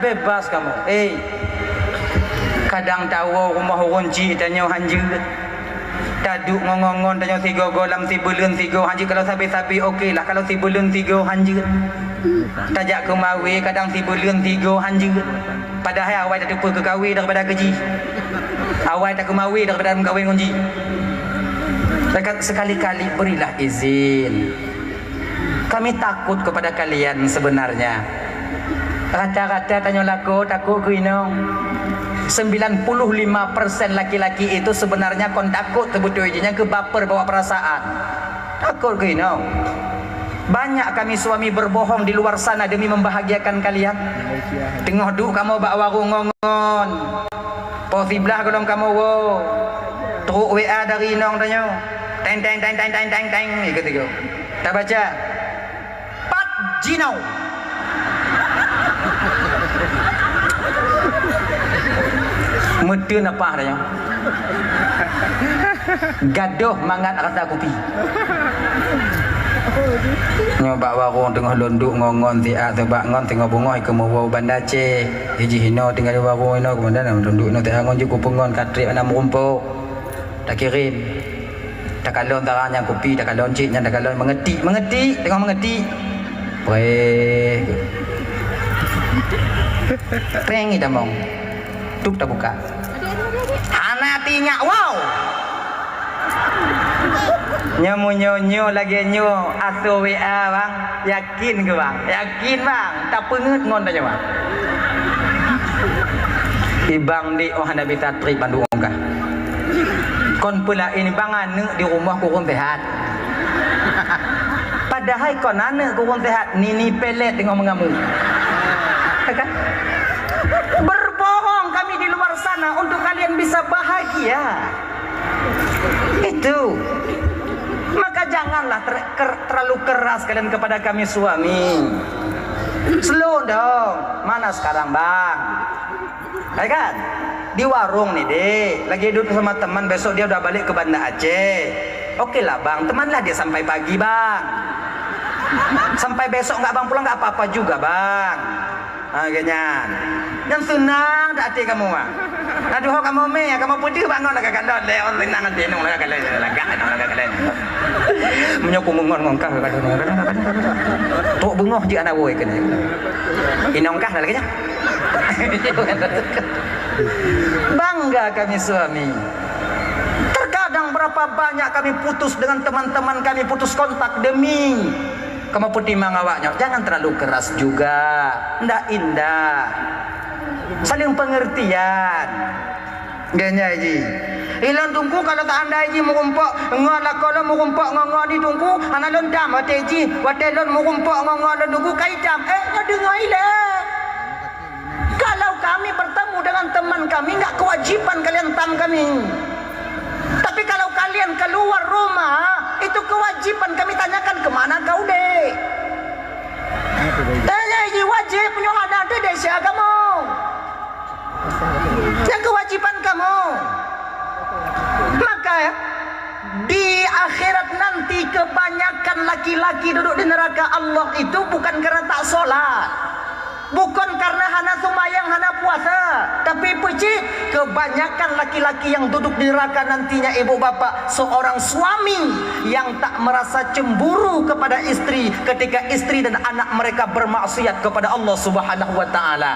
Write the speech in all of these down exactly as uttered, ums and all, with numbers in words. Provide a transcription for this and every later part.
Bebas kamoe. Eh, kadang tawoe rumoh ureueng chik tanyoe hanjeuet. Taduek ngon-ngon tanyoe sigoe-goe lam sibeuleuen sigoe hanjeuet, kalau sabe-sabe oke lah, kalau sibeuleuen sigoe hanjeuet. Tajak keu mawe kadang sibeuleuen sigoe hanjeuet. Padahai awai tateupeue keu kawe daripada keu jih. Awai takeumawe daripada meukawen ngon jih. Sekali-kali berilah izin. Kami takut kepada kalian sebenarnya. Rata-rata tanyoe lakoe takot keu inong. Sembilan puluh lima persen laki-laki itu sebenarnya kon takot teubeutôi jih, nyang keu baper bawa perasaan. Takot keu inong. Banyak kami suami berbohong di luar sana demi membahagiakan kalian. Teungoh duek kamoe bak warong ngon-ngon. Poh siblaih gohlom kamoe woe. Trok W A dari inong tanyoe. Teng, teng, teng, teng, teng, teng, teng. Ikut, ikut. Tabaca. Pat jinoe. Meuteun apah tanyoe. Gadoh mangat rasa kupi. Nyoe bak warong teungoh lôn duek ngon-ngon siat, teubak ngon teungoh beungoh keu meuwoe Banda Aceh. Jih inoe tinggai di warong inoe, keumudian lôn duek inoe teuangon jih kupeungon ka trép hana meurumpok. Takirém. Takalon tarang nyang kupi, takalon cit nyan, takalon meungeutik, meungeutik, teungoh meungeutik. Preh. Preng itamong. Tup tabuka. Hana tinyak, wow. Nyoe meunyoe-nyoe lagèe nyoe asoe W A, bang. Yakin keu, bang? Yakin, bang? Tapeungeut ngon tanyoe, bang. Ibang di oh hana bisa trép bandum ongkah. Kon peulaén, bang, aneuk di rumoh kureueng sehat. Padahai kon aneuk kureueng sehat, nini pelet teungoh meungamuk. Ya kan? Berbohong kami di luar sana untuk kalian bisa bahagia. Itu. Maka janganlah ter-, ker-, terlalu keras kalian kepada kami suami. Slow down. Mana sekarang, bang? Ya kan? Di warong ni, dek. Lagi duduk sama teman, besok dia udah balik ke Banda Aceh. Oke lah, bang. Temanlah dia sampai pagi, bang. Sampai besok nggak abang pulang, nggak apa-apa juga, bang. Ha, ganyan. Nyan seunang that até kamoe, ah. Nah, duho kamoe mé, kamoe peudeuh bak ngon lagak kalon, lé, oh, seunang até nong lagak kalon, lagak nong lagak kalon. Meunyoe ku ngon ngon kah, kadang-kadang. Trok beungoh jih aneuk woe keunoe. Inong kah lagak nyan. Bangga kami suami. Terkadang berapa banyak kami putus dengan teman-teman kami, putus kontak demi Kamoe peutimang awak nyoe, jangan terlalu keras juga. Ndak indah. Saling pengertian. Geunyai jih. Ilôn Teungku kalau seandai jih meurumpok ngon lakoe lôn, meurumpok ngon, ngon di Teungku, hana lôn dam watèe jih, watèe lôn meurumpok ngon, ngon lôn Teungku ka itam. Eh, nyoe deungoe ilèe. Kalau kami bertemu dengan teman kami, nggak kewajiban kalian tam kami. Tapi kalau kalian keluar rumah, itu kewajiban kami tanyakan ke mana kau, dek. Tanya ini wajib, nyoe hana ada dek siapa kamu. Yang kewajiban kamu. Maka di akhirat nanti kebanyakan laki-laki duduk di neraka Allah itu bukan karena tak sholat. Bukan karena hana seumayang, hana puasa, tapi peucit kebanyakan laki-laki yang duduk di neraka nantinya, ibu bapak, seorang suami yang tak merasa cemburu kepada istri ketika istri dan anak mereka bermaksiat kepada Allah Subhanahu wa Taala.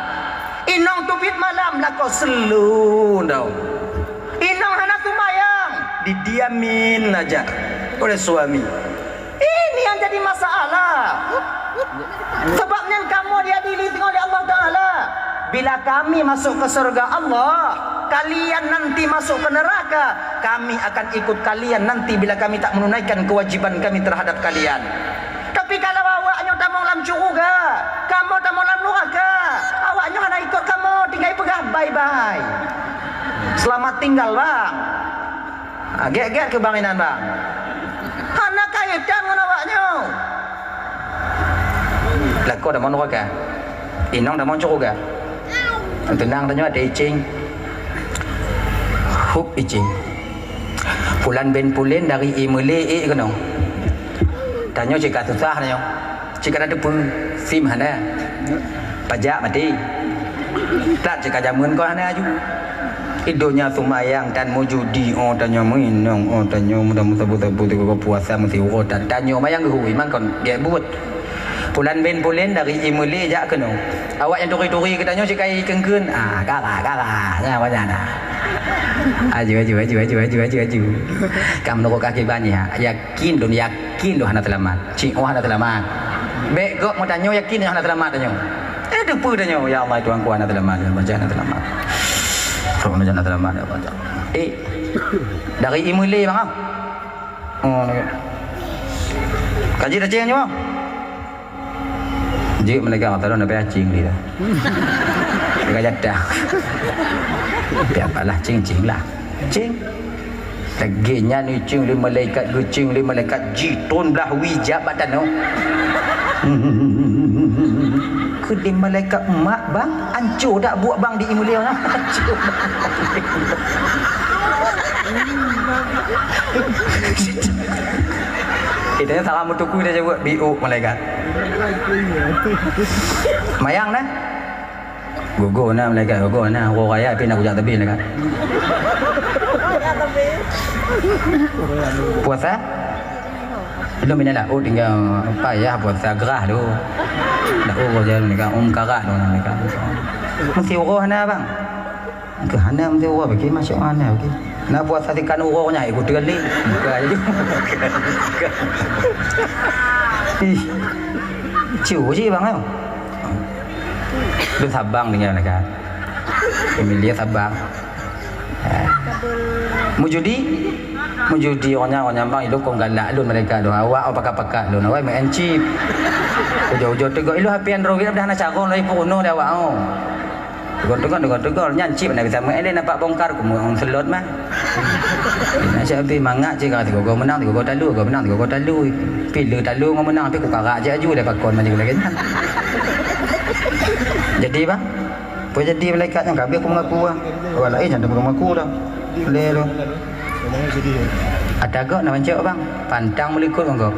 Inong teubiet malam lakoe seuleu daun. Inong hana seumayang, didiamin aja oleh suami. Ini yang jadi masalah. Sebab nyan kamoe diadili singoh lé Allah Taala. Bila kami masuk ke surga Allah, kalian nanti masuk ke neraka, kami akan ikut kalian nanti bila kami tak menunaikan kewajiban kami terhadap kalian. Tapi kalau awak nyoe tamong lam syuruga, kamoe tamong lam nuraka, awak nyoe hana ikut kamoe, tinggai peugah bye-bye. Selamat tinggal, bang. Ha, gét-gét keu bang inan, bang. Hana kaitan ngon awak nyoe. Lakoe tamong nuraka. Inong tamong syuruga. Teunang tanyoe ada icing. Hup icing. Pulan bin Pulen dari i meulé i keunoe. Tanyoe cit ka susah tanyoe. Cit ka na teupeue, sim hana. Pajak maté. That cit ka jameun kon hana aju. Di donya seumayang dan meujudi, oh tanyoe meuinong, oh tanyoe mudah meusabu-sabu teuka puasa meusiuroe, ta-, tanyoe mayang geuh iman kon gét buet. Pulan bin pulen dari Imeulie jak keunoe. Awak nyang turi-turi geutanyoe sikai keun-keun. Ah, kara, kara. Nyan, nyan, nyan. Aju, aju, aju. Ka meunurot kaki banyak. Yakin lôn, yakin lôn hana seulamat. Cit, oh hana seulamat. Bék gob meutanyoe yakin hana seulamat tanyoe. Eh, teupeue tanyoe, "Ya Allah, Tuhanku, hana seulamat, ya Allah, hana seulamat. Tuhan, hana seulamat, ya Allah." Eh, dari Imeulie, bang, ah. Oh, ka jeuet tacéng nyoe. Jeuet malaikat mata lôn, tapi cing dia. Ka jatah. Tapi apalah, cing, cing lah. Cing. Lagèe nyan cing lé malaikat, geucing lé malaikat, jitôn blah wie jak bak tanoh. Keu lé malaikat mak, bang, anco dak buet bang di Imeulie nyan? Anco. Kita ni salah meutuku dia jaweueb, "Biuk malaikat." Mayang nah. Gogo na malaikat, gogo na. Uroe raya pih na kujak teubi malaikat. Puasa? Belum, ini lah. Oh, tinggal payah puasa gerah tu. Dah, oh, jalan malaikat. Um, karat tu malaikat. Meusiuroe na, bang. Keu hana meusiuroe, bagi masuk hana, bagi. Na puasa tikan uroe nya, ikut tiga kali. Buka aja. Ih. Cu ji, bang, yo. Lôn sabang dengan malaikat. Imeulie sabang. Ha. Meujudi, meujudi awak nyan, awak nyan bang, ilôn kon galak lôn malaikat lôn. Awak, awak pakat-pakat lôn, awak main chip. Ujoe-ujoe teugok, ilôn H P Android dah na carong lagi peurunoe di awak, oh. Teugok-teugok, teugok-teugok, nyan chip na bisa main lé, nampak bongkar, ku meuong selot mah. Nak cak habéh mangat cit ka, tiga goe meunang, tiga goe talu, tiga goe meunang, tiga goe talu. Pih le talu ngon meunang, pih ku karak cit aju deh pakon maju lagèe nyan. Jadi, bang, peue jadi malaikat nyan ka habéh ku mengaku, bang. Awak laén nyan dah mengaku dah. Lé tu. Ata gob na mancok, bang. Pantang meulikot ngon gob.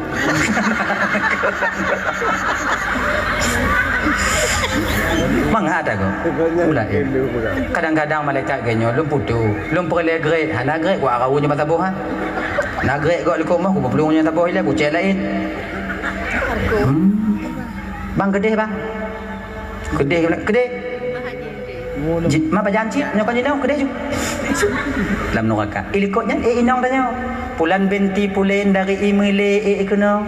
Mangat ata gob. Mulaén. Kadang-kadang malaikat geuh nyoe lôn putôh. Lôn peureulèe grade, hana grade, ku arau nyoe mata boh, ha. Na grade gob likot moh, ku peuplueng nyoe mata boh ilèe, ku cek laén. Hmm. Bang, keudeh, bang. Keudeh, keudeh. Ji-, ma pajan cit, nyoe kon jinoe, keudeh ju. Lam nuraka. Ilikot nyan, eh, inong tanyoe. Pulan binti pulen dari Imeulie, eh, keunoe.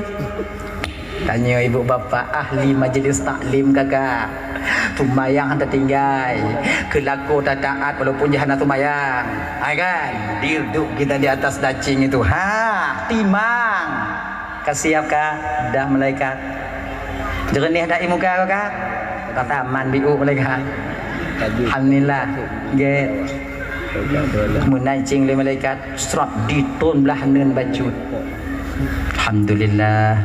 Tanyoe ibu bapak ahli majlis taklim gagah. Seumayang hana tinggai. Keu lakoe tataat walaupun jih hana seumayang. Hai kan? Duduk kita di atas dacing itu. Ha, timang. Ka siap, Kak? Dah malaikat. Jeureunih dak i muka kau, Kak? Ka taman biuk malaikat. Alhamdulillah. Gét. Meunan cing lé malaikat, srot ditôn blah neun bacut. Alhamdulillah.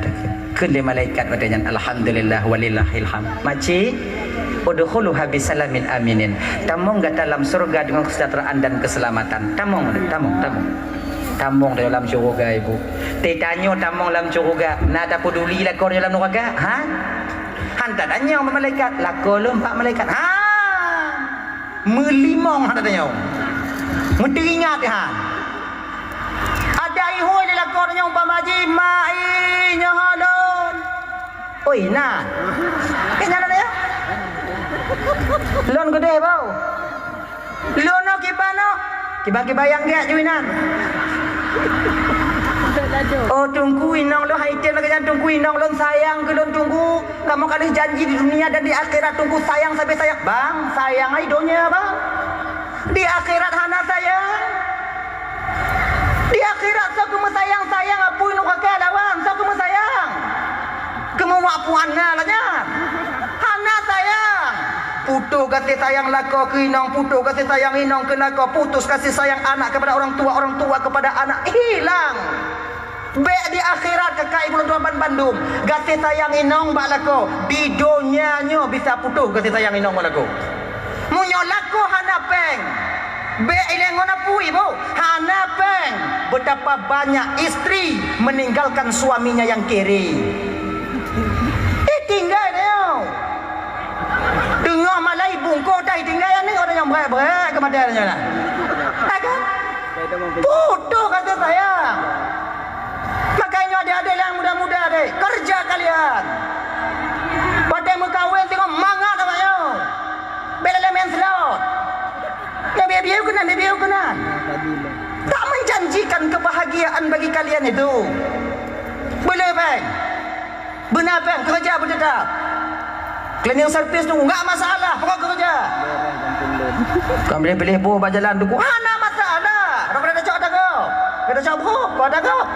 Kheun lé malaikat watèe nyan, "Alhamdulillah walillahil hamd." Makcik, udkhuluha bisalamin aminin. Tamong gata lam syurga dengan kesejahteraan dan keselamatan. Tamong, tamong, tamong. Tamong dalam syurga, Ibu. Teutanyoe tamong lam syurga, na tapeduli lakoe dalam nuraka? Ha? Han tatanyong bak malaikat, lakoe lôn bak malaikat. Ha! Meulimong han tatanyong. Meuteuingat, ha. Ada ihôi lé lakoe tanyong umpama jih, "Mak, i, nyoe lôn." Oi, na. Eh, nyan na ya? Lôn keudeh bau. Lôn nyoe kiban nyoe. Kiban-kiban nyang gèt ju inan. Oh, Teungku, inong lôn hai tem lagèe nyan, Teungku, inong lôn sayang keu lôn, Teungku. Kamoe ka lheueh janji di dunia dan di akhirat, Teungku, sayang sabe sayang. Bang, sayang ai donya, bang. Di akhirat hana sayang. Di akhirat soe keumeusayang-sayang apui nuraka lawan soe keumeusayang. Keumuak puan na lagèe nyan. Hana sayang. Putôh gaséh sayang lakoe keu inong, putôh gaséh sayang inong keu lakoe, putus kasih sayang anak kepada orang tua, orang tua kepada anak, hilang. Bèk di akhirat keukai buleuen tuan ban bandum. Gaséh sayang inong bak lakoe, di donya nyoe bisa putôh gaséh sayang inong bak lakoe. Meunyoe lakoe hana pèng, bèk ilèe ngon apui, Bu. Hana pèng. Betapa banyak istri meninggalkan suaminya yang kere. Ditinggai nyoe. Teungoh malai bungkôh dah Brek-brek keu mata nyoe nah. Hai kan? Putôh kasih sayang. Makanya adik-adik yang muda-muda deh, kerja kalian. Watèe meukawen tengok mangat awak nyoe. Bèk lé main slot. Nyang bieu-bieu keunan, bieu-bieu keunan. Tak menjanjikan kebahagiaan bagi kalian itu. Boleh, Bang? Beuna péng, keureuja beuteutap. Cleaning service tu enggak masalah, pokok keureuja. Kon piléh-piléh boh bak jalan tu, hana masalah. Rot keuneuk tacok ata gob. Keuneuk tacok boh, keu ata gob.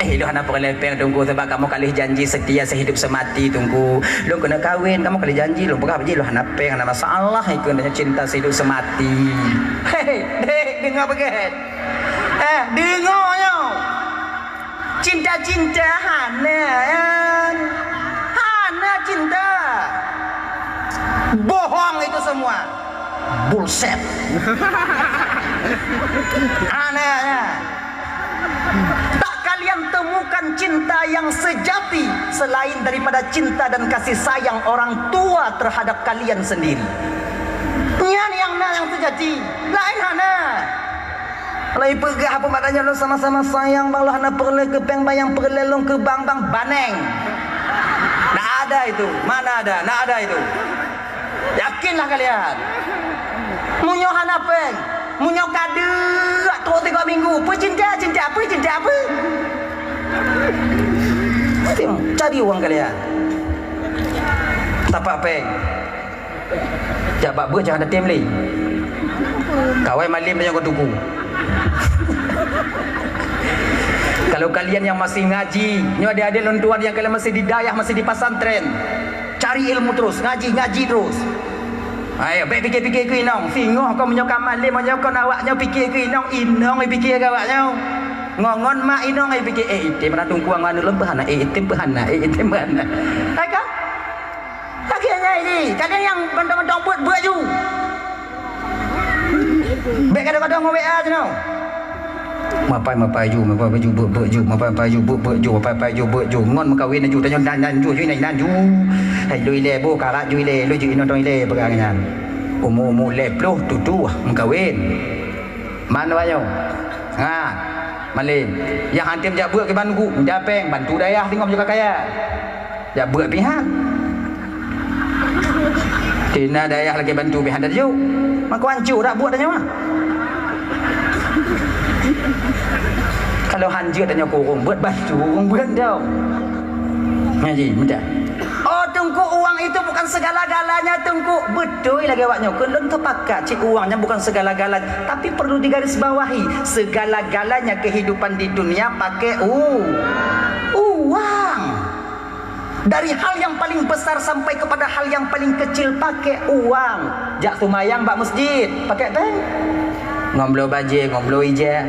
Eh, lôn hana peureulèe péng, Teungku, sabab kamoe ka lheueh janji setia sehidup semati, Teungku. Lôn keuneuk kawen, kamoe ka lheueh janji, lôn peugah bak jih lôn hana péng, hana masalah, ikeu cinta sehidup semati. Hei, dek, deungö beugèt. Eh, deungö nyoe. Cinta-cinta hana, kan? Hana cinta. Bohong itu semua. Bullshit. Hana, ya. Tak kalian temukan cinta yang sejati selain daripada cinta dan kasih sayang orang tua terhadap kalian sendiri. Nyan nyang na nyang seujati, laén hana. Kalau ipeugah apa maknanya lôn sama-sama sayang bang, lôn hana peureulèe keu péng bang, nyang peureulèe lôn keu bang, bang baneng. Ndak ada itu, mana ada, ndak ada itu. Yakinlah kalian. Meunyoe hana péng, meunyoe ka deuk trok tiga minggu, peue cinta, cinta apa, cinta apa? Cari uang kalian. Tapak péng. Jak bak beuet jangan datém lé. Kawai malém nyang kau tuku. Kalau kalian yang masih ngaji, nyoe adik-adik lôn tuan yang kalian masih di dayah, masih di pesantren, cari ilmu terus, ngaji, ngaji terus. Ayo, bèk pikir-pikir keu inong. Singoh kau meunyoe ka malém, meunyoe kon awak nyoe pikir keu inong, inong ipikir keu awak nyoe. Ngon-ngon mak inong ipikir, eh, item mana tungkuang anu lom peuhana, eh, item peuhana, eh, item peuhana. Hai kan? Akhirnya ini, kadang yang mantong-mantong buet, buet ju. Bèk kadang-kadang ngon W A je noh. Mapai-mapai ju, mapai-mapai ju, buet-buet ju, mapai-mapai ju, buet-buet ju, mapai-mapai ju, buet ju. Ngon meukawen ju, tanyoe nan, nan ju, ju, nan, nan ju. Hai, ju ilèe, boh karat ju ilèe, lôn ju inoe tong ilèe peugah nyan. Umu-umu lhèe ploh tutoh meukawen. Man awak nyoe. Ha, malém. Nyang hantom jak beuet kiban guk, mita péng, bantu dayah singoh meunyoe ka kaya. Jak beuet pih han. Tina dayah lagèe bantu pih han tajok. Mako hanco dak buet tanyoe. Kalau han jeuet tanyoe keu ureueng beuet, bantu ureueng beuet dong. Ngaji, mudah. Oh, Teungku, uang itu bukan segala-galanya, Teungku. Beutôi lagèe awak nyoe. Keu lôn teupakat, cit uang nyan bukan segala-galanya. Tapi perlu digarisbawahi, segala-galanya kehidupan di dunia pakai u-, uang. Dari hal yang paling besar sampai kepada hal yang paling kecil pakai uang. Jak seumayang bak masjid, pakai péng. Ngon bloe bajèe, ngon bloe ija.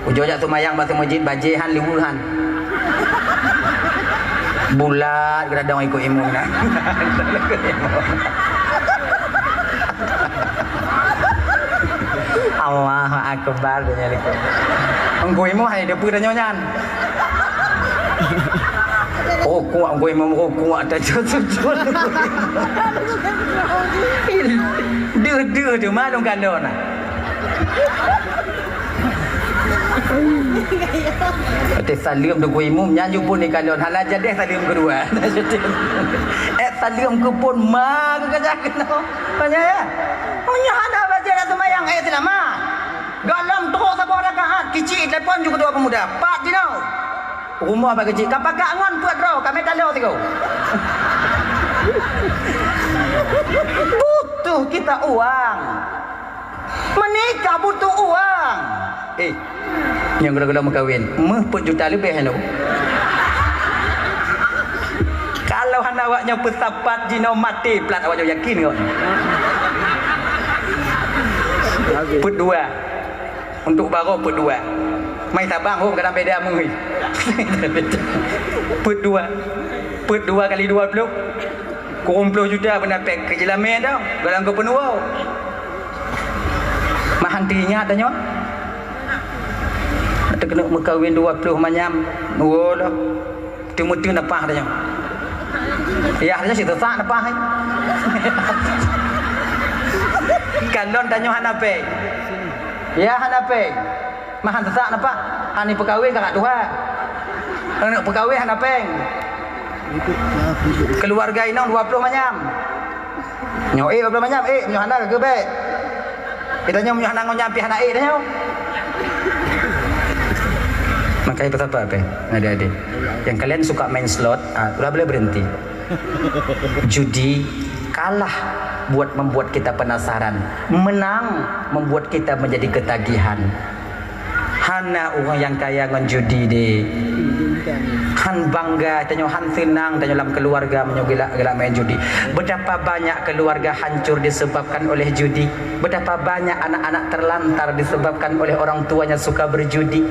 Ujoe jak seumayang bak seumeujid, bajèe han, liweue han. Bulat geuradong ikôt imum na. Allahu Akbar, donya likôt. Engkôt imum han, deupeue tanyoe nyan. Rukuk, engkôt imum rukuk, tajud sujud. Deuh-deuh teuma lôn kalon na. Watèe saleuem teungku imum, nyan ju phôn ikalon, hana jadeh saleuem keudua. Eh, saleuem keu phôn ma keu ka jak keunoe. Tanya ya. Oh, nyan hana bajèe dak seumayang, eh, seulamat. Gohlom trok saboh rakaat, kicik telepon ju ketua pemuda. Pat jinoe. Rumoh bak kicik, ka pakat ngon peuet droe, ka meutalô sigoe. Butuh kita uang. Menikah butuh uang. Eh, nyang gula-gula meukawen, meuh peuet juta leubeh nyoe. Kalau hana awak nyoe peusapat jinoe maté plat awak nyoe yakin ngon. Peuet dua. Untuk baroe peuet dua. Mai tabang hom kadang beda meuh. Peuet dua. Peuet dua kali dua ploh. Kureueng ploh juta beuna péng keu jeulamé tau, gohlom keu peunuwoe. Mahan teuingat tanyoe. Teukeunok meukawen dua ploh manyam, woe loh. Teumeuteun apah tanyoe. Yah, tanyoe cit seusak neupah, hai. Kalon tanyoe hana péng. Yah, hana péng. Mah han seusak neupah. Han ipeukawen ka tuha. Aneuk peukawen hana péng. Keuluwarga inong dua ploh manyam. Nyoe ék dua ploh manyam, ék, nyoe hana ka geubék. Kita nyoe meunyoe hana ngon nyan pih hana ék dah nyoe. Makanya pesan apa, apa, adik-adik? Yang kalian suka main slot, ah, udah boleh berhenti. Judi kalah buat membuat kita penasaran, menang membuat kita menjadi ketagihan. Hana ureuëng nyang kaya ngon judi deh. Han bangga tanyoe, han seunang tanyoe lam keuluwarga meunyoe geulak, geulak main judi. Betapa banyak keuluwarga hancur disebabkan oleh judi. Betapa banyak anak-anak terlantar disebabkan oleh orang tuanya suka berjudi.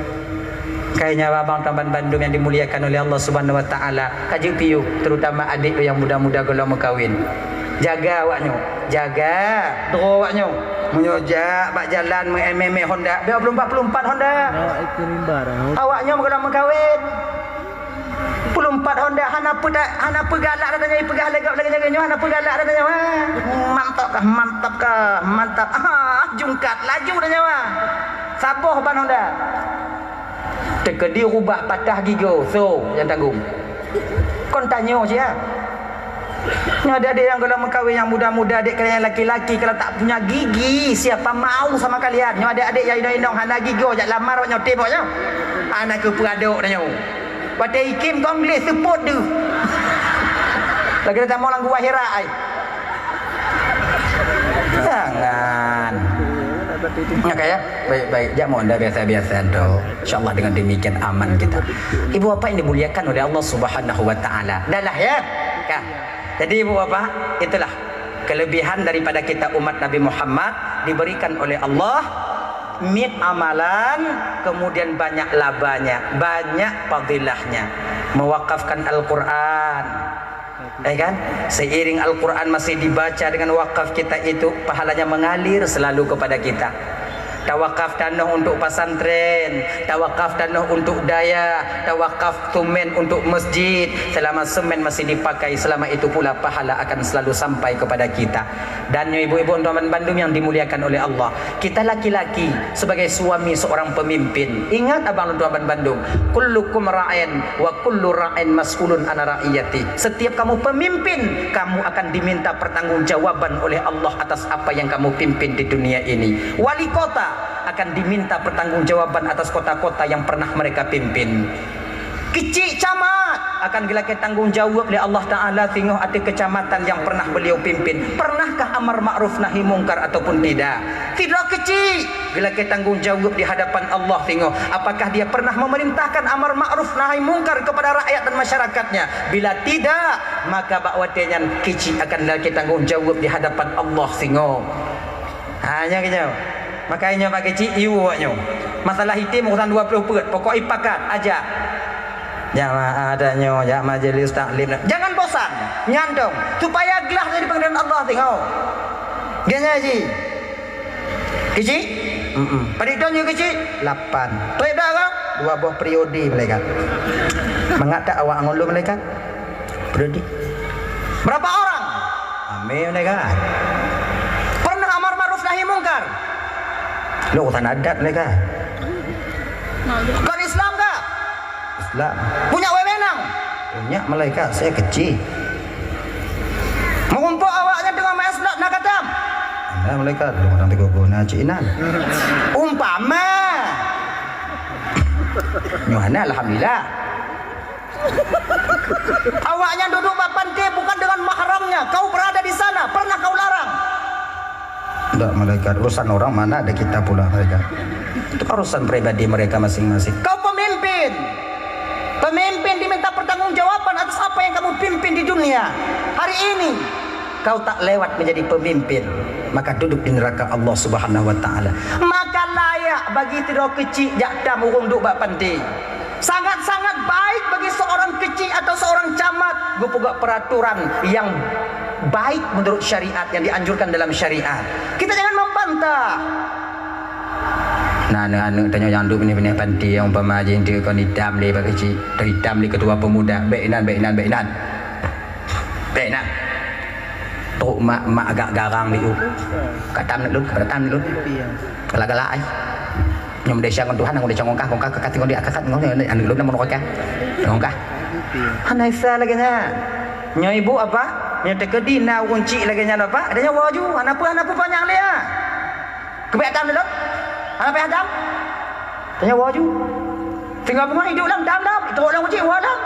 Kayanya abang teman bandum yang dimuliakan oleh Allah Subhanahu Wa Taala, ka jeuet piôh, terutama adik yang muda-muda gohlom meukawen. Jaga awaknyoe, jaga droe awaknyoe. Meunyoe jak bak jalan meuémé-émé Honda, bèk peulumpat-peulumpat Honda. Awak ikeu mimbar, awak. Awaknyoe gohlom meukawen. Peulumpat Honda hana peuda-, hana peugalak dah nyoe, peugah lagak lagèe nyoe, hana peugalak dah nyoe. Mantap kah, mantap kah, mantap. Ah, jungkat laju dah nyoe. Saboh ban Honda. Teukeudi rubah patah gigoe, so nyang tanggong. Kon tanyoe sia. Nyoe adik-adik nyang gohlom meukawen nyang muda-muda, adik kalian nyang laki-laki kalau tak punya gigi, siapa mau sama kalian? Nyoe adik-adik nyang inong-inong hana gigoe, jak lamar awaknyoe, tém awaknyoe. Hana keu peuadok tanyoe. Watèe ikim kong gleh seupôt deuh. Lagi dah tamong lam gua Hira ai. Jangan. Oke ya, baik-baik. Jak meuonda biasa-biasa tu. Insya Allah dengan demikian aman kita. Ibu bapak yang dimuliakan oleh Allah Subhanahu wa Taala. Dah lah ya. Kan? Jadi ibu bapak, itulah kelebihan daripada kita umat Nabi Muhammad diberikan oleh Allah. Miet amalan, kemudian banyak labanya, banyak fadilahnya. Mewakafkan Al-Quran. Ya kan? Seiring Al-Quran masih dibaca dengan wakaf kita itu, pahalanya mengalir selalu kepada kita. Tawakaf tanoh untuk pesantren, tawakaf tanoh untuk dayah, tawakaf semen untuk masjid. Selama semen masih dipakai, selama itu pula pahala akan selalu sampai kepada kita. Dan nyoe ibu-ibu dan teman bandum yang dimuliakan oleh Allah, kita laki-laki sebagai suami seorang pemimpin, ingat abang dan teman bandum, kullukum ra'in wa kullu ra'in mas'ulun an ra'iyati. Setiap kamu pemimpin, kamu akan diminta pertanggungjawaban oleh Allah atas apa yang kamu pimpin di dunia ini. Wali kota akan diminta pertanggungjawaban atas kota-kota yang pernah mereka pimpin. Keuchik camat akan geulakèe tanggong jaweueb lé Allah Taala singoh ateueh keucamatan nyang pernah beliau pimpin. Pernahkah amar ma'ruf nahi mungkar ataupun tidak? Sidroe keuchik geulakèe tanggong jaweueb di hadapan Allah singoh. Apakah dia pernah memerintahkan amar ma'ruf nahi mungkar kepada rakyat dan masyarakatnya? Bila tidak, maka bak watèe nyan keuchik akan geulakèe tanggong jaweueb di hadapan Allah singoh. Ha, nyan keuh nyoe. Maka nyoe bak keuchik, yue awaknyoe. Masalah item urusan dua ploh peuet, pokok ipakat, ajak. Jak ma-, ada nyoe, jak majlis taklim. Jangan bosan. Nyan dong, supaya glah dari pengadilan Allah tengok. Dia nyan ji. Keuchik? Mm-mm. Padit dong nyoe keuchik? Lapan. Toh dah kah? Dua boh periode malaikat. Mangat tak awak ngon lôn malaikat? Periode. Berapa orang? Ramé malaikat. Pernah amar ma'ruf nahi mungkar? Lôn urusan adat malaikat. Kon Islam kah? Islam. Punya wewenang? Punya malaikat, saya kecil. Meurumpok awaknyan teungoh main slot na katam? Ada malaikat, lôn ureueng teungku guna cik inan. Umpama. Nyoe hana, alhamdulillah. Awaknyan duduk bak pantai bukan dengan mahramnya. Kau berada di sana, pernah kau larang? Ndak, malaikat. Urusan orang mana ada kita pula, malaikat. Itu kan urusan pribadi mereka masing-masing. Kau pemimpin. Pemimpin diminta pertanggungjawaban atas apa yang kamu pimpin di dunia. Hari ini, kau tak lewat menjadi pemimpin, maka duduk di neraka Allah Subhanahu wa Taala. Maka layak bagi sidroe keuchik jak tam ureueng duek bak pantai. Sangat-sangat baik bagi seorang keuchik atau seorang camat geupeugah peraturan yang baik menurut syariat, yang dianjurkan dalam syariat. Kita jangan membantah. Nah, aneuk-aneuk tanyoe nyang duek binéh-binéh panti, nyang umpama jih teuka kon itam lé bak keuchik, teuitam lé ketua pemuda, bèk inan, bèk inan, bèk inan. Dek na. Trok mak, mak agak garang di u. Ka tam neuk lôn, ka tam neuk lôn. Galak-galak ai. Nyoe meudesya ngon Tuhan, ngon desya ngon kah, ngon kah, ka tinggai di akhirat, ngon aneuk lôn na meunoe ka. Ngon kah. Hana Isa lagèe nyan. Nyoe ibu apa? Nyoe teukeudi na ureueng chik lagèe nyan apa? Ada nyoe woe ju, hana peue, hana peue panyang lé ah. Keubiet tam lé lôn? Hana payah tam? Tanyoe woe ju. Singoh beungoh iduek lom, tam lom. Trok lom uji, woe lom.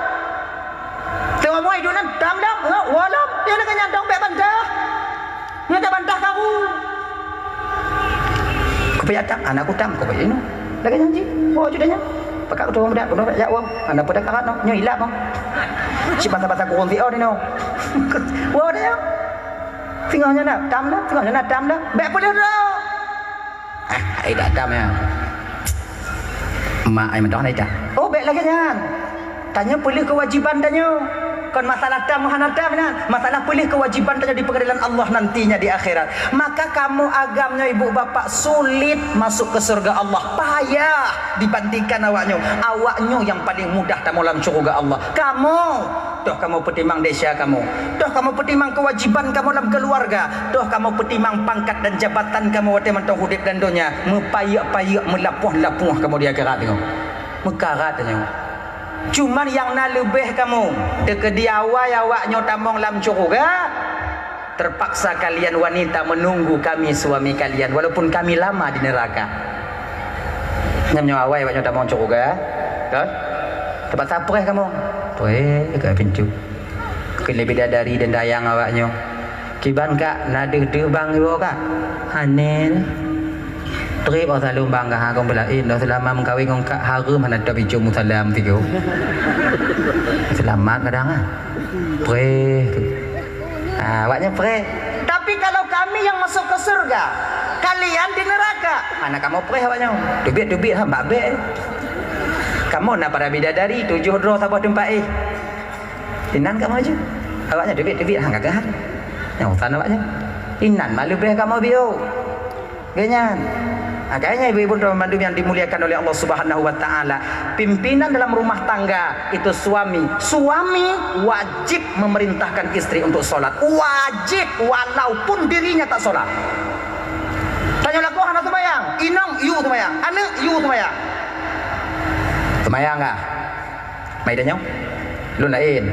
Singoh beungoh iduek lom, tam lom. Woe lom. Nyoe lagèe nyan dong bèk bantah. Nyoe tabantah karu. Keupeue tam? Hana kutam, keupeue inoe. Lagèe nyan cit. Woe ju tanyoe. Pakak kutu muda, kutu jak woe. Hana peue dak karat noh. Nyoe ilap noh. Cit basa-basa kureueng siôh inoe. Woe tanyoe. Singoh nyoe na tam lom, singoh nyoe na tam lom. Bèk peuleueh droe. Ah, ai dak tam ya. Mak ai meudoh na ita. Oh, bèk lagèe nyan. Tanyoe peuleueh keuwajiban tanyoe. Kon masalah tam hana tam nyan. Masalah peuleueh keuwajiban tanyoe di peungadilan Allah nantinya di akhirat. Maka kamoe agam nyoe ibu bapak sulit masuk ke surga Allah. Payah dibandingkan awak nyoe. Awak nyoe nyang paling mudah tamong lam syeuruga Allah. Kamoe Toh kamoe peutimang desya kamoe. Toh kamoe peutimang keuwajiban kamoe lam keuluwarga. Toh kamoe peutimang pangkat dan jabatan kamoe watèe mantong udép lam donya. Meupayeuek-payeuek, meulapoh-lapoh kamoe di akhirat nyoe. Meukarat nyoe. Cuman nyang na leubeh kamoe, teukeudi awai awak nyoe tamong lam syeuruga, terpaksa kalian wanita menunggu kami suami kalian, walaupun kami lama di neraka. Nyan nyoe awai awak nyoe tamong syeuruga, kan? Terpaksa preh kamoe. Preh ka pintoe. Keu lé bidadari dan dayang awak nyoe. Kiban kak, na deuh-deuh bang iwoe kak? Hana. Trép oh saleuem bang kak, ha, kong beulaén, dah seulama meukawen ngon kak, hareuem hana teubicu musalam tigo. Seulamat kadang ah. Preh tu. Ah, awak nyan preh. Tapi kalau kami yang masuk ke surga, kalian di neraka. Hana kamoe preh awak nyoe. Teubiet-teubiet ha bak bèk. Kamoe na para bidadari tujoh droe saboh teumpat éh. Inan kamoe ju. Awak nyan teubiet-teubiet ha gagah. Nyang usan awak nyan. Inan mah leubeh kamoe biôh. Geuh nyan. Makanya ibu-ibu dan bandum yang dimuliakan oleh Allah Subhanahu wa taala, pimpinan dalam rumah tangga itu suami. Suami wajib memerintahkan istri untuk sholat. Wajib, walaupun dirinya tak sholat. Tanyoe lakoe hana seumayang, inong yue seumayang, aneuk yue seumayang. Seumayang kah? Mai tanyoe. Lôn laén.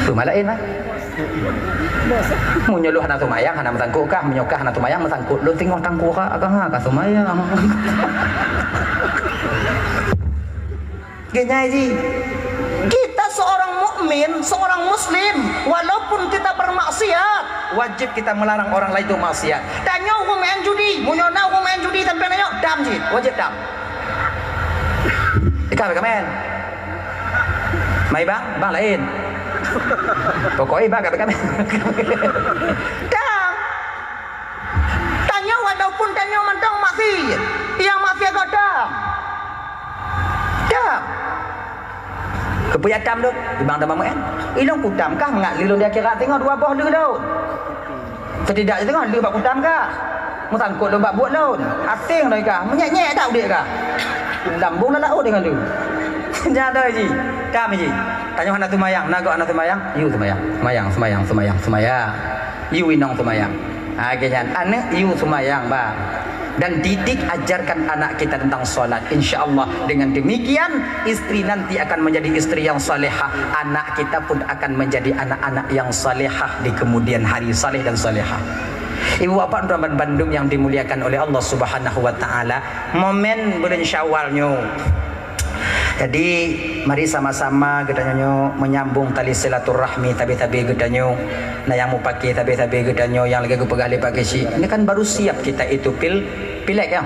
Peue ma laén, ha? Meunyoe lôn hana seumayang, hana meusangkot kah? Meunyoe kah hana seumayang, meusangkot lôn singoh tangkurak kah, ha, ka seumayang. Geunyai jih. Kita seorang mukmin, seorang muslim, walaupun kita bermaksiat, wajib kita melarang orang lain untuk maksiat. Tanyoe ureueng main judi, meunyoe na ureueng main judi sampai tanyoe, dam jih, wajib dam. Ikah bèk kamen. Mai bang, bang laén. Pokoknya bang ka bèk kamen. Dam. Tanyoe walaupun tanyoe mantong maksiat, nyang maksiat keu dam. Dam. Keupeue jak dam tu? Ibang dam maén. Ilôn kudam kah mangat lé lôn di akhirat singoh dua boh lheueh lôn. Setidak singoh lheueh bak kudam kah. Meusangkot lôn bak buet lôn. Aséng lôn kah. Meunyèk-nyèk dak udép kah. Lambông lam laôt deungon lôn. Nyan dah jih. Dam jih. Tanyoe hana seumayang, na gob hana seumayang. Yue seumayang. Seumayang, seumayang, seumayang, seumayang. Yue inong seumayang. Ha, lagèe nyan, aneuk yue seumayang, bah. Dan didik, ajarkan anak kita tentang salat. Insya Allah, dengan demikian, istri nanti akan menjadi istri yang salehah. Anak kita pun akan menjadi anak-anak yang salehah di kemudian hari, saleh dan salehah. Ibu bapak dan bandum yang dimuliakan oleh Allah Subhanahu wa taala, momen bulan Syawal nyoe, jadi, mari sama-sama geutanyoe nyoe menyambung tali silaturahmi sabe-sabe geutanyoe. Na nyang mupakè sabe-sabe geutanyoe nyang lagèe geupeugah lé Pak Geuchik. Ini kan baru siap kita itu pil-, pileg, ya.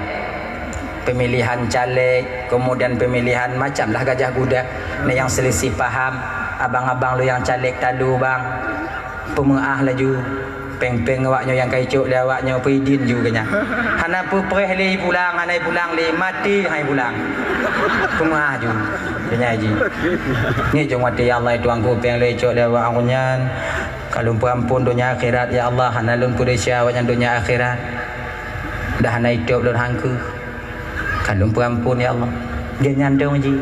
Pemilihan caleg, kemudian pemilihan macam lah gajah guda. Na nyang selisih paham, abang-abang lôn nyang caleg talu, bang. Peumeu'ah laju. Péng-péng awak nyoe nyang ka icok lé awak nyoe peuidin ju keu nyan. Hana peupreh lé ipulang, hana ipulang lé, maté hai pulang. Peumeu'ah ju. Keu nyan ji. Ngieng jong watèe, "Ya Allah, Tuhanku, péng lé icok lé awak nyan. Ka lôn peuampôn donya akhirat, ya Allah, hana lôn peudesya awak nyan donya akhirat. Dah hana itôb lôn hangkeuh. Ka lôn peuampôn, ya Allah." Geuh nyan dong ji.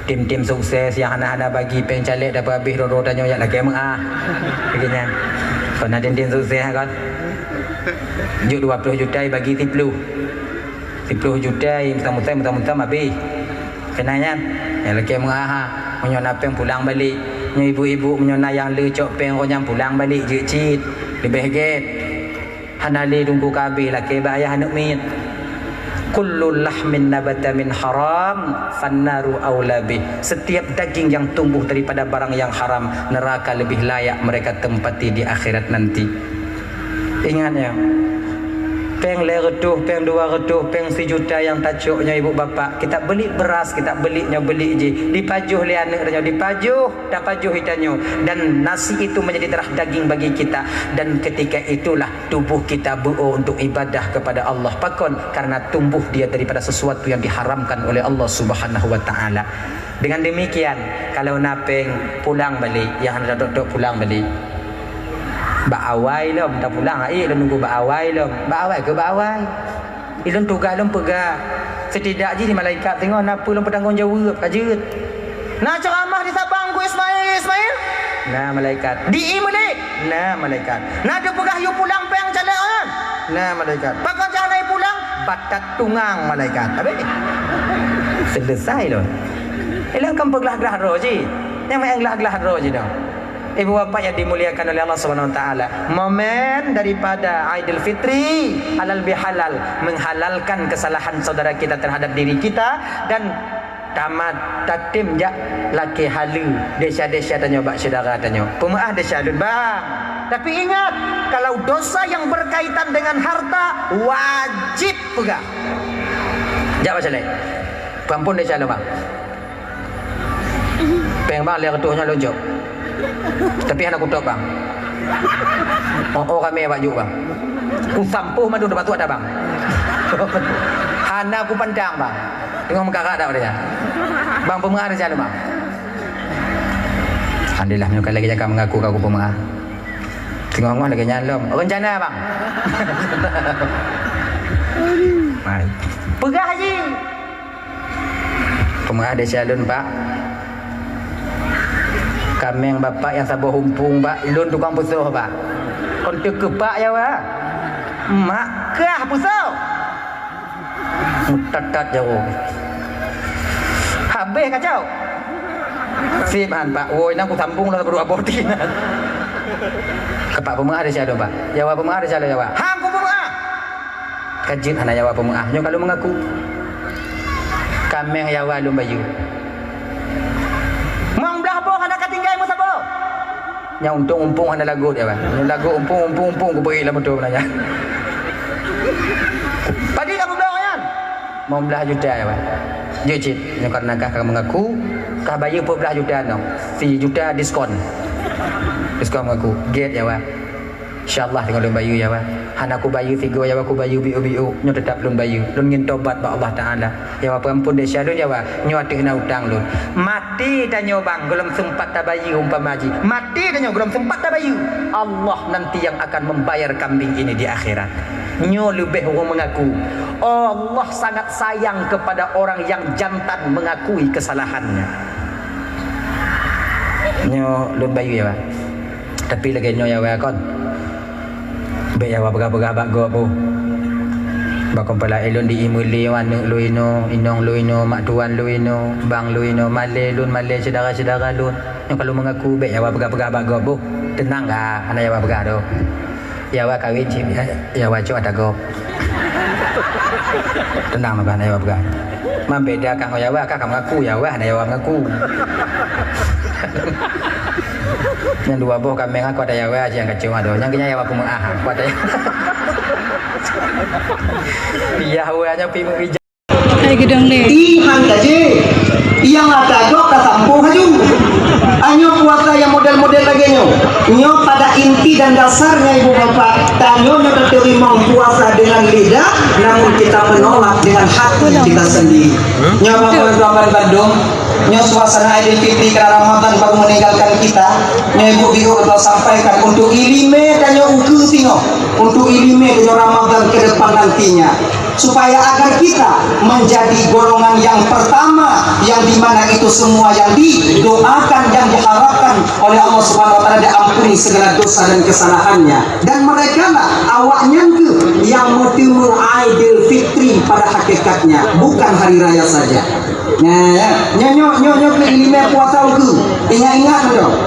Tim-tim sukses nyang hana-hana bagi péng caleg dapeuhabéh droe-droe tanyoe jak lakée meu'ah. Lagée nyan. Kon na tim-tim sukses kon. Jok dua ploh juta bagi siploh. Siploh juta meutam-meutam, meutam-meutam habéh. Keunan nyan. Jak lakée meu'ah. Meunyoe na péng pulang balek. Nyoe ibu-ibu meunyoe na nyang le cok péng roh nyan pulang balek jeuet cit. Leubeh gét. Hana lé teungku ka habéh lakée bak ayah aneuëk miet. Kullu lahmin nabata min haram, fannaru aula bih. Setiap daging yang tumbuh daripada barang yang haram, neraka lebih layak mereka tempati di akhirat nanti. Ingat ya, péng lhée reutôh, péng dua reutôh, péng sijuta nyang tacok nyoe ibu bapak, kita beli beras, kita beli nyoe beli jih, dipajoh lé aneuëk tanyoe, dipajoh, tapajoh itanyoe, dan nasi itu menjadi darah daging bagi kita, dan ketika itulah tubuh kita beuo untuk ibadah kepada Allah. Pakon? Karena tumbuh dia daripada sesuatu yang diharamkan oleh Allah Subhanahu wa Ta'ala. Dengan demikian, kalau na péng pulang balik, nyang hana tok-tok pulang balik. Bak awai lom, ta pulang, ai lom nunggu bak awai lom. Bak awai ke bak awai? Ilôn tugaih lôn peugah. Setidak jih di malaikat teungoh na peue lôn peutanggong jaweueb ka jeuet. Na ceuramah di Sabang ku Ismail, Ismail? Na malaikat. Di Imlek? Na malaikat. Na teupeugah yue pulang péng caleg nyan? Na malaikat. Pakon cah na pulang? Batat tungang malaikat. Habis. Selesai lôn. Ilôn kan peuglah-glah droe jih. Nyang meu'en glah-glah droe jih dong. Ibu bapak yang dimuliakan oleh Allah Subhanahu wa Ta'ala, momen daripada Aidil Fitri halal bihalal, menghalalkan kesalahan saudara kita terhadap diri kita, dan tamat tatim jak lakée haleue desya-desya tanyoe bak syedara tanyoe. Peumeu'ah desya lôn bang. Tapi ingat, kalau dosa yang berkaitan dengan harta, wajib peugah. Jak bak syedara. Peuampon desya lôn bang. Péng bang lhée reutôh nyoe lôn jok. Tapi hana kutôb bang. Oh, oh ramé bak jok bang. Kusampôh mandum teupatuek ata bang. Hana kupandang bang. Teungoh meukarat dak pada nyan. Bang peumeu'ah rencana bang. Alhamdulillah meunyoe ka lagée nyan ka meungaku ka kupeumeu'ah. Teungoh-ngoh lagée nyan lom. Rencana bang. Hai. Peugah jih. Peumeu'ah desya lôn, Pak. Kaméng bapak nyang saboh umpung, Pak. Lôn tukang peusoh, Pak. Kon teuh keu Pak ya, Pak. Mak kah peusoh. Meutat-tat jaroe. Habéh kacau. Sip han, Pak. Woi, nang kusambong lah saboh dua boh tin. Keu Pak peumeu'ah desya lôn, Pak. Ya, Pak peumeu'ah desya lôn, ya, Pak. Han kupeumeu'ah. Ka jeuet hana Yawa peumeu'ah, nyoe ka lôn meungaku. Kaméng Yawa lôn bayeue. Limong blaih boh hana ka tinggai meusaboh. Nyang untông umpung hana lagot Yawa. Nyang lagot umpung, umpung, umpung kubri lam moto beulanja. Padum ka peubloe nyan? Limong blaih juta Yawa. Jeuet cit, nyoe karena kah ka meungaku, kah bayeue peuet blaih juta nyoe. Sijuta diskon. Diskon meungaku. Gét Yawa. Insya Allah teungoh lôn bayeue Yawa. Hana kubayeue sigoe Yawa, kubayeue biôh-biôh. Nyoe teutap lôn bayeue. Lôn ngieng tobat bak Allah Taala. Yawa, peuampon desya lôn Yawa. Nyoe ateueh na utang lôn. Maté tanyoe bang, gohlom seumpat tabayeue umpama jih. Maté tanyoe gohlom seumpat tabayeue. Allah nanti yang akan membayar kambing ini di akhirat. Nyoe leubeh ureuëng meungaku. Allah sangat sayang kepada orang yang jantan mengakui kesalahannya. Nyoe lôn bayeue Yawa. Tapi lagée nyoe Yawa kon. Bék Yawa peugah-peugah bak gob boh. Bak kon pala ilôn di imeulé aneuëk lôn inoe, inong lôn inoe, mak tuan lôn inoe, bang lôn inoe, malée lôn, malée syedara-syedara lôn. Nyoe ka lôn meungaku bék Yawa peugah-peugah bak gob boh. Teunang ka, hana Yawa peugah doh. Yawa kawén cit, Yawa cok ata gob. Teunang meugan Yawa peugah. Man beda kah ngon Yawa, kah ka meungaku Yawa, hana Yawa meungaku. Nyang dua boh kaméng aku ata Yawa, nyang kacung ado. Nyang keu nyan Yawa peumeu'ah, aku ata Yawa. Yawa nyang pi meuija. Hai gedong deh. Iman saja. Yang ata gob ka sampôh laju. Anyoe puasa yang model-model lagée nyoe. Nyoe pada inti dan dasarnya ibu bapak. Tanyoe nyoe teurimong puasa dengan lidah, namun kita menolak dengan hati kita sendiri. Nyoe bapak-bapak bandum, nyoe suasana Idul Fitri karena Ramadan baru meninggalkan kita. Nyoe ibu biru telah sampaikan untuk ilime tanyoe ukeue singoh. Untuk ilime tanyoe Ramadan ke depan nantinya. Supaya agar kita menjadi golongan yang pertama, yang di mana itu semua yang didoakan, yang diharapkan oleh Allah Subhanahu wa Taala, diampuni segala dosa dan kesalahannya. Dan mereka lah, awaknyan ke yang meuteumé Aidil Fitri pada hakikatnya, bukan hari raya saja. Nah, ya. Nyoe, nyoe, nyoe, nyoe ke ileumèe puasa ukeue. Ingat-ingat, nyoe.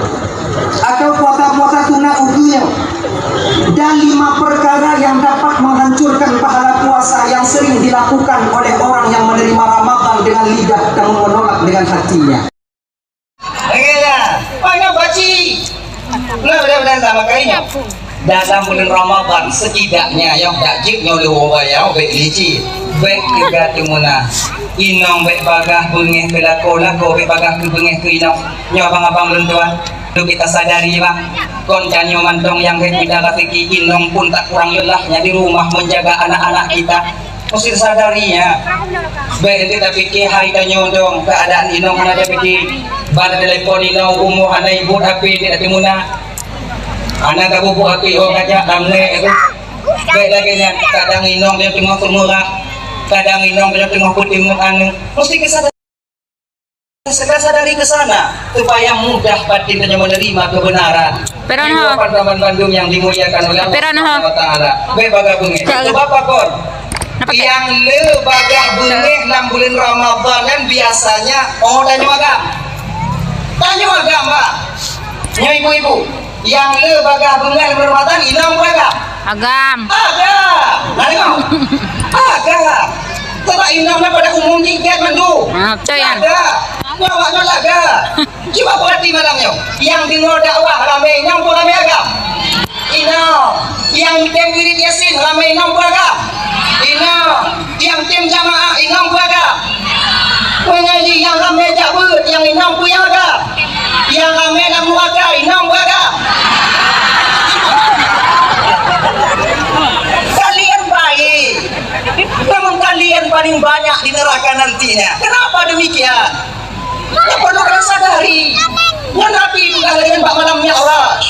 Atau puasa-puasa sunat ukeue nyoe. Dan lima perkara yang dapat menghancurkan pahala puasa yang sering dilakukan oleh orang yang menerima Ramadan dengan lidah namun menolak dengan hatinya. Oke, ya. Banyak baci. Nah, udah, udah, sama kali. Dalam bulan Ramadan, setidaknya, ya, dak jeuet nyoe lé woe, ya, bèk licin. Bèk teuga teumuna. Inong bèk bagaih beungèh keu lakoe, lakoe bèk bagaih keu beungèh keu inong. Nyoe abang-abang lôn tuan, duek kita sadari, bah, kon tanyoe mantong nyang bèk mita raseuki, inong pun tak kurang lelah nya di rumah menjaga anak-anak kita. Mesti sadari, ya. Bèk lé tapike hai tanyoe dong, keuadaan inong hana tapike. Bak telepon inong, umu hana ibuet, H P di ateueh muna. Hana tabubuet H P, oh, kajak damlek tu. Bèk lagèe nyan, kadang inong dia teungoh seumeurah, kadang inong dia teungoh peuteumèe aneuk. Mesti kita sadari. Kita sadari ke sana, supaya mudah batin tanyoe menerima kebenaran. Peron ho. Ibu bapak teman bandum yang dimuliakan oleh Allah Peron ho. Subhanahu wa Taala. Bèk bagaih beungèh. Cak. Sebab apa kon? Apa cak? Yang le bagaih beungèh lam bulan Ramadan kan biasanya, oh, tanyoe agam. Tanyoe agam, Pak. Nyoe ibu-ibu. Nyang le bagaih beungèh lam bulan Ramadan, inong peue agam? Agam. Agam. Nah, tengok. Agam. Sebab inong pada umum jih gèt mandum. Ah, betul, Yan. Agam. Nyoe awak nyoe lagak. Cuba perhati malam nyoe. Nyang deungoe dakwah ramè inong peue ramè agam? Inong. Nyang tem wirid Yasin ramè inong peue agam? Inong. Nyang tem jamaah inong peue agam? Meunyoe nyang ramè jak beuet, nyang inong peue nyang agam? Nyang ramè lam nuraka inong peue agam? Kalian baik, namun kalian paling banyak di neraka nantinya. Kenapa demikian? Nyan perlu kalian sadari. Nyan Nabi peugah lagèe nyan bak malam Mi'raj.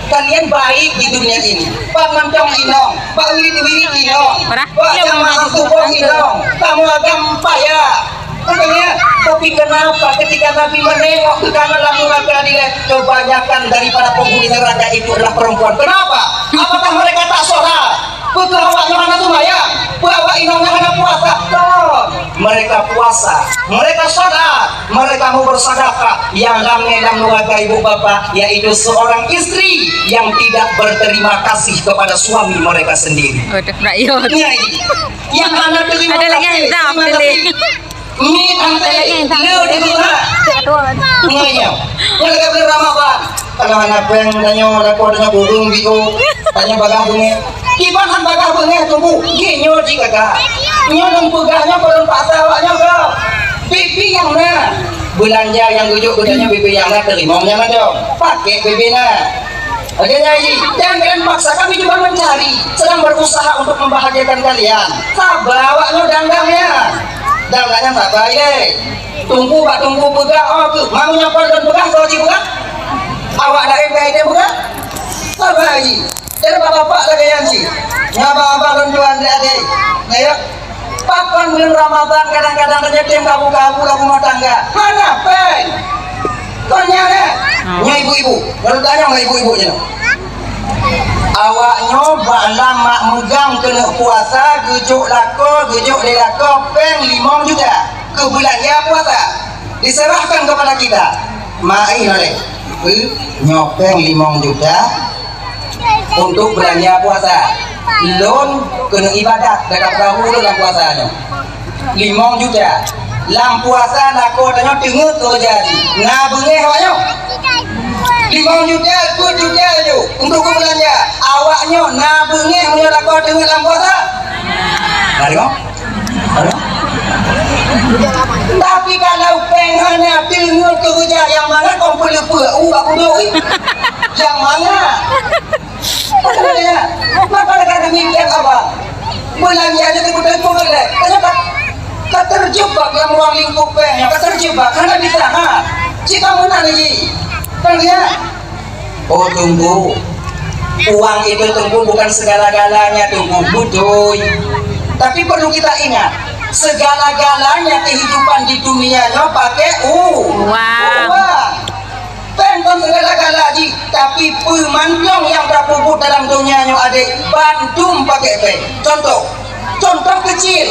Kalian baik di dunia ini. Bak mantong inong, bak wirid-wirid inong, bak jamaah suboh inong, kamoe agam payah. Makanya, tapi kenapa ketika Nabi menengok ke kanan lalu maka dilihat kebanyakan daripada penghuni neraka itu adalah perempuan? Kenapa? Apakah mereka tak sholat? Peue keuh awak nyoe hana seumayang? Peue awak inong nyoe hana puasa? Kon! Mereka puasa, mereka sholat, mereka mau bersedekah. Yang ramè lam nuraka ibu bapak, yaitu seorang istri yang tidak berterima kasih kepada suami mereka sendiri. Waduh, rakyat. Nyan, yang hana terima kasih, terima kasih. Ada lagi yang tak boleh. Miet anté, le di rumah. Nyoe nyoe. Nyoe lagèe bulan Ramadan. Kalau hana péng tanyoe, lakoe tanyoe burung biôh, tanyoe bagaih beungèh. Kiban han bagaih beungèh tubu, nyoe jih kakak. Nyoe lôn peugah nyoe, kon lôn paksa awak nyoe keuh. Bibi nyang na. Beulanja nyang geujok keu tanyoe bibi nyang na, teurimong nyang na dong. Pakèk bibi na. Oke, Nyai, jangan kalian paksa. Kami juga mencari, sedang berusaha untuk membahagiakan kalian. Saba awak nyoe dang-dang nyan. Dang-dang nyan saba ilèe. Teungku bak Teungku peugah, oh, keu. Mamu nyoe kon lôn peugah, soe jipeugah? Awak laén bèk ilèe peugah? Saba jih. Jadi bapak-bapak lagèe nyan cit. Nyan abang-abang lôn tuan adik-adik. Nah, ya. Pakon bulan Ramadan kadang-kadang tanyoe tem gabu-gabu lam rumah tangga. Hana péng. Kon nyan, eh? Hmm. Nyan ibu-ibu. Lalu tanyong lah ibu-ibu nyoe. Awak nyoe bak lam mak meugang keuneuk puasa, geujok lakoe, geujok lé lakoe, péng limong juta keu beulanja puasa. Diserahkan kepada kita. Mak, eh, nyoe lé. Nyoe péng limong juta. Untuk beulanja puasa. Lôn keuneuk ibadat, dak ka peugah ulôn lam puasa nyoe. Limong juta. Lam puasa lakoe tanyoe teungeut keureuja jih. Na beungèh awak nyoe? Limong juta, dua juta ju untuk keu beulanja. Awak nyoe na beungèh meunyoe lakoe teungeut lam puasa? Na deungö? Tapi kalau péng hana teungeut keureuja, nyang mangat kon peuleupeue u bak budok, eh? Nyang mangat? Ya. Maka dengan demikian, Abang, beulanja nyoe beutôi-beutôi lé. Ternyata ka terjebak lam ruang lingkup péng, ka terjebak, hana bisa, ha. Cit ka meunan lagi. Kan, ya? Oh, Teungku. Uang itu, Teungku, bukan segala-galanya, Teungku. Beutôi. Tapi perlu kita ingat, segala-galanya kehidupan di dunia nyoe pakai u-, Uang. uang. Péng kon segala-gala jih, tapi peue mantong nyang tapeubuet dalam donya nyoe, adék, bandum pakai péng. Contoh, contoh kecil,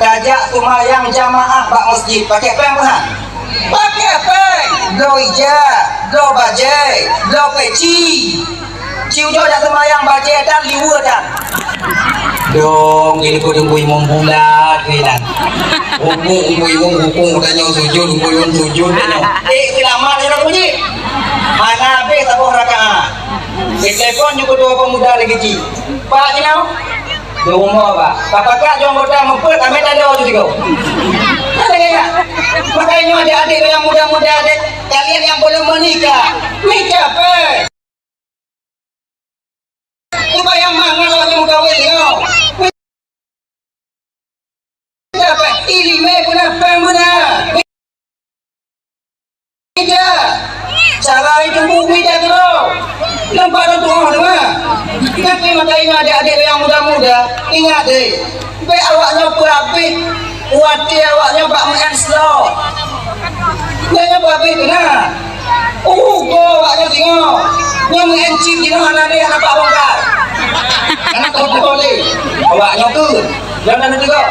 tajak seumayang jamaah bak masjid pakai péng, bukan? Pakai péng. Bloe ija, bloe bajée, bloe peci. Ci ujoe jak seumayang bajée tan, liweue tan. Dong, ini kau tunggu imum bulat ni tan. Hukum, tunggu imum hukum, tanya sujud, tunggu imum sujud, tanya. Eh, selamat ya, Pak Haji. Hana habéh saboh rakaat. Ditelepon juga dua pemuda lagi, Ji. Pak, you know? Di rumah, Pak. Bapak kak, jom kota mempet, ambil tanda tu tiga. Ada nggak? Makanya adik-adik yang muda-muda, adik, kalian yang belum menikah, nikah, Pak. Supaya mangat lagi mukawin nyoe. Ilimé beuna, péng beuna. Beda. Cara itu bumi dah keluar. Nampak dah tuah nama. Tapi makanya adik-adik yang muda-muda, ingat deh. Bèk awak nyoe peuhabéh watèe awak nyoe bak meu'en slot. Nyoe nyoe peuhabéh keunan. Ugo awak nyoe singoh. Nyoe meu'en chip jinoe hana lé, hana bak bongkar. Hana tahu beutôi lé. Awak nyoe keuh. Nyoe na juga.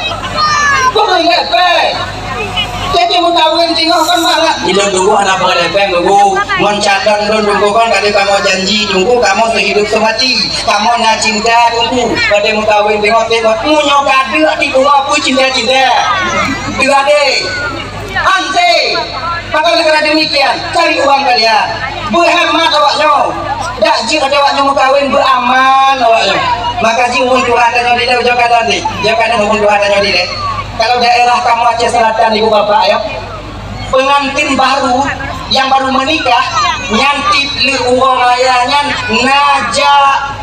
Kok ingat bèk? Jadi meukawen singoh kan mangat. Ilôn tunggu hana peureulèe péng tunggu. Ngon calon lôn tunggu kan ka lheueh kamoe janji tunggu kamoe seuhidup seumati. Kamoe na cinta tunggu. Pada meukawen tengok-tengok. Meunyoe ka deuek di bunga pun cinta-cinta. Deuek deh. Hanse. Maka oleh karena demikian, cari uang kalian. Berhemat awak nyoe. Dak jeuet awak nyoe meukawen beramal awak nyoe. Maka jih ureueng tuha tanyoe dilèe jok kata ni. Jok kata ureueng tuha tanyoe dilèe. Kalau daerah kamoe Aceh Selatan, ibu bapak, ya, pengantin baru yang baru menikah, nyan tiep lheueh uroe raya nyan na jak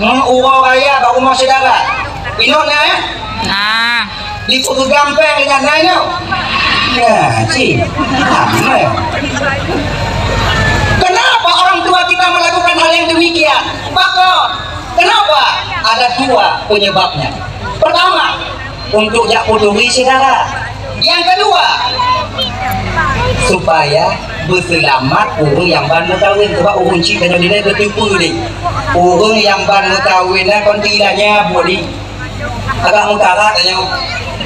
meu-, uroe raya bak rumoh syedara. Ingat na, ya? Nah. Di Putu Gampeng nyan na, ya? Nah, cik. Ramai. Kenapa orang tua kita melakukan hal yang demikian? Pakon? Kenapa? Ada dua penyebabnya. Pertama, untuk jak peuturi syedara. Nyang keudua, supaya beuseulamat ureueng nyang ban meukawen, sabab ureueng chik tanyoe dilèe beuteupeue lé. Ureueng nyang ban meukawen nyan kon tilanya boleh. Agak meukarat tanyoe.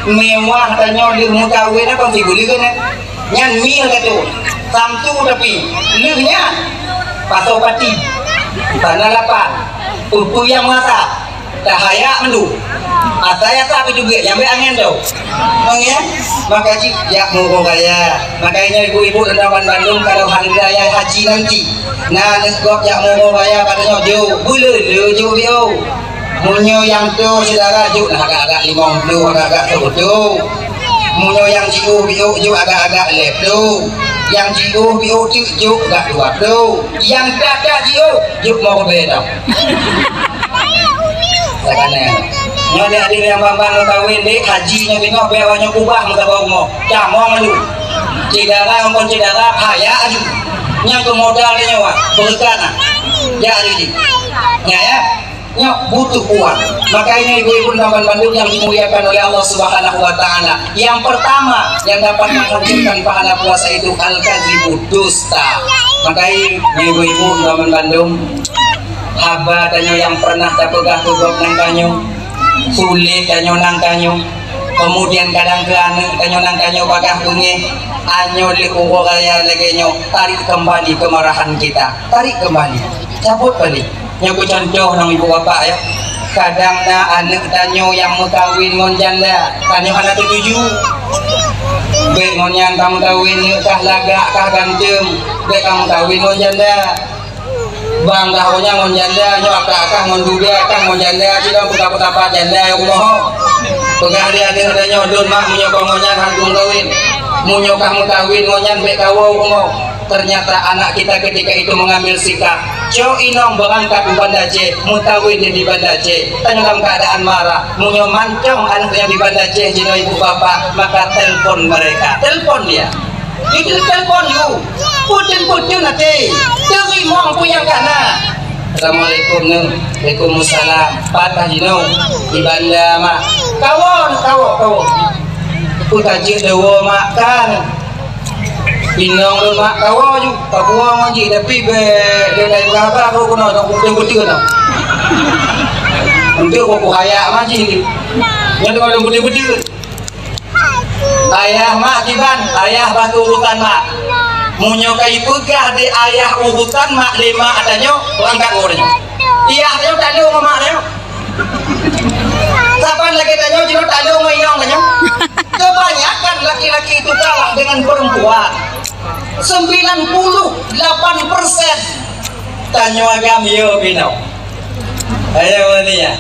Mewah tanyoe lheueh meukawen nyan kon sibuleuen nyan. Nyan mil ka tu. Samsu tapi lheueh nyan pasoe pati. Tanah lapang. Peue-peue nyang meurasa. Tahayak mandum. Asai asa pih juga nyampe angin tu. Angin. Maka cit jak murah raya. Makanya ibu-ibu dan teman bandum kalau hari raya haji nanti. Nah, aneuk gob jak murah raya katanya jok. Bula le jok bio. Meunyoe nyang tu syedara jok nah agak-agak limong ploh, agak-agak seubeutôi. Meunyoe nyang jiôh biôk jok agak-agak lhèe ploh. Nyang jiôh biôk teuk jok agak dua ploh. Nyang that-that jiôh jok lhèe ribèe tau. Sakannya. Nyoe adik-adik nyang ban-ban meukawen dek haji nyoe tengok bèk awak nyoe kubah meusaboh rumoh. Camong aju. Syedara ngon syedara haya aju. Nyang keu modal nyoe, beureukat nah. Ya, adik-adik. Ya, ya. Nyoe butuh uang. Makanya ibu-ibu dan bandum yang dimuliakan oleh Allah Subhanahu wa Ta'ala, yang pertama yang dapat menghancurkan pahala puasa itu al-kadzibu, dusta. Makanya ibu-ibu dan bandum, haba tanyoe yang pernah tapeugah keu gob nang tanyoe, sulet tanyoe nang tanyoe, kemudian kadang keu aneuk tanyoe nang tanyoe bagah beungéh, anyoe lé uroe raya lagèe nyoe, tarik kembali kemarahan kita, tarik kembali, cabut balik. Nyoe keu contoh nang ibu bapak ya. Kadang na aneuk tanyoe nyang meukawen ngon janda, tanyoe hana teutuju. Bèk ngon nyan ka meukawen neuk kah lagak kah ganteng, bèk ka meukawen ngon janda. Bang kah ngon nyan ngon janda, nyoe akah-akah ngon duda, akah ngon janda, sidang peugah-peugah janda rumoh. Peugah lé aneuk tanyoe, "Lôn mak, meunyoe kah ngon nyan han meukawen. Meunyoe kah meukawen ngon nyan bèk kawoe rumoh." Ternyata anak kita ketika itu mengambil sikap, "Cok inong beurangkat u Banda Aceh, meukawen di Banda Aceh." Tanyoe dalam keadaan marah. Meunyoe mantong aneuk nyang di Banda Aceh jinoe ibu bapak, maka telpon mereka. Telpon dia. Itu telpon you. Putun-putun até. Teurimong peue nyang ka na. Assalamualaikum, Neuk. Waalaikumsalam. Pat kah jinoe? Di Banda, Mak. Kawoe, kawoe, kawoe. Peue ka jeuet lé woe mak kan? Inong lôn mak kawoe ju, kawoe ngon jih, tapi bèk lôn dai haba keu keunoe, keu peuteueng-peuteueng nyoe. Untuk keu kuhayak mak jih. Nyan teuma lôn peuteueng-peuteueng. Ayah mak kiban, ayah bak urusan mak. Meunyoe ka ipeugah di ayah urusan mak lé mak tanyoe, beurangkat uroe nyoe. Ayah tanyoe tak lé mak tanyoe. Saban lagèe tanyoe jinoe taleueng ngon inong tanyoe. Kebanyakan laki-laki itu kalah dengan perempuan. Sembilan puluh delapan persen. Tanyoe agam yo binoe. Ayo ni ya.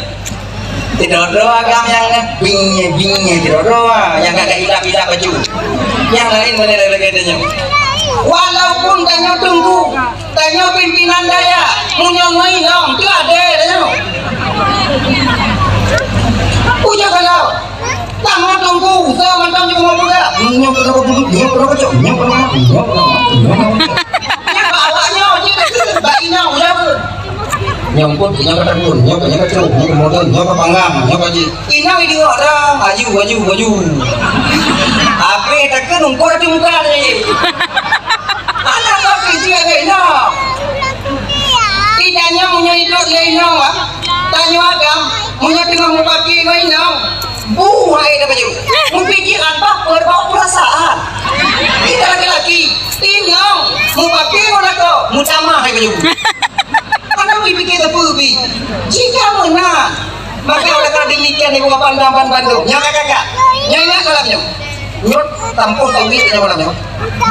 Tidak ada agam yang bingnya bingnya tidak ada yang agak ilap-ilap baju. Yang lain mana lagi tanyoe. Walaupun tanyoe tunggu Tanyoe pimpinan dayah, meunyoe ngon inong, teuh adé tanyoe. Ujoe kalau, tanyoe tunggu, usaha mantong jeuet keunoe peugah. Nyoe keunoe keubulut, nyoe keunoe keucok, nyoe keunoe, nyoe keunoe, nyoe keunoe. Nyan bak awak nyoe jih, bak inong, ujoe pun. Nyoe pun, nyoe ka takun, nyoe ka, nyoe ka trok, nyoe ka modern, nyoe ka panggang, nyoe ka jih. Inong ideungoe dah, aju, aju, aju. Habéh takheun ungkot di muka tadi. Alah kau pijak ngon inong. Di tanyoe meunyoe idop lé inong, ah. Tanyoe agam, meunyoe teungoh mupaki ngon inong. Bu hai dah baju. Mupikiran baper bawa perasaan. Kita laki-laki, inong, mupaki ngon lakoe, mutamah hai baju. Hana mipike teupeu pi. Jika meunan, maka oleh karena demikian ibu bapa dan bandum. Nyoe kakak, nyoe ingat malam nyoe. Nyoe tampung tauhid nyoe malam nyoe.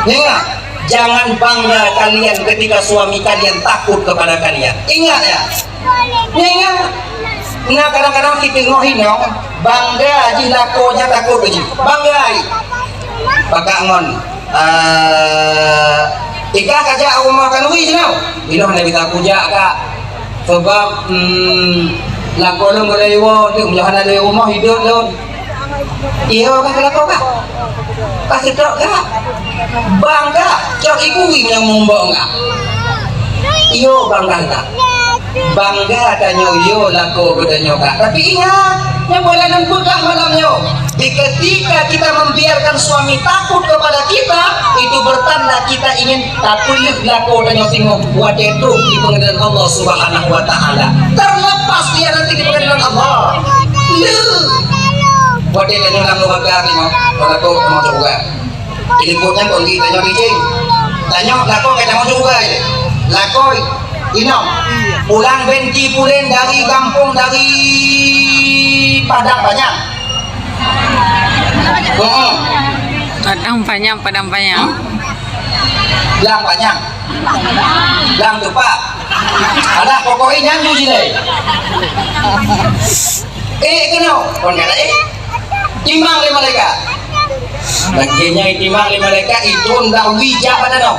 Nyoe ingat, jangan bangga kalian ketika suami kalian takut kepada kalian. Ingat ya. Nyoe ingat. Nah, kadang-kadang kita ngoh inong bangga jih lakoe nyan takut jih. Bangga ai. Pakak ngon. Ah, ikah kajak rumoh khanuri jinoe? Ilôn hana bisa kujak, Kak. Sabab, hmm, lakoe lôn golom iwoe, teuk meunyoe hana lé rumoh hidup lôn. Iyo, Kak, lakoe, Kak. Ka seudok, Kak. Bang, Kak, cok ibu nyang mumbok, Kak. Iyo, bang, Kak. Bangga tanyoe yo lakoe geutanyoe, Kak. Tapi ingat, nyang boleh lôn peugah malam nyoe. Di ketika kita membiarkan suami takut kepada kita, itu bertanda kita ingin tapeuleueh lakoe tanyoe singoh watèe trok di pengadilan Allah Subhanahu wa Ta'ala. Terlepas dia nanti di pengadilan Allah. Le. Watèe tanyoe lam neuraka singoh, lakoe tanyoe syeuruga. Ilikot nyan kon di tanyoe cicing. Tanyoe lakoe ka tanyoe syeuruga je. Lakoe inong. Pulang benti pulen dari gampông dari Padang Panyang. Heeh. Padang Panyang, Padang Panyang. Blang Panyang. Blang Tupak. Alah, pokoknya nyan tu jilai. Eh, kena. Kon kata, eh. Timang lé malaikat. Lagèe nyan itimang lé malaikat, itrôn dak wie jak bak danau.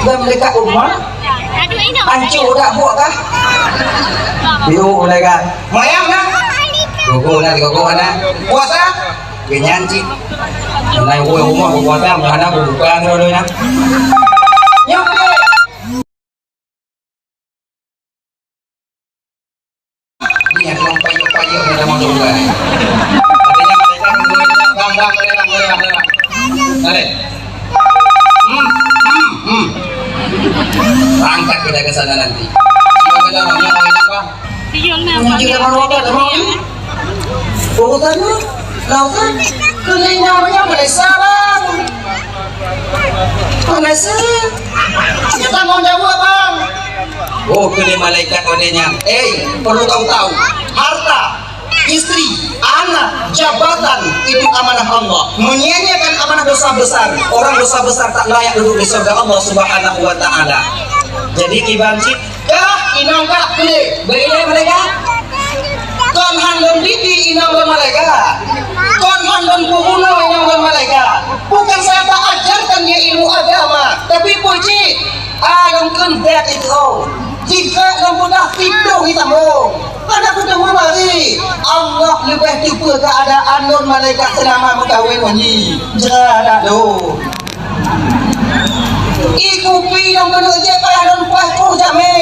Dan malaikat, "Uma, ancô dak buet kah?" Yuk malaikat, "Mayang nah." Gogo nah, gogo nah. "Puasa?" Genyan cit. Nah, woi, uma puasa, mana buka ngerodo nah. Nyok. Ini yang mau payung-payung yang mau coba. Artinya mereka menurutnya bang, bang, boleh, bang, boleh, bang, boleh, bang. Boleh. Hmm, hmm, hmm. Angkat kita ke sana nanti. Silakan, Bang, yang mau apa? Yang tidak mau apa, Bang? Urutannya, lautan, keuneuk nyang meunyoe Malaysia, Bang. Malaysia. Hanya tanggung jawab, Bang. Oh, keuneuk malaikat pada nyan. Eh, perlu kau tahu, harta, istri, anak, jabatan itu amanah Allah. Menyia-nyiakan amanah dosa besar. Orang dosa besar tak layak duduk di surga Allah Subhanahu wa Ta'ala. Jadi, kiban cit, Kah, inong kah, klik, beri lé mereka. Kon han lôn didik inong lôn malaikat. Kon han lôn peubunoe inong lôn malaikat. Bukan saya tak ajarkan dia ilmu agama, tapi puji. Ah, lôn kheun bèk itu. Jika lôn peugah pintoe hitam, oh. Ada kuteumé mari. Allah leubeh teupeue keuadaan lôn malaikat seulama meukawen ngon jih. Jeuet dak lôn. Ih, kupi nyang keuneuk jép payah lôn paih troh jamé.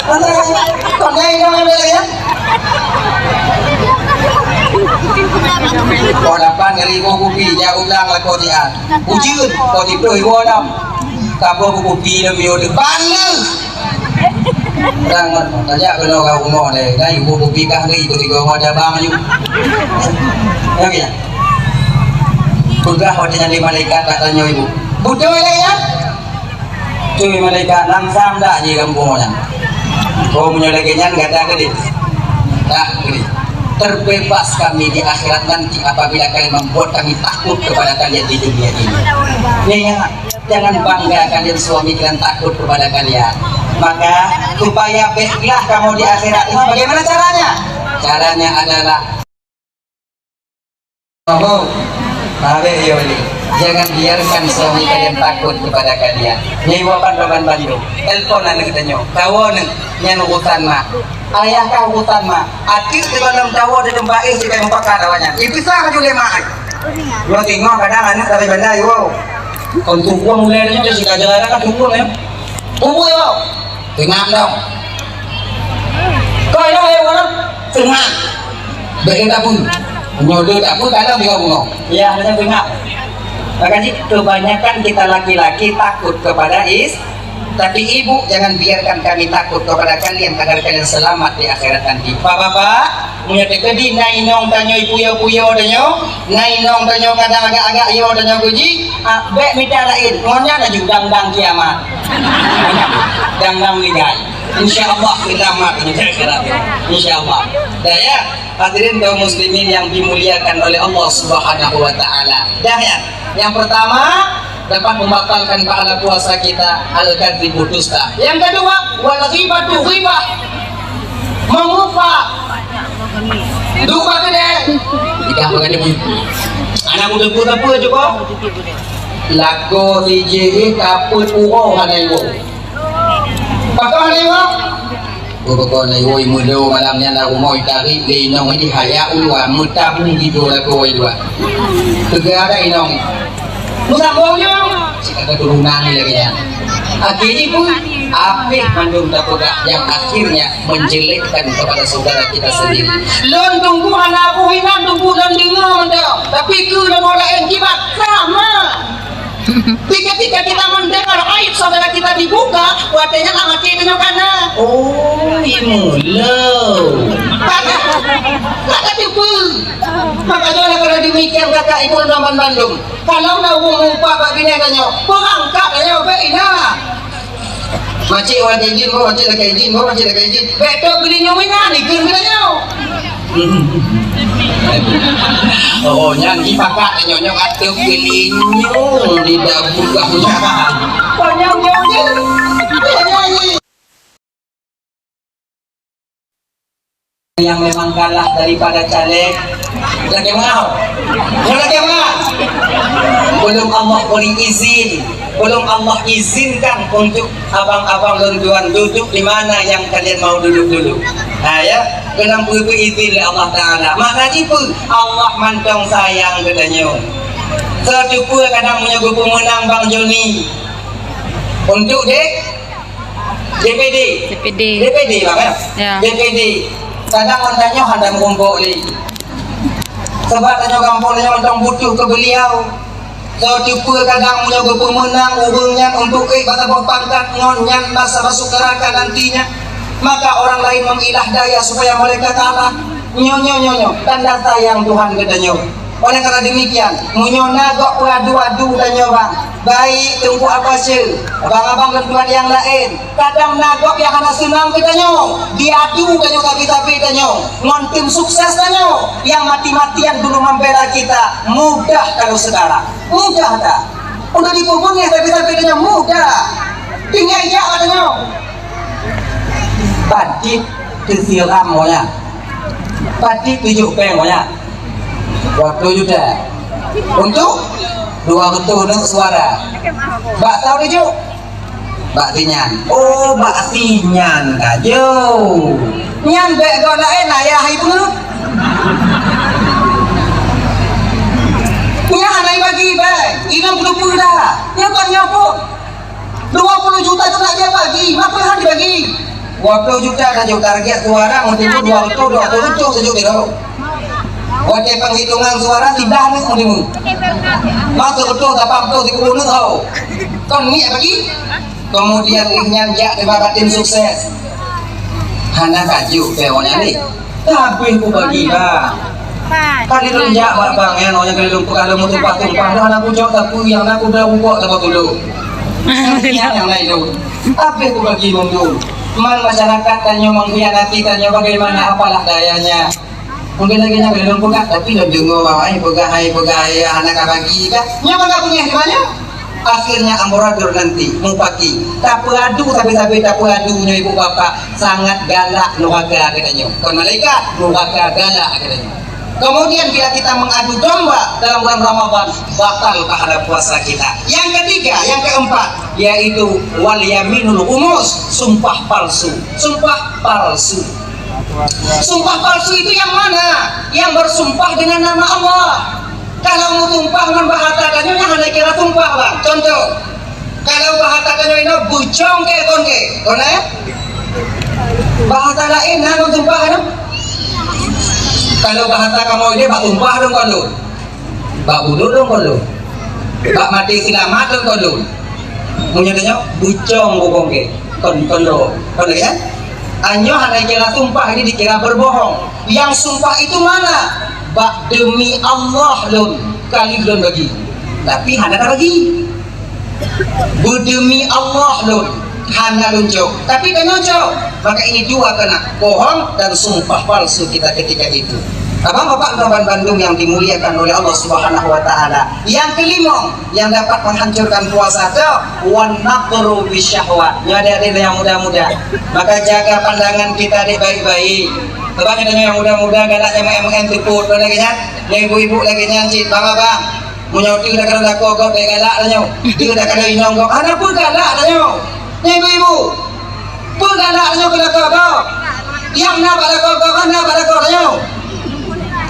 Pandai, pandai nyang ambil Pukon lapan ngon lhèe boh kupi, jak u blang lakoe jiat. Ujeuen, pukon siplôh iwoe lom. Saboh kupi lom yue depan leuh. Ureueng tajak keunoe ka rumoh lé, na ibu kupi kah lé, ibu tiga rumoh cabang aju. Oke. Peugah watèe nyan lé malaikat bak tanyoe ibu. Beutôi lé nyan? Tui malaikat, langsam dak jih gampông nyan. Oh, meunyoe lagèe nyan gata keudeh. Dak keudeh. Terbebas kami di akhirat nanti apabila kalian membuat kami takut kepada kalian di dunia ini. Ya, ya. Jangan bangga kalian suami kalian takut kepada kalian. Maka supaya bèk glah kamoe di akhirat itu bagaimana caranya? Caranya adalah Oh, habéh yo ni. Jangan biarkan suami kalian takut kepada kalian. Nyoe iwoe ban bandum. Telepon aneuk tanyoe. Kawoe neuk, nyan urusan mak. Ayah ka urusan mak. Atik di dalam kawoe di tempat eh, sikai mupaka lawan nyan. Ipisah ka julé mak ai. Lo tengok kadang aneuk dari bandar iwoe. Kon tubuh mulai nyoe sikaja ada ka tubuh ya. Tubuh iwoe. Tengah dong. Kau yang ayo orang tengah. Bagi tak pun. Nyodo tak pun kalau dia ngomong. Ya, hanya tengah. Makanya kebanyakan kita laki-laki takut kepada is, tapi ibu jangan biarkan kami takut kepada kalian agar kalian selamat di akhirat nanti. Bapak-bapak, meunyoe teukeudi na inong tanyoe puyo-puyo tanyoe, na inong tanyoe kadang agak-agak yo tanyoe guji, ah, bèk mita laén. Ngon nyan laju dang-dang kiamat. Dang-dang meninggal. Insya Allah kita aman di akhirat. Insya Allah. Dah ya, hadirin kaum muslimin yang dimuliakan oleh Allah Subhanahu wa taala. Dah ya. Yang pertama, dapat membatalkan pahala puasa kita, al-kadzibu, dusta. Yang kedua, wal ghibatu ghibah. Mengupah. Dupa keudeh. Tidak mengenai. Anak muda pun apa juga? Lakoe sijih kapeuet uroe hana iwoe. Pakon lé iwoe? Pakon lé iwoe, meulo malam nyan lam rumoh itarék lé inong jih, hayak u luwa, meutabung jidoe lakoe u luwa. Peugah dah inong. Meusambông nyoe. Cit ka keuturonan lé lagèe nyan. Akhé jih pun, habéh mandum tapeugah nyang akhirnya menjelekkan kepada saudara kita sendiri. Lôn teungku hana boh inan teungku lôn deungoe mantong, tapi keu lôn laén jibat sama. Ketika kita mendengar aib saudara kita dibuka, watèe nyan até tanyoe kana. Oh, imeulo. Kata, kata tipu. Maka oleh karena demikian, kata ibu ulama bandum, kalau na ureueng meuupat bak binéh tanyoe, peurangkat tanyoe bèk inan. Macik watèe jih, macik lakèe jih, macik lakèe jih. Bèk tok geulinyueng inan, ikheun geutanyoe. Oh, nyan jipakat nyoe, nyoe ateueh keulinyueng di dabu kah. Panyang nyoe je. Yang memang kalah daripada caleg. Lagèe mau. Lagèe mau. Belum Allah beri izin. Belum Allah izinkan untuk abang-abang lôn tuan duduk di mana yang kalian mau duduk dulu. Ha, ya, keunan peue-peue izin lé Allah Taala. Makna jih peue? Allah mantong sayang geutanyoe. Soe teupeue kadang meunyoe geupeumeunang Bang Joni untuk D, D P D. D P D. D P D, Bang, ya? Ya. D P D. Kadang ngon tanyoe hana meurumpok lé. Sebab tanyoe gampông tanyoe mantong butuh keu beuliau. Soe teupeue kadang meunyoe geupeumeunang ureueng nyan untuk ék bak saboh pangkat ngon nyan masa masuk neraka nantinya, maka orang lain mengilah daya supaya mereka kalah. Nyoe, nyoe, nyoe, nyoe, tanda sayang Tuhan geutanyoe. Oleh karena demikian, meunyoe na gob peuadu-adu tanyoe bang, baik Teungku Abasyeu, abang-abang lôn tuan nyang laén, kadang na gob nyang hana seunang keu tanyoe, diadu tanyoe sabe-sabe tanyoe ngon tim sukses tanyoe nyang mati-matian dulu membela kita, mudah kalau sekarang. Mudah dah. Untuk dipubunyah sabe-sabe tanyoe mudah. Tinggai jak tanyoe. Padit teusiram monya. Padit tujoh péng monya. Dua puluh juta. Untuk dua reutôh neuk suara. Bak saboh tujoh. Bak si nyan. Oh, bak si nyan ka jeuet. Nyan bèk gob laén ayah ibu. Nyan hana ibagi bèk. Inong peudupeue dah. Nyan kon nyoe pun. Dua puluh juta tu nak dia bagi. Mapa han dibagi? Dua ploh juta sajoe target suara, meunteuk dua reutôh, dua reutôh sajoe biro. Watèe penghitungan suara, siblah neuk meunteuk. Masuk reutôh, lapan reutôh, sikureueng neuk ho. Kon niet bagi. Kemudian lheueh nyan jak di Babatin sukses. Hana kajok peuwanya ni. Habéh kubagi, bang. Kan lôn jak bak bang, ya, nyoe nyang keuneuk lôn peugah lôn meutumpah-tumpah, dah na kujok sapeue nyang na kuda bukok saboh tulok. Nyang laén lôn. Habéh kubagi lôn tu. Man masyarakat tanyoe mengkhianati tanyoe bagaimana, apalah dayanya. Mungkin lagèe nyan lôn peugah, tapi lôn deungö, ai peugah, ai peugah, ai hana ka bagi kah. Nyan maka beungèh di mana? Akhirnya amburadul nanti, mupaki. Tapeuadu, sabe-sabe tapeuadu nyoe ibu bapak, sangat galak nuraka geutanyoe. Kon malaikat, nuraka galak geutanyoe. Kemudian bila kita mengadu domba dalam bulan Ramadan, batal pahala puasa kita. Yang ketiga, yang keempat, yaitu wal yaminul ghumus, sumpah palsu. Sumpah palsu. Sumpah palsu itu yang mana? Yang bersumpah dengan nama Allah. Kalau meusumpah ngon bahasa tanyoe nyan hana kira sumpah, bang. Contoh, kalau bahasa tanyoe inoe bucong ke kon ke? Kon, eh? Bahasa laén na meusumpah inoe? Kalau bahasa kamoe ini bak sumpah dong kon lôn. Bak bunuh dong kon lôn. Bak maté seulamat dong kon lôn. Meunyoe tanyoe bucong bukong ke? Kon, kon lôn. Kon lôn, ya? Anyoe hana kira sumpah, ini dikira berbohong. Yang sumpah itu mana? Bak demi Allah lôn, kali lôn bagi. Tapi hana tabagi. Beudemi Allah lôn, hana lôn cok. Tapi tanyoe cok. Maka ini dua kena, bohong dan sumpah palsu kita ketika itu. Abang bapak teman bandum yang dimuliakan oleh Allah Subhanahu wa taala. Yang kelima, yang dapat menghancurkan puasa tu, wan nadhru bisyahwat. Nyoe adik-adik yang muda-muda. Maka jaga pandangan kita dek baik-baik. Sebab kita yang muda-muda galak M M M tepuk lagi nyan. Ibu-ibu lagi nyan cit, bang abang. Meunyoe teu dak lakoe gob bèk galak tanyoe. Teu dak inong gob, hana peue galak tanyoe. Nyan ibu-ibu. Peue galak tanyoe keu lakoe gob. Nyang na bak lakoe gob, hana bak lakoe tanyoe.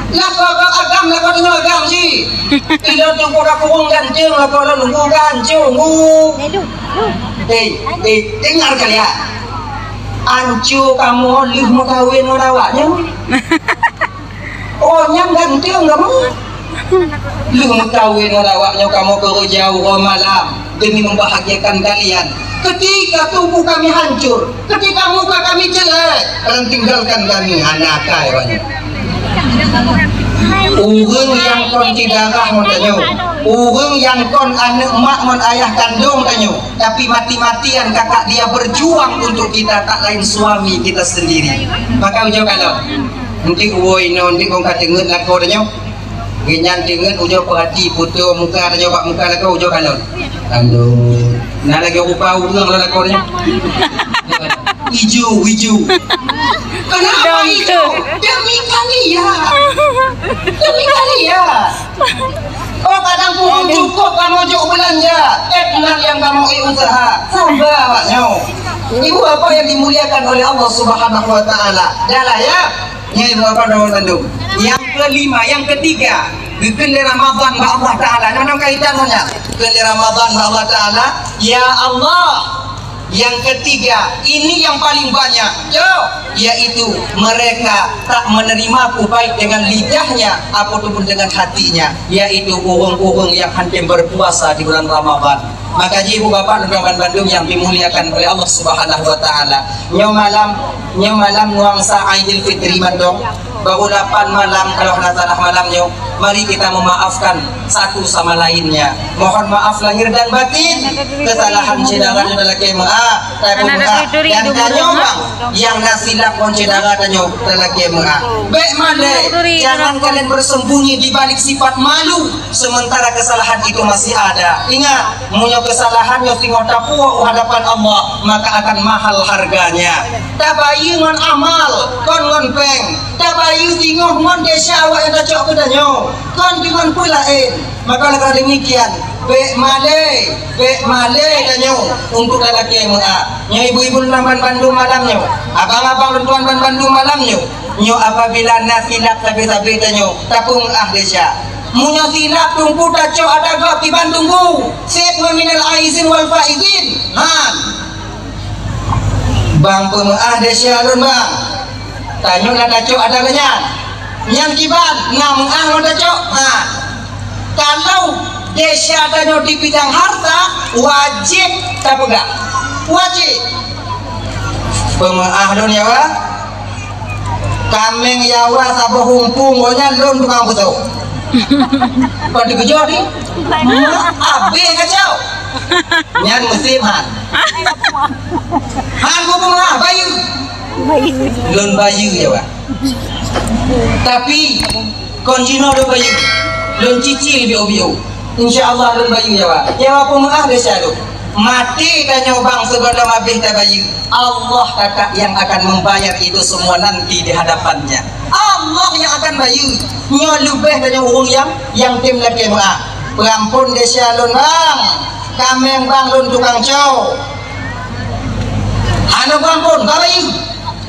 Lakoe gob agam, lakoe tanyoe agam jih. Ilôn teungku ka kureueng ganteng, lakoe lôn nunggu ganteng, nunggu. Hei, hei, dengar kalian. Anco kamoe lheueh meukawen ngon awaknyan. Oh, nyan ganteng kamoe. Lheueh meukawen ngon awaknyoe kamoe keureuja uroe malam demi membahagiakan kalian. Ketika tubuh kami hancur, ketika muka kami jelek, kalian tinggalkan kami, hana akai awaknyoe. Ureueng nyang kon syedara ngon tanyoe, ureueng nyang kon aneuk mak ngon ayah kandong tanyoe, tapi mati-matian kakak dia berjuang untuk kita, tak lain suami kita sendiri. Maka ujoe kalon. Nanti uwoe inoe, nanti kong ka teungeut lakoe tanyoe. Geuhnyan teungeut ujoe peurati, putôh muka tanyoe bak muka lakoe ujoe kalon. Aduh, na lagèe rupa ureueng lôn lakoe tanyoe. Iju, iju. Kenapa iju? Demi kalian. Demi kalian. Oh, kadang pun cukup kamoe jok beulanja, eh, nyan nyang kamoe usaha. Sabar awaknyoe. Ibu bapak yang dimuliakan oleh Allah Subhanahu wa taala. Dah lah, ya. Nyan ibu bapak dan mandum. Yang kelima, yang ketiga, dikeue lé Ramadan bak Allah Taala. Nyang na kaitan ngon nyan. Dikeue lé Ramadan bak Allah Taala, ya Allah, yang ketiga, ini yang paling banyak, yo, yaitu mereka tak menerimaku baik dengan lidahnya ataupun dengan hatinya, yaitu ureueng-ureueng yang hana berpuasa di bulan Ramadan. Maka ji ibu bapak dan teman bandum yang dimuliakan oleh Allah Subhanahu wa taala. Nyoe malam, nyoe malam nuansa Aidil Fitri mantong. Baru lapan malam kalau hana salah malam nyoe. Mari kita memaafkan satu sama lainnya. Mohon maaf lahir dan batin. Kesalahan syedara nyoe talakèe meu'ah, talakèe meu'ah. Dan tanyoe bang, nyang na silap ngon syedara tanyoe talakèe meu'ah. Bèk malèe, jangan kalian bersembunyi di balik sifat malu, sementara kesalahan itu masih ada. Ingat, meunyoe kesalahan nyoe singoh tapuwoe u hadapan Allah, maka akan mahal harganya. Tabayeue ngon amal, kon ngon pèng. Tabayeue singoh ngon desya awak nyang tacok keu tanyoe, kon deungon peue laén. Maka lagèe demikian, bèk malèe, bèk malèe tanyoe untuk lalakèe meu'ah. Nyoe ibu-ibu lôn ban bandum malam nyoe, abang-abang lôn tuan ban bandum malam nyoe. Nyoe apabila na khilaf sabe-sabe tanyoe, tapeumeu'ah desya. Meunyoe khilaf teungku tacok ada gob kiban teungku, sép ngon minal aizin wal faizin. Han. Bang peumeu'ah desya lôn, bang. Tanyoe na tacok atra nyan. Nyan kiban, na meu'ah ngon tacok. Ha. Kalau desya tanyoe di bidang harta, wajéb tapeugah. Wajéb. Peumeu'ah lôn ya, bang. Kaméng yawa saboh humpung, oh nyan lôn tukang peutoh. Kon teukeujot ni? Abéh kacau. Nyan musém han. Han bubuh ha, bayeue. Lôn bayeue ya, Wak. Tapi kon jinoe lôn bayeue. Lôn cicil biôh-biôh. Insya Allah lôn bayeue ya, Wak. Ya, Wak, peumeu'ah desya lôn. Maté tanyoe bang sigohlom abéh tabayeue. Allah kakak yang akan membayar itu semua nanti di hadapan-Nya. Allah yang akan bayeue. Nyoe leubeh tanyoe ureuëng nyang, nyang tem lakée meu'ah. Peurampon desya lôn bang. Kaméng bang lôn tukang cok. Hana peurampon, ka bayeue.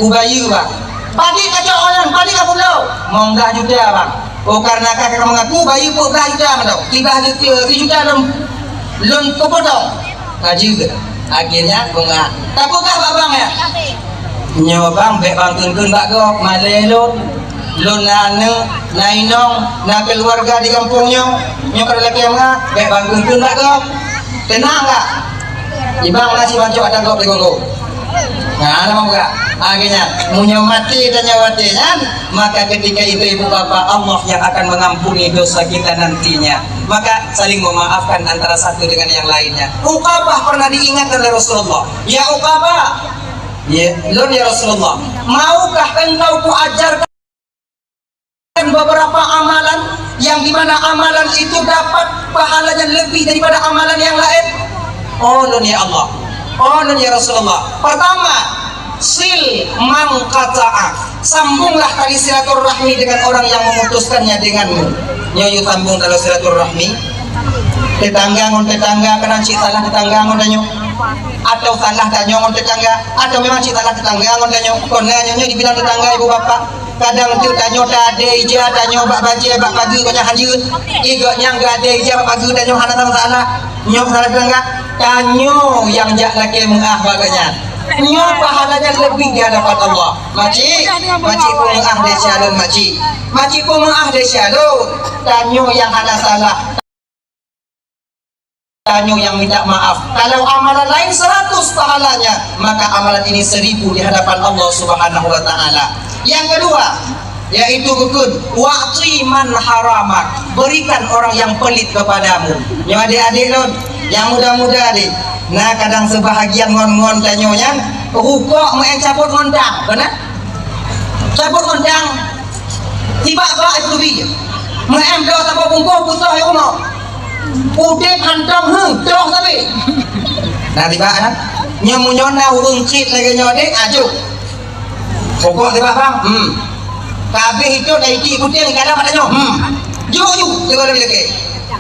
Kubayeue bang. Padit kacok orang, padit ka pulo. Mong blah juta bang. Oh, karena kakak mengaku bayeue peuet blah juta mantong. Siblah juta, sijuta lôn, lôn peupotong. Ka jeuet. Akhirnya peungah. Tapeugah bak bang ya. Nyoe bang, bék bang kheun-kheun bak gob, malée lôn. Lôn na aneuk, na inong, na keuluwarga di gampông nyoe. Nyoe ka lagée meu'ah, bék bang kheun-kheun bak gob. Teunang ka? Ibang na sibancok atra gob di gogo. Nah, lama buka. Akhirnya, meunyoe maté tanyoe watée nyan, maka ketika itu ibu bapak, Allah yang akan mengampuni dosa kita nantinya. Maka saling memaafkan antara satu dengan yang lainnya. Uqabah pernah diingatkan oleh Rasulullah, "Ya Uqabah, ya, lôn ya Rasulullah, maukah engkau kuajarkan beberapa amalan yang dimana amalan itu dapat pahalanya lebih daripada amalan yang lain?" "Oh lôn ya Allah, oh lôn ya Rasulullah." Pertama, "Sil man qata'ak." Sambunglah tali silaturahmi dengan orang yang memutuskannya denganmu. Nyoe yue sambung tali silaturahmi. Tetangga ngon tetangga, kadang cit salah tetangga ngon tanyoe. Atau salah tanyoe ngon tetangga, atau memang cit salah tetangga ngon tanyoe. Kon na nyoe, nyoe dibilang tetangga ibu bapak. Kadang tu tanyoe tadé ija tanyoe bak bajée, bak pageue, gobnyan han jeuet. Igob nyang gadé ija bak pageue tanyoe hana salah. Nyoe salah tetangga. Tanyoe nyang jak lakée meu'ah bak gobnyan. Nyoe pahalanya lebih di hadapan Allah. Makcik, makcik peumeu'ah desya lôn, makcik. Makcik peumeu'ah desya lôn. Tanyoe nyang hana salah, tanyoe nyang minta maaf. Kalau amalan lain seratus pahalanya, maka amalan ini seribu di hadapan Allah Subhanahu wa Ta'ala. Yang kedua, yaitu rukun, "Wa'ti man haramak." Berikan orang yang pelit kepadamu. Nyoe adék-adék lôn, nyang muda-muda deh. Nah, kadang sebahagian ngon-ngon tanyoe nyan, rukok meu'en cabot ngon tang, beuna? Cabot ngon tang, tibak bak itu bi. Meu'en bloe saboh bungkôh putôh di rumoh. Udeb hantom, heuh, toh sabe. Nah, tibak, nah. Nyoe meunyoe na ureuëng cit lagée nyoe deh, aju. Pokok tibak bang. Hmm. Kabeh itu dari ti putih ni kadang pada nyoe. Hmm. Ju ju, tiba lebih lagi.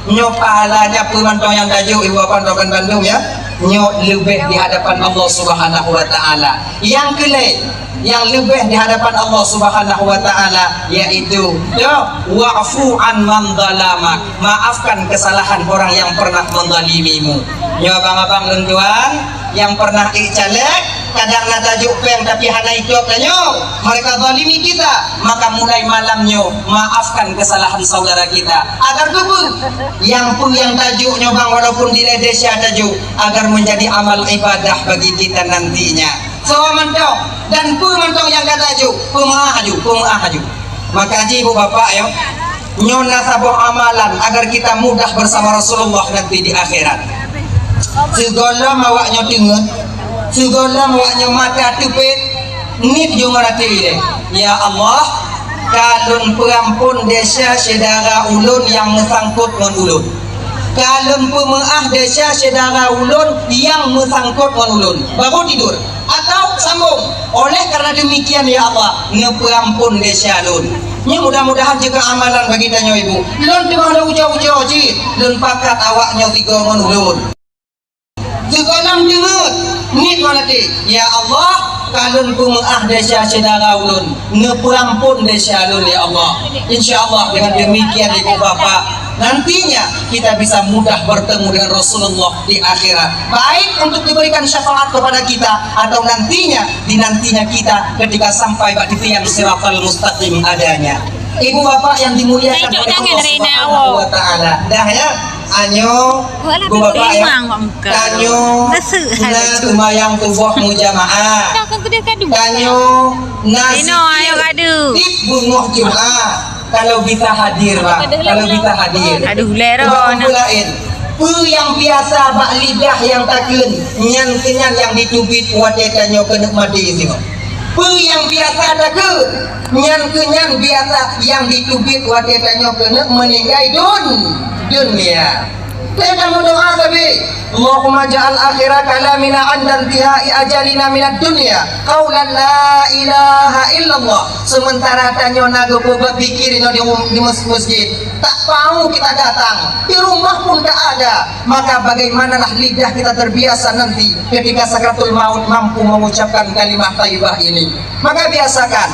Nyoe pahalanya peumantong nyang tajok ibu bapak doakan bandum ya. Nyoe leubeh di hadapan Allah Subhanahu wa Ta'ala. Yang kelai, yang leubeh di hadapan Allah Subhanahu wa Ta'ala yaitu, ya, wa'fu an man zalamak. Maafkan kesalahan orang yang pernah menzalimimu. Nyoe abang-abang lôn tuan, nyang pernah ék caleg, kadang na tajok péng tapi hana itôb tanyoe, mereka zalimi kita, maka mulai malam nyoe maafkan kesalahan saudara kita. Agar keupeue? Nyang peue nyang tajok nyoe bang, walaupun dilée desya tajok, agar menjadi amal ibadah bagi kita nantinya. Soe mantong dan peue mantong nyang ka tajok, peumeu'ah aju, peumeu'ah aju. Maka ji ibu bapak yo, nyoe na saboh amalan agar kita mudah bersama Rasulullah nanti di akhirat. Sigohlom awak nyoe teungeut, sigohlom awak nyoe mata teupet, niet ju ngon até ilée, "Ya Allah, ka lôn peurampon desya syedara ulôn nyang meusangkot ngon ulôn. Ka lôn peumeu'ah desya syedara ulôn nyang meusangkot ngon ulôn." Baru tidur. Atau sambung, "Oleh karena demikian, ya Allah, neupeuampon desya lôn." Nyoe mudah-mudahan jeuet keu amalan bagi tanyoe ibu. Lôn teuma lôn ujoe-ujoe cit, lôn pakat awak nyoe sigoe ngon ulôn. Sigohlom teungeut, niet ngon até, "Ya Allah, ka lôn peumeu'ah desya syedara ulôn, neupeuampon desya lôn, ya Allah." Insya Allah, dengan demikian, ibu bapak, Nantinya kita bisa mudah bertemu dengan Rasulullah di akhirat, baik untuk diberikan syafaat kepada kita atau nantinya, di nantinya kita ketika sampai bak di tiang siratal mustaqim adanya. Ibu bapak yang dimuliakan oleh Allah Subhanahu wa Taala. Dah ya, anyo, ibu bapak ya. Tanyo na seumayang suboh mujamaah. Tanyo na zikir tiep beungoh Jumat. Kalau bisa hadir, Bang. Kalau bisa hadir. Aduh, lé. Sebab peue laén? Peue nyang biasa bak lidah nyang takheun, nyan keuh nyan nyang jiteubiet watée tanyoe keuneuk maté singoh. Peue nyang biasa takheun, nyan keuh nyan biasa nyang jiteubiet watée tanyoe keuneuk meuninggai dun-, dunia. Teuka meudoa sabe, "Allahumma ja'al akhira kalamina 'inda intihai ajalina minad dunya qaulan la ilaha illallah." Sementara tanyoe na geupeubuet zikir nyoe di rum-, di mes-, masjid, tak mau kita datang, di rumah pun tak ada, maka bagaimanalah lidah kita terbiasa nanti ketika sakaratul maut mampu mengucapkan kalimah thayyibah ini? Maka biasakan.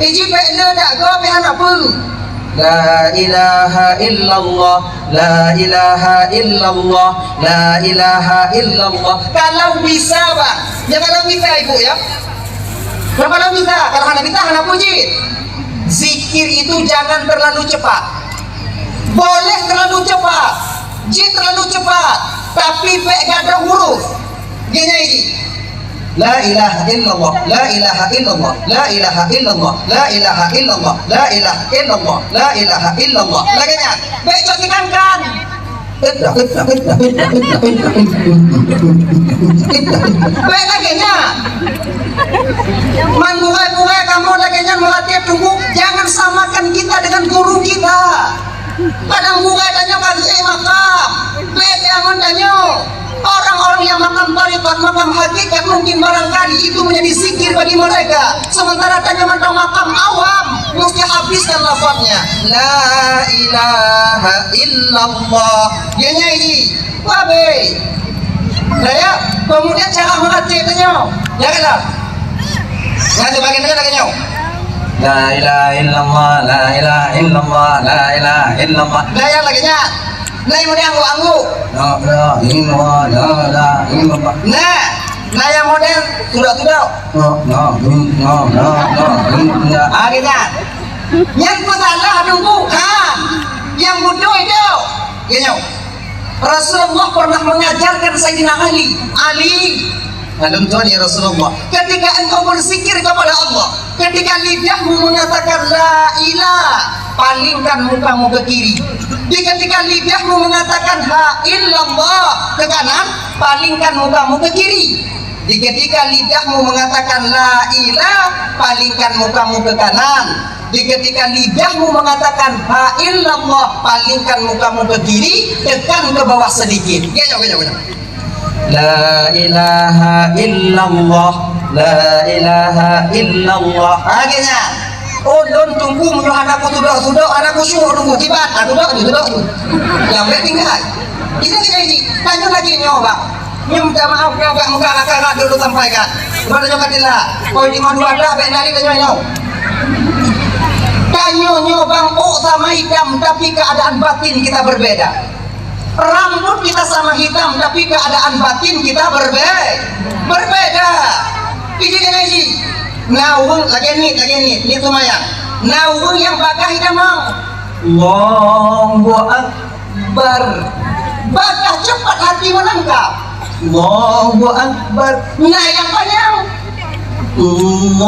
Iji bék le dak go bék hana peue. La ilaha illallah, la ilaha illallah, la ilaha illallah. Kalau bisa, Bang. Ya, kalau bisa, Ibu, ya. Nah, kalau bisa, kalau hana bisa, hana peue jih. Zikir itu jangan terlalu cepat. Boleh terlalu cepat. Jih terlalu cepat. Tapi bék gadôh huruf. Gini, Iji. La ilaha illallah, la ilaha illallah, la ilaha illallah, la ilaha illallah, la ilaha illallah, la ilaha illallah. Lagée nyan. Bék cok sikan-kan. Bék lagée nyan. Man burai-burai kamoe lagée nyan meulatihan tubuh, jangan samakan kita dengan guru kita. Kadang bukai tanyoe ka geuék makam, bék angon tanyoe. Orang-orang yang makam tarekat, makam hakikat, mungkin barangkali itu menjadi zikir bagi mereka. Sementara tanyoe mantong makam awam, mesti habiskan lafaznya. La ilaha illallah. Ya, nyai. Wabe. Nah, ya, kemudian cara mengecek tanyoe. Ya kan? Nah, sebagian dengar lagée nyoe. La ilaha illallah, la ilaha illallah, la ilaha illallah. Nah, nyang lagée nyan. Nah, nyang model angguk-angguk. La ilaha illallah, la ilaha illallah. Nah, nah, nyang model tudok-tudok. La, la, la, la, la, la. Ah, gitu. Nyang peusalah nunggu. Ha. Nyang beutôi tu. Gitu. Rasulullah pernah mengajarkan Sayyidina Ali, "Ali, malum tuan ya Rasulullah, ketika engkau berzikir kepada Allah, ketika lidahmu mengatakan la ilah, palingkan mukamu ke kiri. Di ketika lidahmu mengatakan ha illallah ke kanan, palingkan mukamu ke kiri. Di ketika lidahmu mengatakan la ilah, palingkan mukamu ke kanan. Di ketika lidahmu mengatakan ha illallah, palingkan mukamu ke kiri, tekan ke bawah sedikit." Gini, gini, gini. La ilaha illallah, la ilaha illallah. Ha, gini. Oh, lôn tunggu meunyoe hana kutudok-tudok, hana kusyuk tunggu. Tibat, ah, tudok tu, tudok tu. Nyang bék tinggai. Ini kita ini. Tanyoe lagée nyoe, Bang. Nyoe minta maaf, Bang, Bang, muka raka-raka dulu sampaikan. Cuma tanyoe ka tila. Koi di mana ada, bék nari tanyoe nyoe. Tanyoe nyoe, Bang, oh sama hitam, tapi keadaan batin kita berbeda. Rambut kita sama hitam, tapi keadaan batin kita berbe-, berbeda. Iji, iji, iji. Na ureuëng lagée ni, lagée ni, ni seumayang. Na ureuëng nyang bagah hitam, Bang. Allahu Akbar. Bagah cepat hati menangkap. Allahu Akbar. Na nyang panyang. Allahu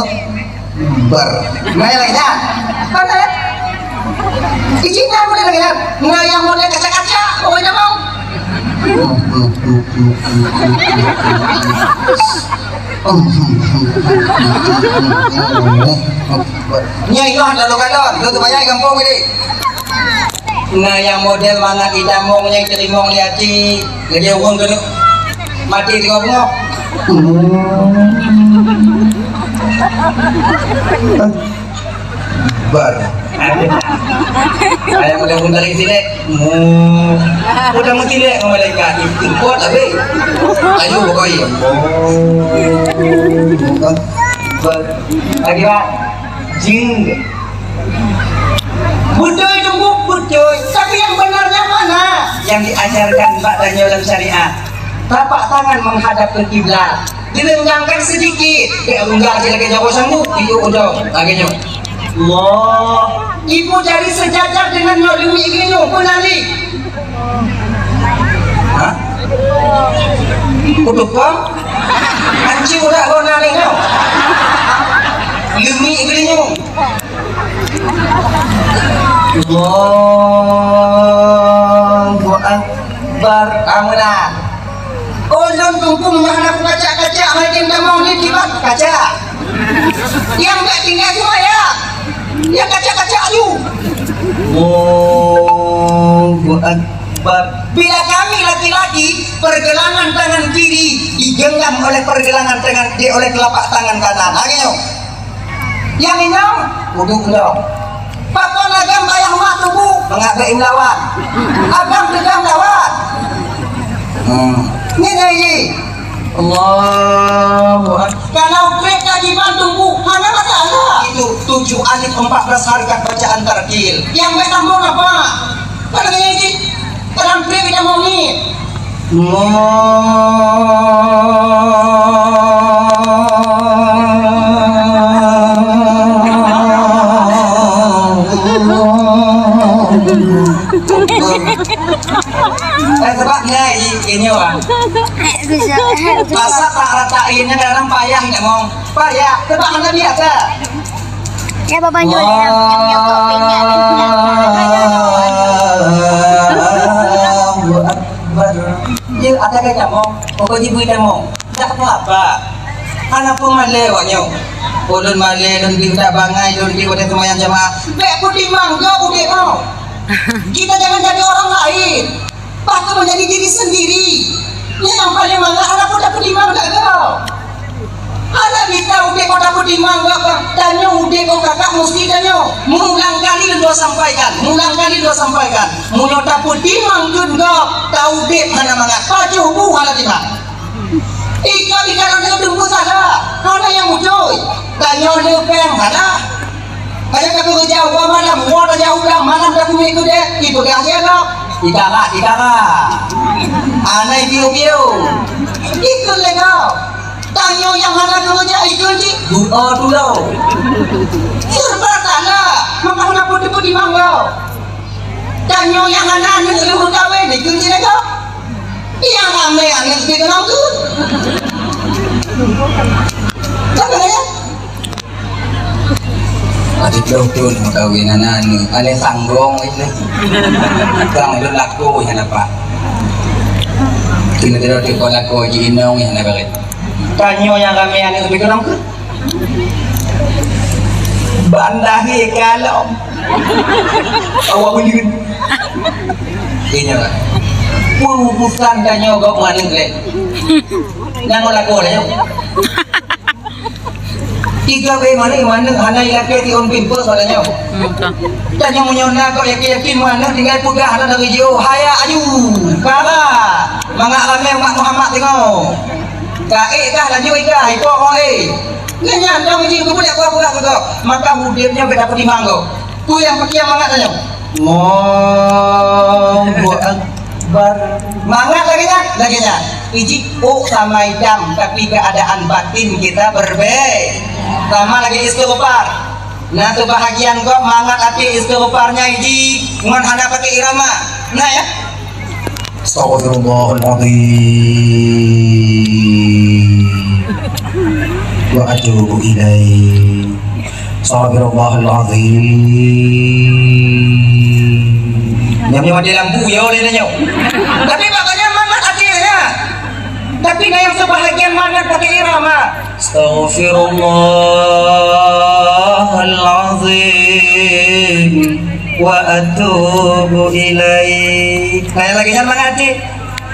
Akbar. Na nyang laén dah. Kan dah? Iji na model lagée nyan. Na nyang model kaca-kaca, pokoknya mau. Nyai Noh lalu galon, tu tu banyak gampông ni. Na nyang model mangat idamong nyang teurimong di até, lagée ureuëng keuneuk maté teungoh beungoh. Bar. Ayah model ureuëng dari Silet. Udah meutilek ngon malaikat. Import habis. Ayo, pokoknya. Bar. Lagi, Pak. Jeuet. Beutôi, Teungku, beutôi. Tapi nyang beunarnya mana? Nyang diajarkan bak tanyoe lam syariat. Tapak tangan menghadap ke kiblat. Dilenggangkan sedikit. Dek unggal je lagèe jaroe sanggup. Tiyu ujong. Lagèe nyoe. Allah. Ibu jari sejajar dengan nyoe demi geunyueng. Peunali. Ha? Kutupa? Anci udah kau nani kau. Lemi geulinyueng. Allahu Akbar. Amunah. Oh, lôn Teungku meunyoe hana kacak-kacak, hai tem tamong ni kiban kacak. Nyang bèk tinggai cuma ya. Ya kacak-kacak aju. Allahu Akbar. Bila kami laki-laki, pergelangan tangan kiri digenggam oleh pergelangan tangan, di, oleh telapak tangan kanan. Ha, gitu. Nyang inong, uduk inong. Pakon agam bayah mak tubu, mengabek imlawan. Agam tegam lawan. Hmm. Ni, ni, ni. Allahu Akbar. Kalau trép ka jiban tubu, hana masalah. Itu tujuh alif empat belas harakat bacaan tartil. Nyang bèk sambung apa? Pada kaya ini, terang trép kita mau ni. Eh, sebab dia i-, ini orang. Masa tak rata ini dalam payah nak mau. Payah. Sebab mana biasa? Ya, Bapak, nyuruh dalam, nyam, nyam, kopi, nyam, nyam, nyam. Allahu Akbar. Dia ada ke nyamong? Pokok ibu nyamong. Tak apa-apa. Hana pun malèe awak nyoe. Ulôn malèe, lôn di utak bangai, lôn di utak semayang jamaah. Bèk peutimang keu udép nyoe. Kita jangan jadi orang lain. Bahkan menjadi diri sendiri. Nyang paling mangat hana pun tapeutimang dak keu. Hana bisa udép kota peutimang, Bapak. Tanyoe udép kota kakak mesti tanyoe. Meulang kali lôn dua sampaikan. Meulang kali lôn dua sampaikan. Meunyoe tapeutimang keu gob, ta udép hana mangat. Pajoh bu hana timang. Ika-ika hana teumpu salah. Hana nyang beutôi. Tanyoe leubeh salah. Kaya ka keureuja uroe malam, uroe tajak u blang, malam tapeugah keu deh, ipeugah lé gob. Ikara, ikara. Anai piu-piu. Ikheun lé gob. Tanyoe nyang hana keureuja ikheun cit, du'oe tulông. Serba salah, maka hana peue-peue di mangga. Tanyoe nyang hana aneuk lheueh meukawen ikheun cit lé gob. Nyang ramé aneuk pih keunong tu. Kan beuna ya? Adik doktor meukawen aneuk, aneuk sanggong itu. Kang lôn lakoe hana dapat. Kena tidak dapat lakoe ji inong hana baret. Tanyoe nyang ramé aneuk lebih kenang ke? Bandahi kalom. Awak ulun. Ini lah. Urusan tanyoe gob maneuk lé. Nyang lakoe lé. Tiga bèe maneuk, maneuk hana ilapèe tiôn pimpeu pada nyoe. Hmm, betul. Dan nyang meunyoe na kok yakin-yakin maneuk tinggai peugah hana dari jiôh, haya aju. Kara. Mangat ramé umat Muhammad tengok. Ka ék kah laju ék kah, ipok kong ék. Nyan nyan dong jih geupeugah peugah keu gob. Maka udép nyoe beda peutimang gob. Peue nyang peukiah mangat tanyoe? Allahu Akbar. Mangat lagèe nyan, lagèe nyan. Iji ôk sama idam, tapi keadaan batin kita berbeda. Sama lagèe istighfar. Nah, sebahagian gob mangat até istighfarnya iji ngon hana pakai irama. Nah, ya. Astaghfirullahaladzim. Wa atubu ilaih. Astaghfirullahaladzim. Nyam-nyam ada lampu, ya, oleh nanya. Tapi makanya mangat até, ya. Tapi na nyang sebahagian mangat pakai irama. Astaghfirullahaladzim wa atubu ilaih. Nah, lagi nyan mangat até.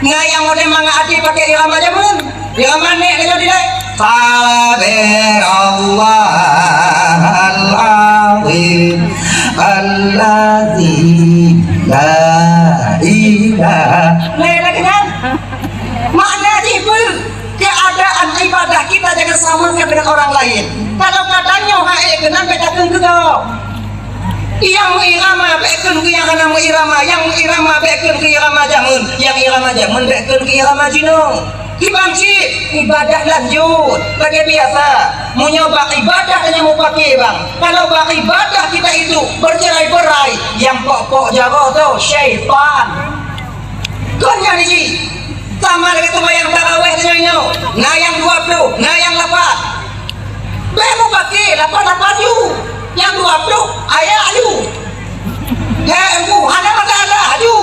Ngai nyang model mangat até pakai irama jameun. Irama nek kena dilai. Sabirallahal azim alladzi la ilaha. Nah, lagi nyan. Makna jih peue? Keadaan ibadah kita jangan Samakan dengan orang lain. Kalau ka tanyoe hak ék keunan, bèk takheun keu gob. Nyang meuirama bèk kheun keu nyang hana meuirama, nyang meuirama bèk kheun keu irama jameun, nyang irama jameun bèk kheun keu irama jinoe. Kiban cit, ibadah lanjut. Lagèe biasa, meunyoe bak ibadah tanyoe mupake bang, kalau bak ibadah kita itu bercerai-berai, nyang pok-pok jaroe tu syaitan. Kon nyan jih. Sama lagèe seumayang tarawih tanyoe nyoe, na nyang dua ploh, na nyang lapan. Bèk mupake lapan-lapan ju, nyang dua ploh ayat ju. He, Teungku, hana masalah ju.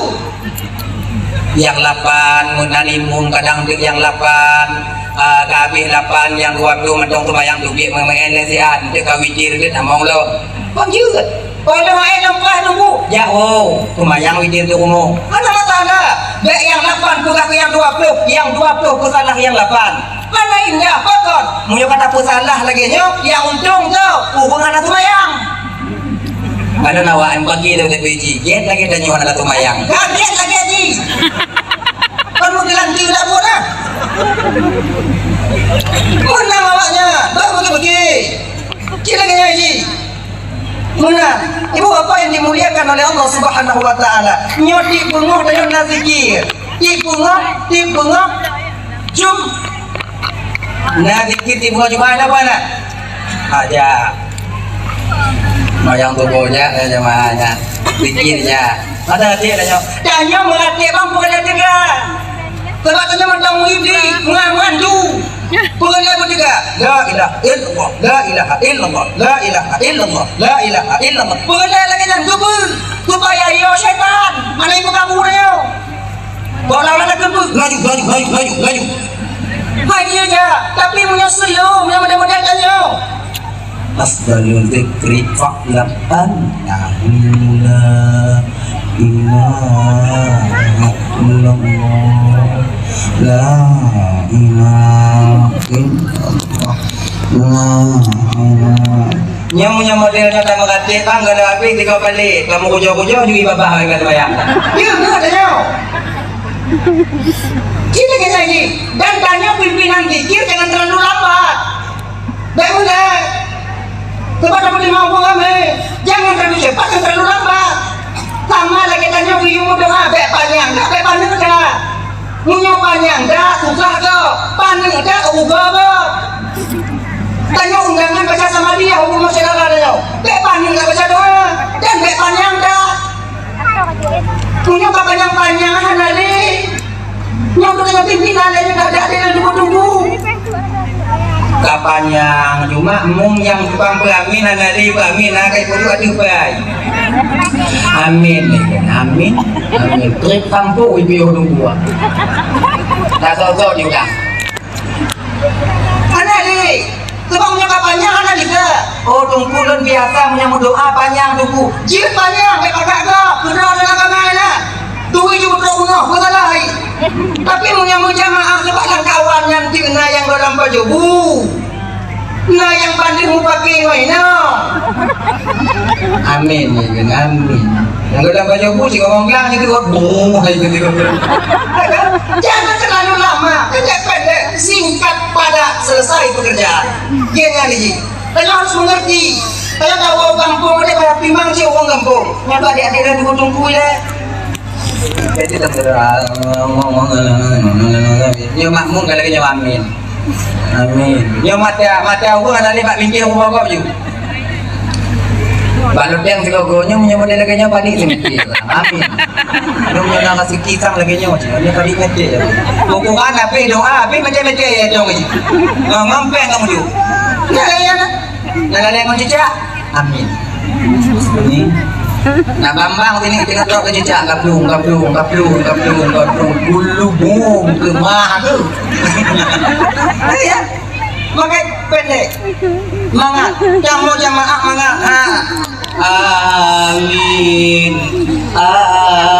Nyang lapan, meunan imum kadang deuek nyang lapan, ah, ka habéh lapan, nyang dua ploh mantong seumayang teubiet meumaén nasihat, deuek ka witir deuek tamong lom. Kon jeuet. Oh, dah maén lom prah nunggu. Jak, oh, seumayang witir tu rumoh. Hana masalah. Bèk nyang lapan peugah keu nyang dua ploh, nyang dua ploh peusalah nyang lapan. Hana indah, pakon? Meunyoe ka tapeusalah lagèe nyoe, nyang untông tu, ureueng hana seumayang. Padahai awak nyang pagi tu, tapi jih, gét lagèe tanyoe hana seumayang. Ka gét lagèe jih. Kan meugeulangkeu dak buet dah. Meunan awaknyan, bak bagi-bagi. Cit lagèe nyan jih. Meunan, ibu bapak yang dimuliakan oleh Allah Subhanahu wa Taala. Nyoe tiep beungoh tanyoe na zikir. Tiep beungoh, tiep beungoh. Jum. Na zikir tiep beungoh Jumat na apa na? Aja. Mayang tuboh ja, jamaah ja. Zikir ja. Masa hati tanyoe. Tanyoe meuratéb bang bukan teuga. Sabab tanyoe mantong muhibli, mangat-mangat tu. Peue lé beuteuga? La ilaha illallah, la ilaha illallah, la ilaha illallah, la ilaha illallah. Peue lé lagèe nyan keupeue? Supaya yo syaitan, hana ipeuganggu tanyoe. Boh lawan ada keupeue? Laju, laju, laju, laju, laju. Hai dia ja, tapi meunyoe slow, meunyoe model-model tanyoe. Afdalul dzikri fa'lam annahu la ilaha illallah. La ilaha illallah. La ilaha. Nyoe meunyoe model nyoe ka meuratéb bang, ka lheueh habéh tiga kali, ka meukujoh-kujoh ju babah ka seumayang. Ya, beutôi tanyoe. Cit lagèe nyan jih. Dan tanyoe pimpinan zikir jangan terlalu lambat. Bèk meulai. Sebab dapat lima orang ramai. Jangan terlalu cepat dan terlalu lambat. Sama lagèe tanyoe geuyue meudoa, bèk panyang dak, bèk paneuk dak. Meunyoe panyang dak, susah gob. Paneuk dak, rugoe gob. Tanyoe undangan baca sama dia, hukum syedara tanyoe. Bèk paneuk dak baca doa, dan bèk panyang dak. Meunyoe ka panyang-panyang hana lé. Nyoe keuneuk pimpinan lé nyoe dak ada lé tunggu-tunggu. Ka panyang, cuma mung nyang tukang peuamin hana lé peuamin, hana kai peuduek ateueh pai. Amin, amin, amin. Trép sampôh ipiôh tunggu. Tak sok-sok juga. Hana lé. Sebab meunyoe ka panyang hana lé. Oh, Teungku lôn biasa meunyoe meudoa panyang Teungku. Jeuet panyang, bèk pakat gob, keudroe dalam agama na. Turi ju beutôi bunoe, meusalah hai. Tapi meunyoe meujamaah sebab lam kawan nyan pih na nyang dalam pajoh bu. Na nyang bandeuh mupake ngon inoe. Amin, amin, amin. Nyang dalam pajoh bu, si ngomong glang, itu buh, hai, gitu. Jangan terlalu lama, pendek-pendek, singkat, padat, selesai pekerjaan. Dia nyan lagi. Tanyoe harus mengerti. Tanyoe tahu gampông ada pada pimang cik orang gampông. Nyapa adik-adik dah tunggu-tunggu ya. Jadi tak kira. Nyoe makmum kalau nyoe amin. Amin. Nyoe mata mata orang ada lebat mikir rumah kau je. Balut yang tiga gonyo nyoe model lagi nyoe panik sih mikir. Amin. Nyoe nyoe nak kasih kisah lagi nyoe. Nyoe panik mikir. Bukan habis doa, habis macam-macam ya dong. Ngomong peng kamu tu. Nah, ya, nah. Nah, lalai ngon cicak. Amin. Amin. Nah, bambang sini tengok trok ke cicak, gaplung, gaplung, gaplung, gaplung, gaplung. Bulu bung ke mah tu. Ya. Makai pendek. Mangat. Kamu jamaah mangat. Ha. Amin.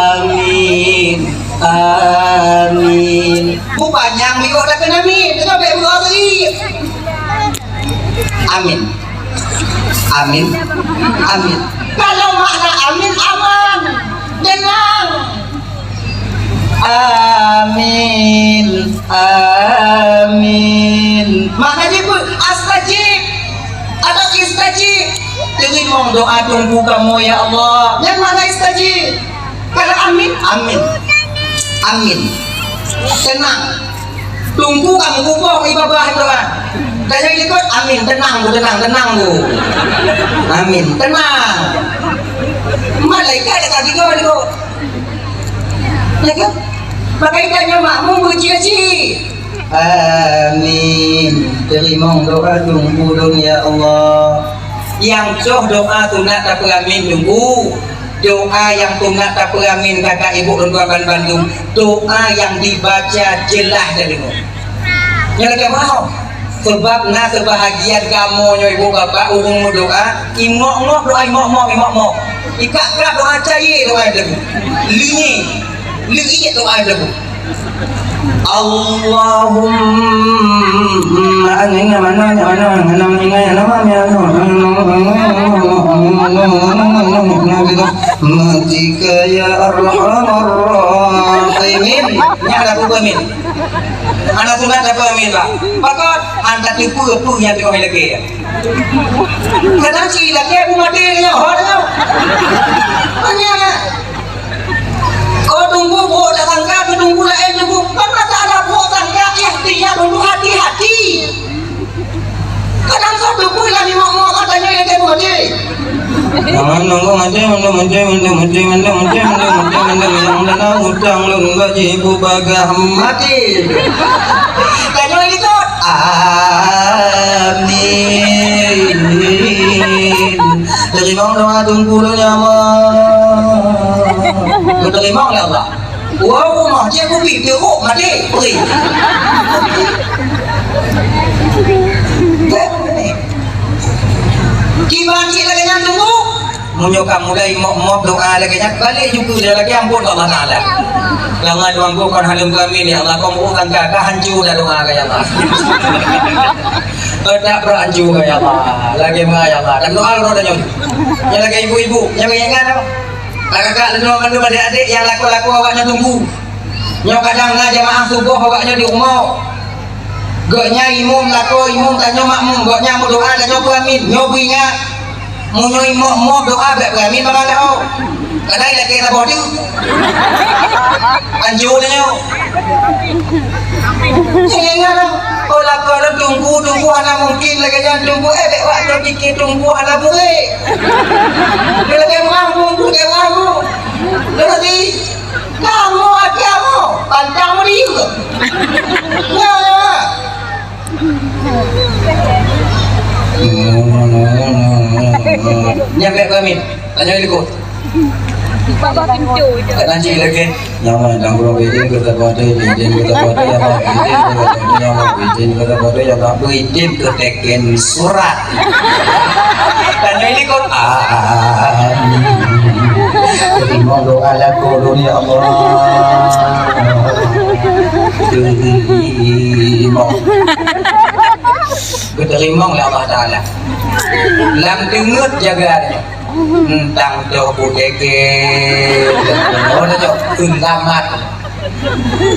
Amin. Amin. Bu panjang minggu dah kena amin. Tengok baik bu. Amin. Amin. Amin. Kalau makna amin, aman. Tenang. Amin. Amin. Maknanya apa? Istajib. Teurimong doa Teungku kamoe, ya Allah. Nyan makna istajib. Kalau amin, amin. Amin. Teunang. Teungku ka meukupoh ié babah doa. Tanyong likot, amin. Teunang, Bu, teunang, teunang, Bu. Amin. Teunang. Malaikat ka tiga likot. Ya kan? Maka itanyoe makmum beucie-cie. Amin. Teurimong doa Teungku lôn, ya Allah. Nyang cöh doa sunat tapeuramin, Teungku. Doa nyang sunat tapeuramin, kakak ibu lôn tuan ban-, bandum. Doa nyang dibaca jeulaih dan deungoe. Nyan lagèe meu'ah. Sabab na seubahagian kamoe nyoe ibu bapak ureueng meudoa, imok-mok doa imok-mok, imok-mok. Ikak-kak doa caye doa itu. Linye. Linye doa itu. Allahumma anina mana mana mana mana matika ya arhamar rahimin. Nyan ada buku amin. Hana sunat apa amin, Pak? Pakon hana teupeue peue nyang teungoh ilakèe. Kadang si ilakèe pun maté nyoe, ho nyoe. Hanya ko Teungku buet sangka, ko Teungku laén Teungku. Kan masalah buet sangka, ikhtiar untuk hati-hati. Kadang soe teupeu lagi mok-mok katanya yang tempo je. Jangan nunggu mati, mati, mati, mati, nyang dalam hutang lôn bagi ibu bagah mati. Tanyoe likot. Amin. Teurimong doa Teungku lôn, ya Allah. Teurimong, ya Allah. Wah, rumah cek kupi, teruk mati, perih. Kiban cek lagèe nyan Teungku. Meunyoe ka mulai mok-mok doa lagèe nyan, balek jukeu dia lagèe ampôn Allah Taala. Lama doang kon haleuem kami, ya Allah, kon ureueng ka, ka hancô dah doa ka, ya Allah. Tetap berancô ka, ya Allah. Lagèe ma, ya Allah. Dan doa roh dan nyoe. Nyang lagèe ibu-ibu, nyang ingat apa? Kakak-kakak lôn mandum adék-adék nyang lakoe-lakoe awak nyoe Teungku. Nyoe kadang na jamaah suboh awak nyoe di rumoh. Gobnyan imum lakoe, imum tanyoe makmum, gobnyan meudoa tanyoe peuamin. Nyoe beuingat, meunyoe imum-imum doa bèk peuamin bak lakoe. Kadang ilakèe saboh teuk. Anjô tanyoe. Ingat lah, oh lakoe lôn Teungku, Teungku hana mungkin lagèe nyan Teungku, eh bèk wak lôn pike Teungku hana burék. Lagèe mah Teungku, lagèe mah Teungku. Lôn di Kamoe até kamoe, pantang meurieuh. Nyoe. Nyan bèk peuamin. Tanyoe likot. Bak pintu je. Tak nanti lagi. Nyaman, dan belum izin kita buat tu, izin kita buat tu, ya, Bang. Izin kita buat tu, ya, Bang. Izin kita buat tu, ya, Bang. Izin kita teken surat. Tanyoe likot. Amin. Teurimong doa lakoe lôn, ya Allah. Teurimong. Geuteurimong lé Allah Taala. Lam teungeut jaga nyoe. Entang toh puteke. Oh, dah jauh. Selamat.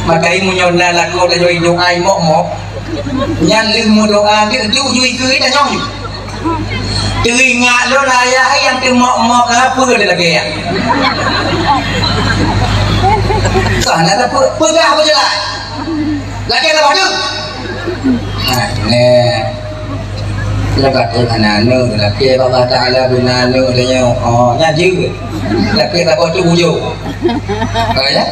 Maka meunyoe na lakoe tanyoe doa mok-mok, nyan lheueh meudoa, deuk ju ikeu tanyoe. Teuingat lôn ayah nyang teumok-mok, apa dia lagèe nyan? Kah na tapeugah beujeulaih. Lagèe na bacut. Nah, nè. Leubeh tu aneuk-aneuk, tapi Allah Taala bina aneuk dia nyoe. Oh, nyan jeuet. Tapi tak bacut bujur. Oh, ya?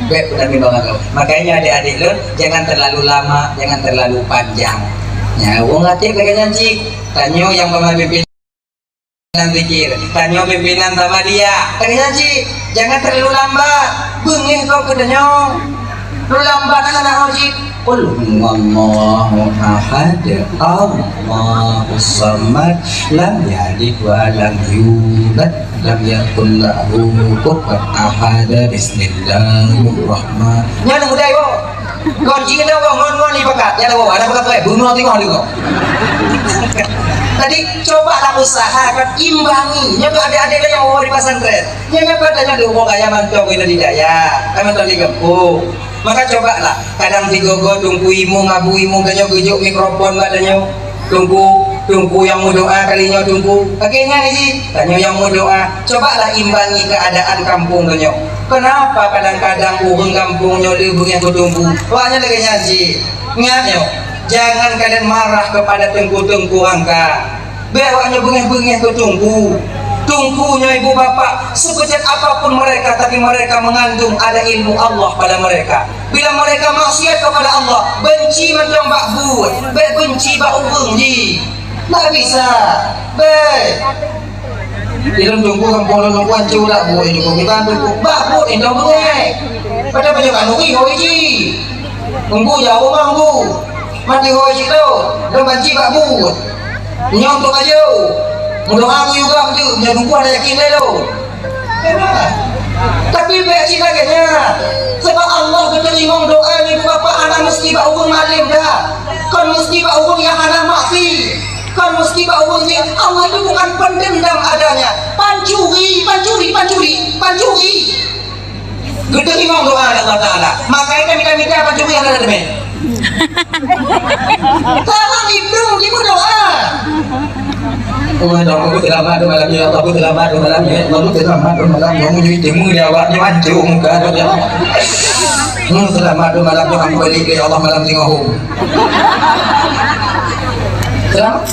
Bèk peunabi bang agam. Makanya adik-adik lôn, jangan terlalu lama, jangan terlalu panjang. Ya, wong até lagèe nyan cit. Tanyoe nyang peumimpin zikir, tanyoe pimpinan sama dia. Lagèe nyan cit, jangan terlalu lambat. Beungèh gob keu tanyoe. Lôn lambat hana ho cit. Qul huwallahu ahad, Allahus samad, lam yalid wa lam yulad. Lam yakul lahu kufuwan ahad. Bismillahirrahman-, nyan mudah, ibu. Kon jih nyoe ngon, ngon ibakat. Nyan, ibu, ada bukan tuai. Bunuh tengok dulu. Jadi, cobalah usahakan imbangi. Nyoe tu adik-adik nyang mau di pesantren. Nyoe, nyoe pada nyoe di umur kaya mantong di daya. Kan mantong di kampung. Maka cobalah. Kadang sigoe-goe Teungku Imum, Abu Imum tanyoe geujok mikrofon bak tanyoe. Teungku, Teungku nyang meudoa kali nyoe, Teungku. Lagèe nyan jih, tanyoe nyang meudoa. Cobalah imbangi keuadaan kampông tanyoe. Kenapa kadang-kadang ureueng kampông nyoe le beungèh keu Teungku? Awaknyan lagèe nyan jih. Ingat nyoe, jangan kalian marah kepada teungku-teungku angka. Bèk awaknyan beungèh-beungèh keu Teungku. Teungku nyoe ibu bapak, sekejam apapun mereka, tapi mereka mengandung ada ilmu Allah pada mereka. Bila mereka maksiat kepada Allah, benci mantong bak buet, bèk benci bak ureueng jih. Tak bisa. Bèk. Di lôn Teungku kampông lôn Teungku hancô dak buet nyoe, bukan Teungku. Bak buet nyoe beungèh. Padahai meunyoe ka nuri hôi jih. Teungku jauh mah Teungku. Mati hôi cit lôn. Lôn banci bak buet. Nyoe untuk bajèe. Meudoa keu juga beutôi, nyoe Teungku hana yakin lé lôn. Tapi bèk cit lagèe nyan. Sebab Allah geuteurimong doa nibak bapak hana meusti bak ureueng malém dah. Kon meusti bak ureueng nyang hana maksiat. Kon meusti bak ureueng nyang Allah itu bukan pendendam adanya. Pancuri, pancuri, pancuri, pancuri. Geuteurimong doa lé Allah Taala. Maka kita minta-minta pancuri hana teumé. Sekarang itu dia berdoa. Oh, ya Allah, aku selamat tu malam ni, ya Allah, aku selamat tu malam ni, ya Allah, aku selamat tu malam ni, aku jadi timu dia awak ni mancung muka tu, ya Allah. Hmm, selamat tu malam ni, aku balik ke Allah malam tengah home. Selamat.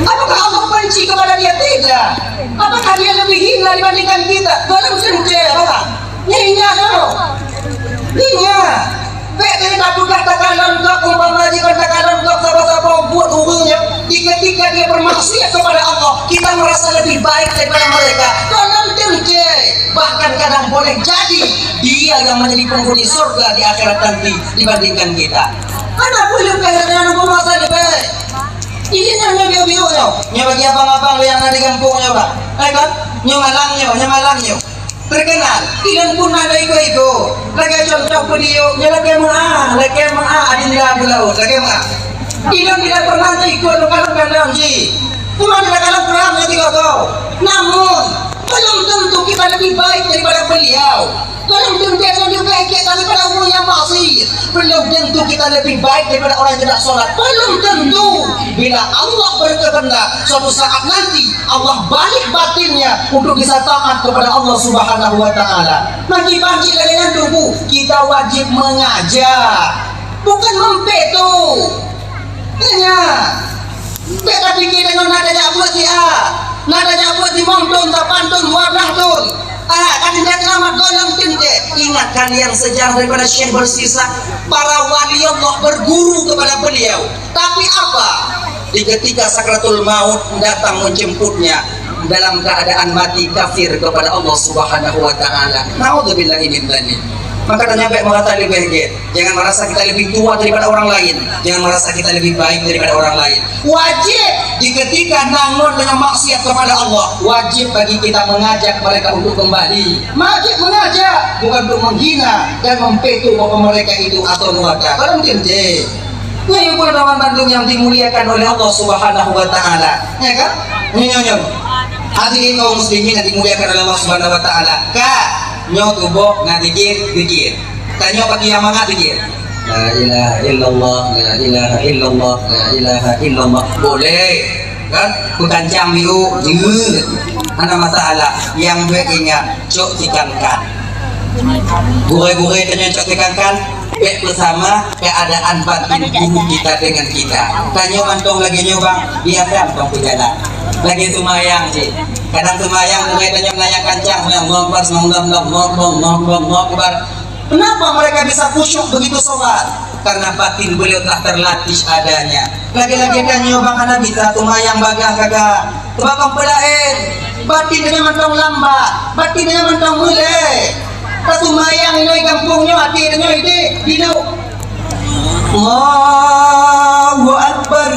Apakah Allah benci kepada dia? Tidak. Apakah dia lebih hina dibandingkan kita? Dalam seuncai, apa? Ingat tu. Ingat. Bèk jadi tapeugah takalon gob, umpama jih kon takalon gob saboh-saboh buet ureueng nyan, di ketika dia bermaksiat kepada Allah, kita merasa lebih baik daripada mereka. Dalam seuncai. Bahkan kadang boleh jadi dia yang menjadi penghuni surga di akhirat nanti dibandingkan kita. Hana peue leubeh dari aneuk bumoe sabe. Ini nyan nyoe biôk-biôk nyoe. Nyoe bagi abang-abang nyang na di gampông nyoe, Bang. Eh, kan? Nyoe malang nyoe, nyoe malang nyoe. Terkenal. Ilôn pun na iko-iko. Lagèe contoh video, nyoe lagèe meu'ah, lagèe meu'ah Adinda Beulaôt, lagèe meu'ah. Ilôn tidak pernah ikut lôn kalon kandang jih. Cuma tidak kalon perang nyoe tiga kau. Namun, belum tentu kita lebih baik daripada beliau. Belum tentu kita lebih baik daripada orang yang maksiat. Belum tentu kita lebih baik daripada orang yang tidak sholat. Belum tentu. Bila Allah berkehendak, suatu saat nanti Allah balik batinnya untuk bisa taat kepada Allah Subhanahu wa Taala. Maki-maki kalian tunggu, kita wajib mengajak, bukan mempéto. Nyan. Bèk tapike tanyoe na tajak buet si A, na tajak buet si limong thon, lapan thon, dua blah thon. Ah, ka tinggai selamat goh lom teuntèe. Ingat kalian sejarah daripada Syekh Bersisa, para wali Allah berguru kepada beliau. Tapi apa? Di ketika sakratul maut datang menjemputnya dalam keadaan mati kafir kepada Allah Subhanahu wa Taala. Naudzubillahi min dzalik. Maka tanyoe bèk meurasa leubeh gét. Jangan merasa kita lebih tua daripada orang lain. Jangan merasa kita lebih baik daripada orang lain. Wajib di ketika na ngon tanyoe maksiat kepada Allah, wajib bagi kita mengajak mereka untuk kembali. Wajib mengajak, bukan untuk menghina dan mempéto bahwa mereka itu atau neraka. Barang teuntèe. Nyoe pun teman bandum yang dimuliakan oleh Allah Subhanahu wa Taala. Ya kan? Nyoe, nyoe, nyoe. Hadirin kaum muslimin yang dimuliakan oleh Allah Subhanahu wa Taala. Ka, nyoe tuboh na zikir, zikir. Tanyoe bagi yang mangat zikir. La ilaha illallah, la ilaha illallah, la ilaha illallah. Boleh. Kan? Peukancang biôk, jeuet. Hana masalah. Nyang bèk ingat, cok tikangkan. Gurèe-gurèe tanyoe cok tikangkan, bèk beusama keadaan batin guru kita dengan kita. Tanyoe mantong lagèe nyoe, Bang, biasa mantong peujalan. Lagèe seumayang cit. Kadang seumayang, gurèe tanyoe meunayang kancang, seumayang, Allahu Akbar, Allahu Akbar, Allahu Akbar, Allahu Akbar. Kenapa mereka bisa khusyuk begitu sholat? Karena batin beliau telah terlatih adanya. Lagèe-lagèe tanyoe bang hana bisa seumayang bagaih ka, sebab kon peue laén, batin tanyoe mantong lambak, batin tanyoe mantong meulée. Taseumayang inoe gampông nyoe, até tanyoe idéh, hidup. Allahu Akbar.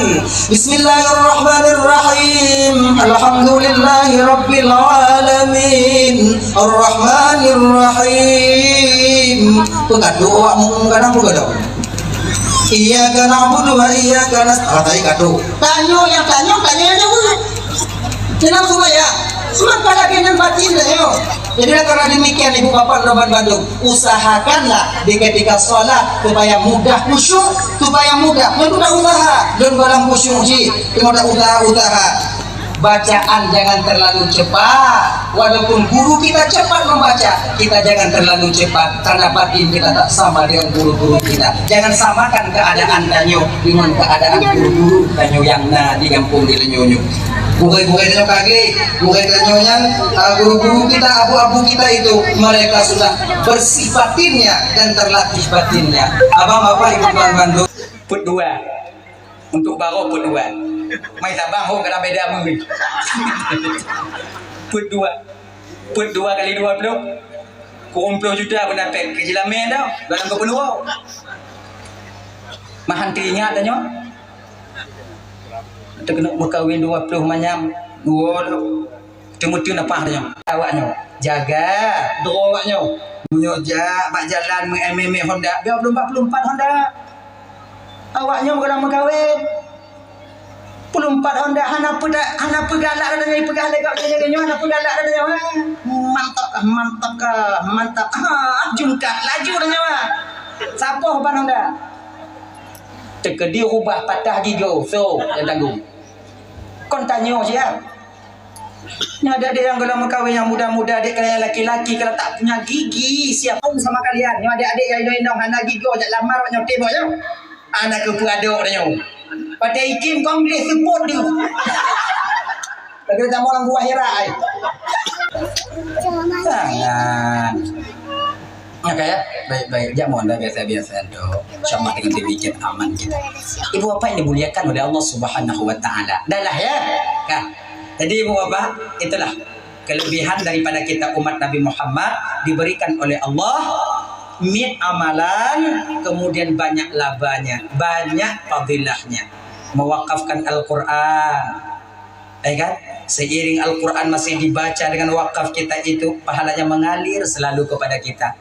Bismillahirrahmanirrahim. Alhamdulillahi rabbil alamin. Arrahmanirrahim. Peue ka duek awak meu'en kadang peue ka duek. Iyyaka na'budu wa iyyaka nasta'in. Ah, tadi ka duek. Tanyoe nyang tanyoe, tanyoe nyang jaweueb. Keunan seumayang. Seumangka lagèe nyan batin tanyoe. Jadi, karena demikian, ibu bapak lôn bandum, usahakanlah di ketika sholat supaya mudah khusyuk, supaya mudah. Lôn udah usaha, lôn balam khusyuk ji, lôn udah usaha-usaha. Bacaan jangan terlalu cepat. Walaupun guru kita cepat membaca, kita jangan terlalu cepat, karena batin kita tak sama dengan guru-guru kita. Jangan samakan keadaan tanyoe dengan keadaan guru-guru tanyoe nyang na di gampông di tanyoe nyoe. Gurée-gurée tanyoe kagek, gurée tanyoe nyan, ah, guru-guru kita, abu-abu kita itu, mereka sudah bersih batinnya dan terlatih batinnya. Abang, bapak, ibu, tuan, tuan, peuet dua. Untuk baroe peuet dua. Mai tabang ho keu beda meuh. Peuet dua. Peuet dua kali dua ploh. Kureueng ploh juta pun dapet keu jilamé dah. Dalam keu peunuwoe. Mahan teuingat tanyoe. Teukeunok meukawen dua ploh manyam. Dua ploh. Teumeuteun apa tanyoe? Awak nyoe. Jaga. Droe awak nyoe. Nyoe jak bak jalan meu-, mé-mé Honda. Dua ploh empat ploh empat Honda. Awak nyoe meugohlom meukawen. Puluh empat Honda hana peuda-, hana peugalak dah nyoe, peugah lé gob nyoe, nyoe hana peugalak dah nyoe. Mantap kah, mantap kah, mantap. Ha, jungkat laju dah nyoe. Sapoh ban Honda. Teukeudi rubah patah gigoe, so nyang tanggong. Kon tanyoe siap. Nyoe adik-adik nyang gohlom meukawen nyang muda-muda, adik kalian laki-laki kalau tak punya gigi, siapa pun sama kalian. Nyoe adik-adik nyang inong-inong hana gigoe, jak lamar awak nyoe tembok nyoe. Hana keu peuadok dah nyoe. Pakai ikim kong gleh seupôt tu. Lagi tamu lam buah hira ai. Jangan. Oke ya, baik-baik. Jak mohon dah biasa-biasa tu. Insya Allah dengan demikian aman kita. Ibu bapak yang dimuliakan oleh Allah Subhanahu wa Ta'ala. Dah lah ya. Kan? Jadi ibu bapak, itulah kelebihan daripada kita umat Nabi Muhammad diberikan oleh Allah mit amalan, kemudian banyak labanya, banyak fadilahnya. Mewakafkan Al-Quran, ya kan? Seiring Al-Quran masih dibaca dengan wakaf kita itu, pahalanya mengalir selalu kepada kita.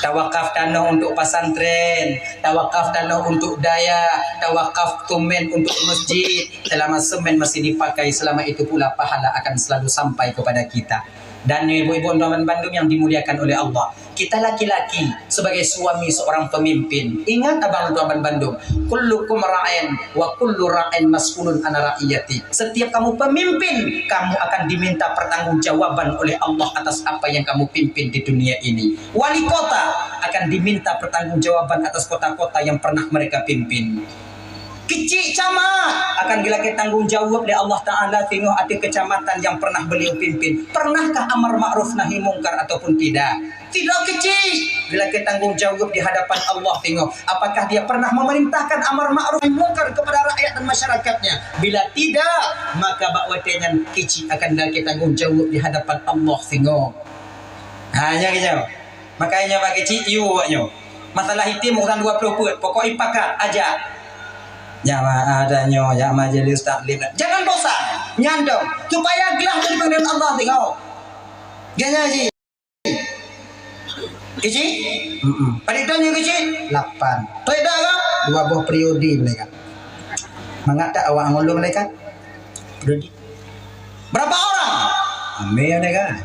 Tawakaf tanoh untuk pesantren, tawakaf tanoh untuk dayah, tawakaf semen untuk masjid. Selama semen masih dipakai, selama itu pula pahala akan selalu sampai kepada kita. Dan ibu-ibu dan tuan bandum yang dimuliakan oleh Allah, kita laki-laki sebagai suami seorang pemimpin, ingat abang tuan bandum, kullukum ra'in wa kullu ra'in mas'ulun an ra'iyati. Setiap kamu pemimpin, kamu akan diminta pertanggungjawaban oleh Allah atas apa yang kamu pimpin di dunia ini. Wali kota akan diminta pertanggungjawaban atas kota-kota yang pernah mereka pimpin. Keuchik camat akan geulakée tanggong jaweueb lé Allah Ta'ala singoh ateueh keucamatan nyang pernah beliau pimpin. Pernahkah amar ma'ruf nahi mungkar ataupun tidak? Tidak keuchik geulakée tanggong jaweueb di hadapan Allah singoh. Apakah dia pernah memerintahkan amar ma'ruf nahi mungkar kepada rakyat dan masyarakatnya? Bila tidak, maka bak watée nyan keuchik akan geulakée tanggong jaweueb di hadapan Allah singoh. Ha, nyan keuh nyoe. Maka nyoe bak keuchik, yue awak nyoe. Masalah item urusan dua ploh peuet, pokok ipakat aja. Jak ma-, ada nyoe, jak majelis taklim. Jangan bosan. Nyan dong, supaya glah jadi panggilan Allah singoh. Gaya ji. Keuchik? Heeh. Padit thon nyoe keuchik? Lapan. Treda ka? Dua boh periode mereka. Mangat tak awak ngon lôn mereka? Periode. Berapa orang? Ramé mereka.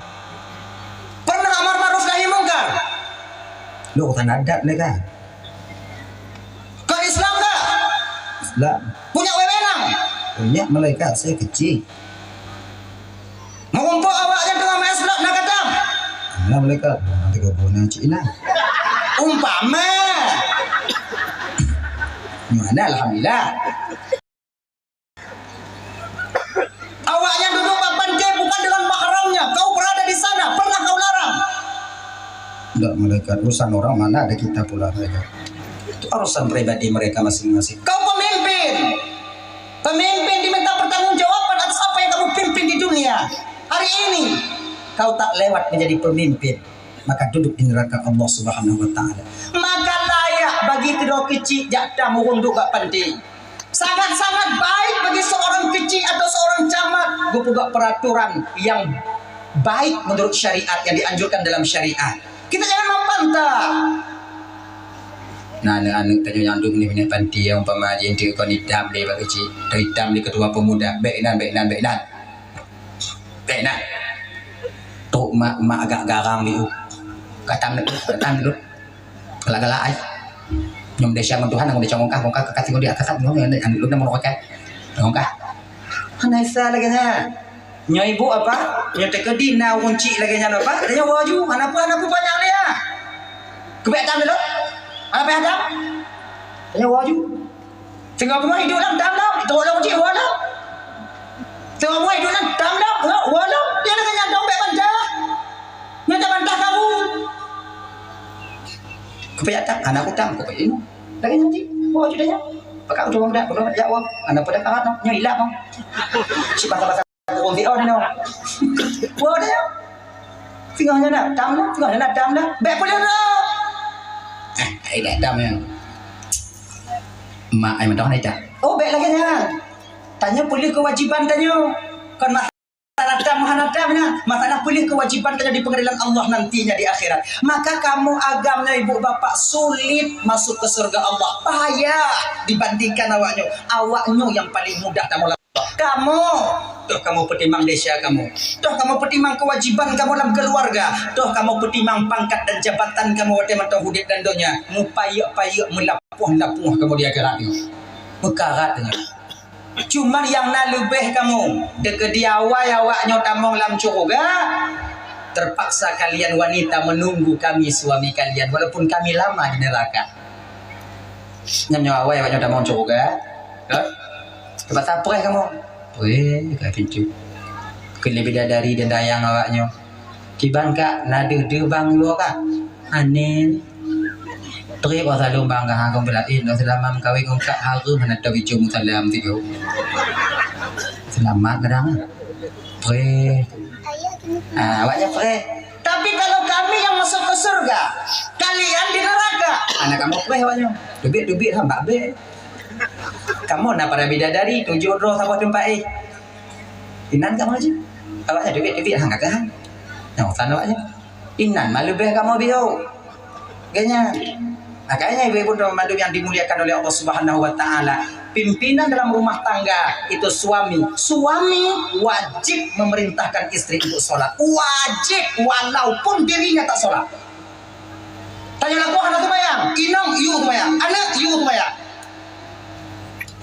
Pernah amar ma'ruf nahi mungkar? Lôn urusan adat mereka. Kon Islam ka? Islam. Punya wewenang? Punya, malaikat saya kecil. Meurumpok awak nyan teungoh main slot na katam? Nah, malaikat. Nah, tiga puluh na cik inang. Umpama. Mana alhamdulillah. Awak nyan duduk bak pantai bukan dengan mahramnya. Kau berada di sana, pernah kau larang? Ndak, malaikat, urusan orang mana ada kita pula, malaikat. Itu urusan pribadi mereka masing-masing. Kau pemimpin. Pemimpin diminta pertanggungjawaban atas apa yang kamu pimpin di dunia. Hari ini, kau tak lewat menjadi pemimpin, maka duduk di neraka Allah Subhanahu wa Ta'ala. Maka layak bagi keudroe keuchik jak tam ureueng duek bak panti. Sangat-sangat baik bagi seorang keuchik atau seorang camat geupeugah peraturan yang baik menurut syariat, yang dianjurkan dalam syariat. Kita jangan membantah. Nah, aneuk-aneuk tanyoe nyang duek di panti, umpama jih kon itam lé bak keuchik, atau itam lé ketua pemuda, bèk inan, bèk inan, bèk inan. Bèk inan. Trok Mak, mak agak garang di u. Gatam leuh, gatam leuh. Galak-galak ai. Nyoe desya ngon Tuhan, ngon desya ngon kah, ngon kah, kah tinggal di atas, ngon, ngon, ngon, ngon, ngon, ngon, ngon kah. Hana esa lagèe nyan. Nyoe ibu apa? Nyoe teukeudi na ureueng chik lagèe nyan apa? Tanya waju, hana peue, hana peue banyak lé ya. Keubiet tam dulu. Hana payah tam. Tanya waju. Teungoh bumoe iduek lam dam-dam, teungoh lom jih woe lom. Teungoh bumoe iduek lam dam-dam, woe lom. Dia dengan nyang dompet bantah. Nyan dah bantah kamu. Keupeue jak tam? Hana kutam, keupeue inoe. Lagèe nyan jih, woe jih dah nyan. Pakak udah wang dah, udah jak wang. Hana peue dah karat noh. Nyoe ilap noh. Cit basa-basa. Ureueng sigoe nyoe. Woe dah. Singoh nyan dah, tam dah, singoh nyan dah, tam dah. Bèk peuleueh. Eh, ai dah tam nyan. Mak ai mantong ai dah. Oh, bèk lagèe nyan. Tanyoe peuleueh keuwajiban tanyoe. Kon masalah tam, hana tam nyan. Masalah peuleueh keuwajiban tanyoe di pengadilan Allah nantinya di akhirat. Maka kamoe agam nyoe ibu bapak sulit masuk ke surga Allah. Payah dibandingkan awak nyoe. Awak nyoe nyang paling mudah kamoe Kamoe, toh kamoe peutimang desya kamoe, toh kamoe peutimang keuwajiban kamoe lam keuluwarga, toh kamoe peutimang pangkat dan jabatan kamoe watèe mantong udép lam donya, mupayek-payek, meulapoh-lapoh kamoe di akhirat nyoe. Meukarat nyoe. Cuman nyang na leubeh kamoe, teukeudi awai awak nyoe tamong lam syeuruga, terpaksa kalian wanita menunggu kami suami kalian, walaupun kami lama di neraka. Nyan nyoe awai awak nyoe tamong syeuruga, kan? Teuma tapreh kamoe. Preh ka pintoe. Keu lé bidadari dan dayang awak nyoe. Kiban ka na deuh-deuh bang iwoe ka. Anen. Trép awak saleuem bang ka ha kong beulaén, seulama meukawen ngon kak hareuem hana teubicu meusalam tigo. Seulamat kadang. Preh. Ah, awak nyan preh. Tapi kalau kami yang masuk ke surga, kalian di neraka. Aneuk kamoe preh awak nyoe. Teubiet-teubiet ha bak bèk. Kamoe na para bidadari, tujoh droe saboh teumpat éh. Inan kamoe jih. Awak nyan teubiet-teubiet ha gata han. Nyoe urusan awak nyan. Inan mah leubeh kamoe biôh. Geuh nyan. Makanya ibu-ibu dan mandum yang dimuliakan oleh Allah Subhanahu wa taala, pimpinan dalam rumah tangga itu suami. Suami wajib memerintahkan istri untuk sholat. Wajib, walaupun dirinya tak sholat. Tanyoe lakoe hana seumayang, inong yue seumayang, aneuk yue seumayang.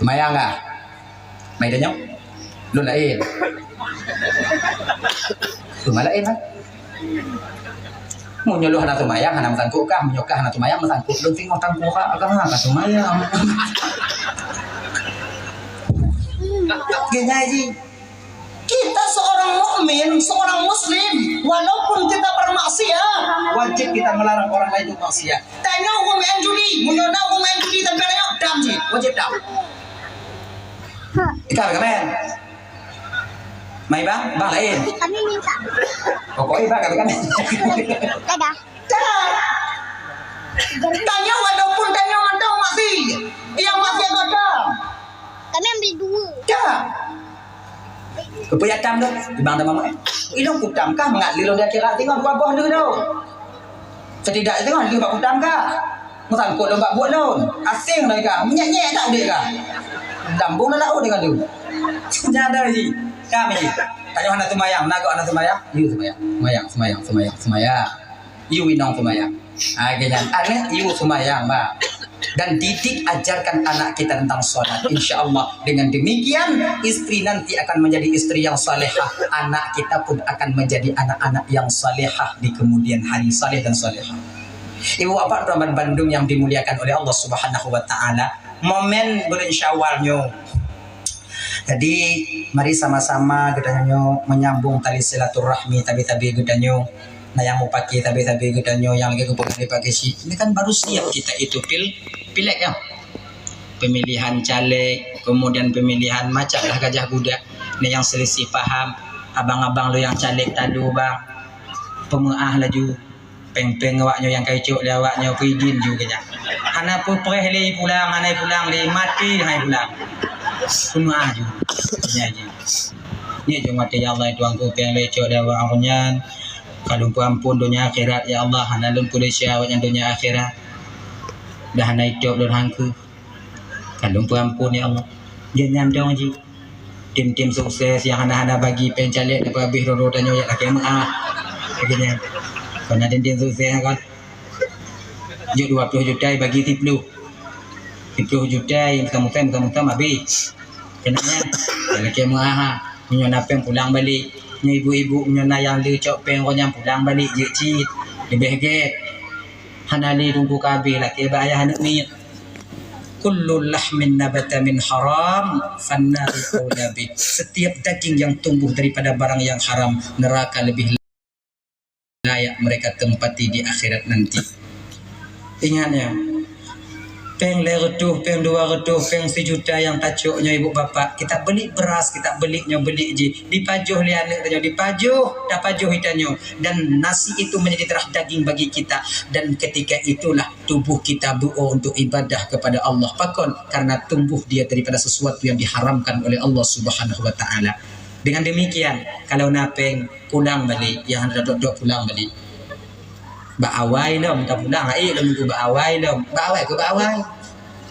Seumayang kah? Mai tanyoe. Lôn laén. Teuma laén, ha? Meunyoe lôn hana seumayang, hana meusangkot kah? Meunyoe kah hana seumayang, meusangkot lôn singoh tangkurak kah, ka seumayang. Geuh nyan jih. Kita seorang mukmin, seorang muslim, walaupun kita bermaksiat, wajib kita melarang orang lain untuk maksiat. Tanyoe ureueng main judi, meunyoe na ureueng main judi sampai tanyoe, dam jih, wajib dam. Ikan ka main. Mai bang, bang laén. Kami minta. Pokoknya bang kami kan. Dadah. Dadah. Tanyoe walaupun tanyoe mantong maksiat, nyang maksiat keu dam. Kami ambil dua. Ya. Keupeue jak tam tu? Bang dah mamak. Ilong kutam kah mangat lilong di akhirat tengok dua boh tu. Setidak tengok lilong bak kutam kah? Meusangkot lom bak buet lôn. Asing lagèe kah? Menyek-nyek tak udép kah? Lambung dah laôt dengan tu. Nyada ji. Kami. Tanyoe hana seumayang, na gok hana seumayang. Yue seumayang. Seumayang, seumayang, seumayang, seumayang. Yue inong seumayang. Ha, geuh nyan. Aneuk yue seumayang, bah. Dan didik ajarkan anak kita tentang sholat. Insya Allah, dengan demikian, istri nanti akan menjadi istri yang salehah. Anak kita pun akan menjadi anak-anak yang salehah di kemudian hari, saleh dan salehah. Ibu bapak teman bandum yang dimuliakan oleh Allah Subhanahu wa taala, momen bulan Syawal nyoe. Jadi, mari sama-sama geutanyoe menyambung tali silaturahmi tabi-tabi geutanyoe. Nah, nyang mupakè tabi-tabi geutanyoe nyang lagèe geupeugah lé Pak Geuchik, ini kan baru siap kita itu pil-, pileg ya. Pemilihan caleg, kemudian pemilihan macam lah gajah guda. Ini yang selisih paham. Abang-abang lôn nyang caleg talu bang. Pemeu'ah laju. Péng-péng awak nyoe nyang ka icok lé awak nyoe peuidin ju keu nyan. Hana peupreh lé pulang, hana pulang lé, maté hai pulang. Peunoh ju. Nyan ji. Nyan ju maté, ya Allah, Tuhanku, péng lé icok lé awak nyan. Ka lôn peuampôn donya akhirat, ya Allah, hana lôn peuleueh awak nyan donya akhirat. Dah hana icok lôn hangkeu. Ka lôn peuampôn, ya Allah. Nyan nyan dong ji. Tim-tim sukses nyang hana-hana bagi péng caleg, leupah abéh droe-droe tanyoe jak lakèe meu'ah. Lagèe nyan. Kon na dinding susah kan. Jok dua ploh juta bagi siploh. Siploh juta nyang musam-musam, musam-musam habéh. Keunan nyan. Lakèe meu'ah. Meunyoe na pèng pulang balek. Nyoe ibu-ibu meunyoe na nyang le cok pèng roh nyan pulang balek jeuet cit. Leubeh gèt. Hana lé teungku ka habéh lakèe bak ayah aneuk miet. Kullu lahmin nabata min haram, fannaru aula bih. Setiap daging yang tumbuh daripada barang yang haram, neraka lebih layak mereka tempati di akhirat nanti. Ingat ya, pèng lhèe reutôh, pèng dua reutôh, pèng sijuta nyang tacok nyoe ibu bapak, kita beli beras, kita beli nyoe, beli jih, dipajoh lé aneuk tanyoe, dipajoh, tapajoh geutanyoe, dan nasi itu menjadi darah daging bagi kita, dan ketika itulah tubuh kita beuo untuk ibadah kepada Allah. Pakon? Karena tumbuh dia daripada sesuatu yang diharamkan oleh Allah Subhanahu wa Ta'ala. Dengan demikian, kalau na pèng, pulang balek, nyang hana dok-dok pulang balek. Bak awai lom, tapulang, hai lom, bak awai lom. Bak awai keu bak awai.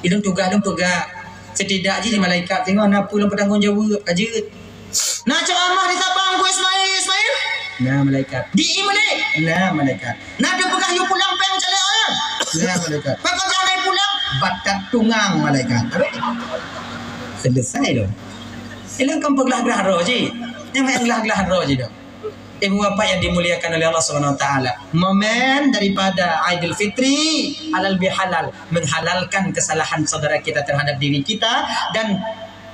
Ilôn tugaih lôn peugah. Setidak jih malaikat tengok na peue lôn peutanggong jaweueb, ka jeuet. Na ceramah di Sabang, Teungku Ismail, Ismail? Na malaikat. Di Imlek? Na malaikat. Na teupeugah yue pulang pèng calek awaknyan? Na malaikat. Pakon jangai pulang? Batat tungang malaikat. Habis? Selesai lom. Ilôn kan peuglah-glah droe jih. Nyang glah-glah droe jih dong. Ibu bapak yang dimuliakan oleh Allah Subhanahu wa Ta'ala, momen daripada Aidil Fitri halal bihalal, menghalalkan kesalahan saudara kita terhadap diri kita dan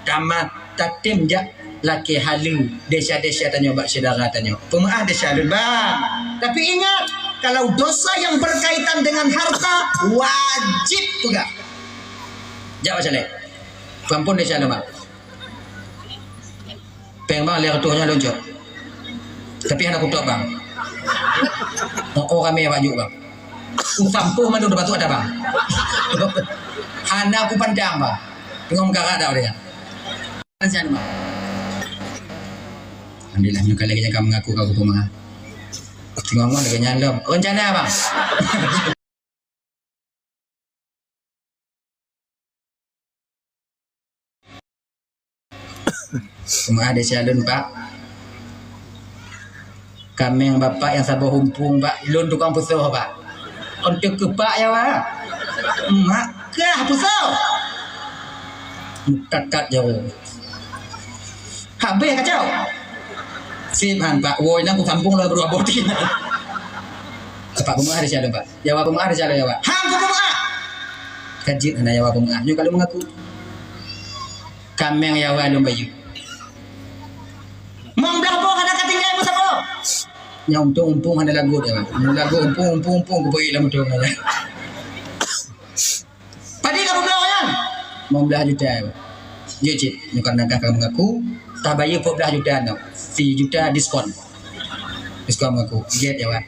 tamat tatem jak lakèe haleue desya-desya tanyoe bak syedara tanyoe. Peumeu'ah desya lôn, bang. Tapi ingat, kalau dosa yang berkaitan dengan harta, wajib peugah. Jak bak syedara. Peuampôn desya lôn, bang. Pèng bang, lhèe reutôh nyan lôn cok. Tapi hana kutôb bang. Oh, oh ramè bak jôk bang. Kusampôh mandum di batu ada bang. Hana kupandang bang. Teungoh meukarat dak ureueng nyan. Alhamdulillah, nyoe ka lagèe nyan ka meungaku ka kupeumaaf. Teungoh ngon lagèe nyan lom. Rencana bang. Cuma ada calon, Pak. Kaméng bapak nyang saboh umpung, Pak. Lôn tukang peusoh, Pak. Kon teuh keupak ya, Pak. Mak kah peusoh. Meukat-kat jauh. Habéh kacau. Sip han, Pak. Woi, nang kusambung lah berdua bodi. Pak, peumeu'ah di calon, Pak. Ya, Pak, peumeu'ah di calon, ya, Pak. Han, peumeu'ah. Ka jeuet hana ya, Pak, peumeu'ah. Nyoe ka lôn meungaku. Kaméng ya, Pak, lôn bayeue. Mong blah boh hana ka tinggai meusaboh. Nyang untung umpung hana lagot ya, Pak. Nyang lagot umpung, umpung, umpung, kupeue lam untung ya. Padé ka peubloe nyan? Lima belas juta. Jeuet cit, nyoe ka nagah ka meungaku, tabayeue peuet blah juta nyoe. Sijuta diskon. Diskon meungaku. Jeuet ya, Wan.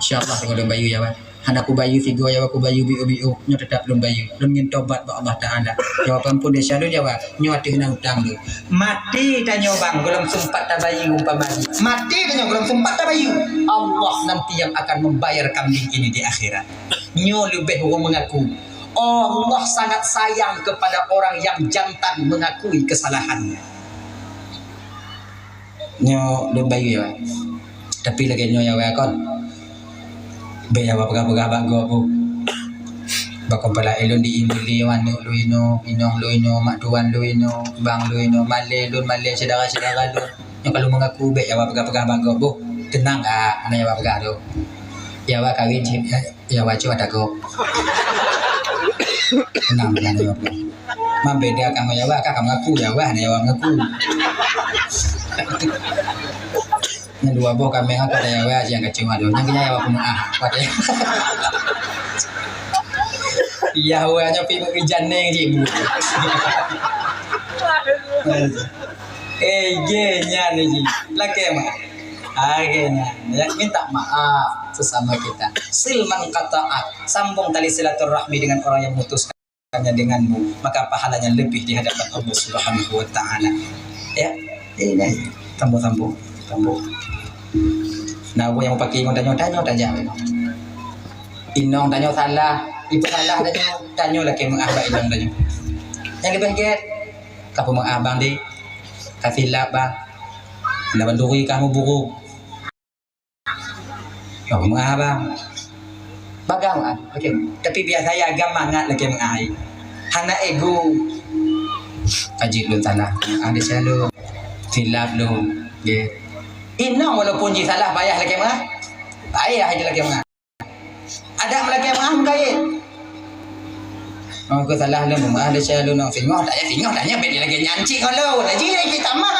Insya Allah, teungoh lôn bayeue ya, Wan. Hana kubayeue sigoe ya, Wan, kubayeue biôh-biôh. Nyoe teutap lôn bayeue. Lôn ngieng tobat bak Allah Taala. Ya, Wan, peuampôn desya lôn ya, Wan. Nyoe ateueh na utang lôn. Maté tanyoe bang, gohlom seumpat tabayeue umpama jih. Maté tanyoe gohlom seumpat tabayeue. Allah nanti yang akan membayar kambing ini di akhirat. Nyoe leubeh ureueng meungaku. Allah sangat sayang kepada orang yang jantan mengakui kesalahannya. Nyoe lôn bayeue ya, Wan. Tapi lagèe nyoe ya, Wan, kon. Bèk ya, Wan, peugah-peugah bak gob, Bu. Bak kepala ilôn di Imili, Wan, aneuk lôn inoe, inong lôn inoe, mak tuan lôn inoe, bang lôn inoe, malèe lôn, malèe syedara-syedara lôn. Nyoe ka lôn meungaku, bèk ya, Wan, peugah-peugah bak gob, Bu. Teunang ka, hana ya, Wan, peugah tu. Ya, Wan, kawin cit, ya. Ya, Wan, cuba takot. Tenang, tenang, ya, Wan. Mambeda kamoe ya, Wan, ka kamoe ngaku, ya, Wan, ya, Wan, ngaku. Nyan dua boh kaméng aku ada ya, Wan, yang kacau ada. Nyan kena ya, Wan, peumaaf. Kuat ya. Ya, Wan, nyopi bagi janeng je, Bu. Eh, je, nyan je. Lakèe mah. Akhirnya, ya, minta maaf sesama kita. Sil man qata'ak, sambung tali silaturahmi dengan orang yang memutuskannya denganmu, maka pahalanya lebih di hadapan Allah Subhanahu wa Ta'ala. Ya, ini sambung-sambung, sambung. Nah, bu yang pakai inong tanyoe, tanyoe tajak. Inong tanyoe salah, ibu salah tanyoe, tanyoe lakèe meu'ah bak inong tanyoe. Nyang leubeh gèt, ka peumaaf bang deh, ka silap bang. Hana banduri ka meuburuk. Meu'ah bang. Bagah meu'ah. Okey. Tapi biasa ya agam mangat lakèe meu'ah. Hana ego. Kaji lôn salah. Ada selalu silap lôn. Okey. Inong walaupun ji salah payah lakèe meu'ah. Payah ji lakèe meu'ah. Ada meulakèe meu'ah meugaye. Oh, keu salah lôn meu'ah desya lôn nong singoh, tanya singoh, tanya bèk lagèe nyan cit ngon lôn. Haji lagi tamah.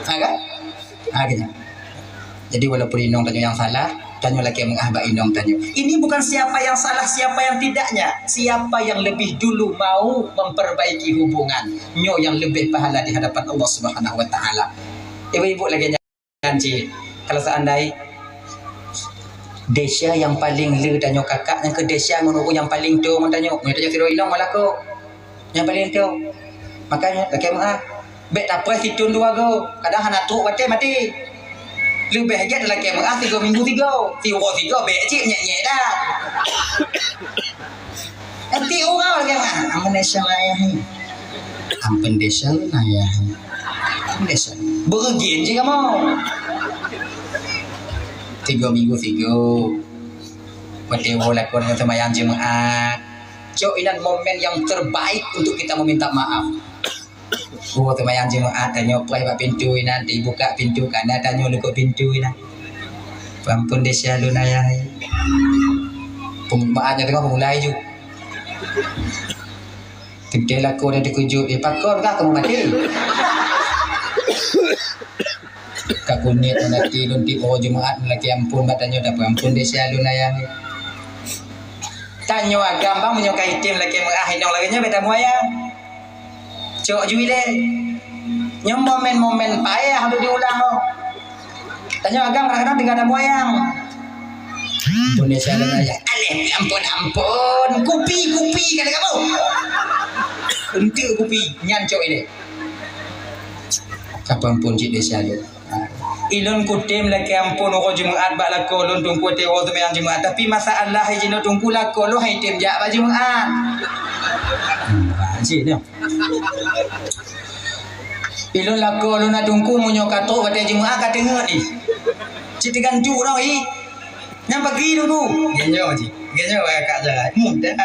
Ha kan? Ha kan? Jadi walaupun inong tanyoe nyang salah, tanyoe lakèe meu'ah bak inong tanyoe. Ini bukan siapa yang salah, siapa yang tidaknya, siapa yang lebih dulu mau memperbaiki hubungan. Nyoe nyang leubeh pahala di hadapan Allah Subhanahu wa Taala. Ibu-ibu lagèe nyan. Nyan cit, kalau seandai desya nyang paleng le tanyoe kakak, nyang keu desya ngon ureueng nyang paleng toe ngon tanyoe, ngon tanyoe sidroe inong meulakoe nyang paleng toe. Makanya lakèe meu'ah, bèk tapreh sithon dua go, kadang hana trok watèe maté. Leubeh gèt lakèe meu'ah sigo minggu sigo, siuroe sigo bèk cit nyèk-nyèk dah. Enti ureueng lagèe meu'ah, ampôn desya lôn ayah. Ampôn desya lôn ayah. Ampôn desya. Beureugen cit kamoe. Tiga minggu tiga. Watèe woe lakoe ngon seumayang Jumaat. Cok inan momen yang terbaik untuk kita meminta maaf. Oh, seumayang Jumaat, tanyoe preh bak pintoe inan, dibuka pintoe, kana tanyoe likot pintoe inan. Ampôn desya lôn ayah. Peumaaf nyang teungoh peumulai ju. Teuntèe lakoe dan teukeujot, "Eh, pakon kah kamoe maté?" Ka keuneuk ngon até lôn tiep uroe Jumaat, lakèe ampôn bak tanyoe, tapeuampôn desya lôn ayah. Tanyoe agam bang, meunyoe ka item lakèe meu'ah inong lagèe nyoe bèk tamuayang. Cok ju ilèe. Nyoe momen-momen payah untuk diulang, oh. Tanyoe agam kadang-kadang tinggal tamuayang. Ampôn desya lôn ayah. Aléh, ampôn, ampôn. Kupi, kupi, kata kamu. Untuk kupi, nyan cok ilèe. Kapeuampôn cit desya lôn. Ilôn kutem lakèe ampôn uroe Jumaat bak lakoe lôn teungku watèe woe seumayang Jumaat. Tapi masalah hai jinoe teungku lakoe lôn hai tem jak bak Jumaat. Hmm, cit nyoe. Ilôn lakoe lôn na teungku meunyoe ka trok watèe Jumaat ka teungeut ih. Cit teugancu noh ih. Nyang pagi teungku. Genyo cit. Genyo kakak jalan. Mudah.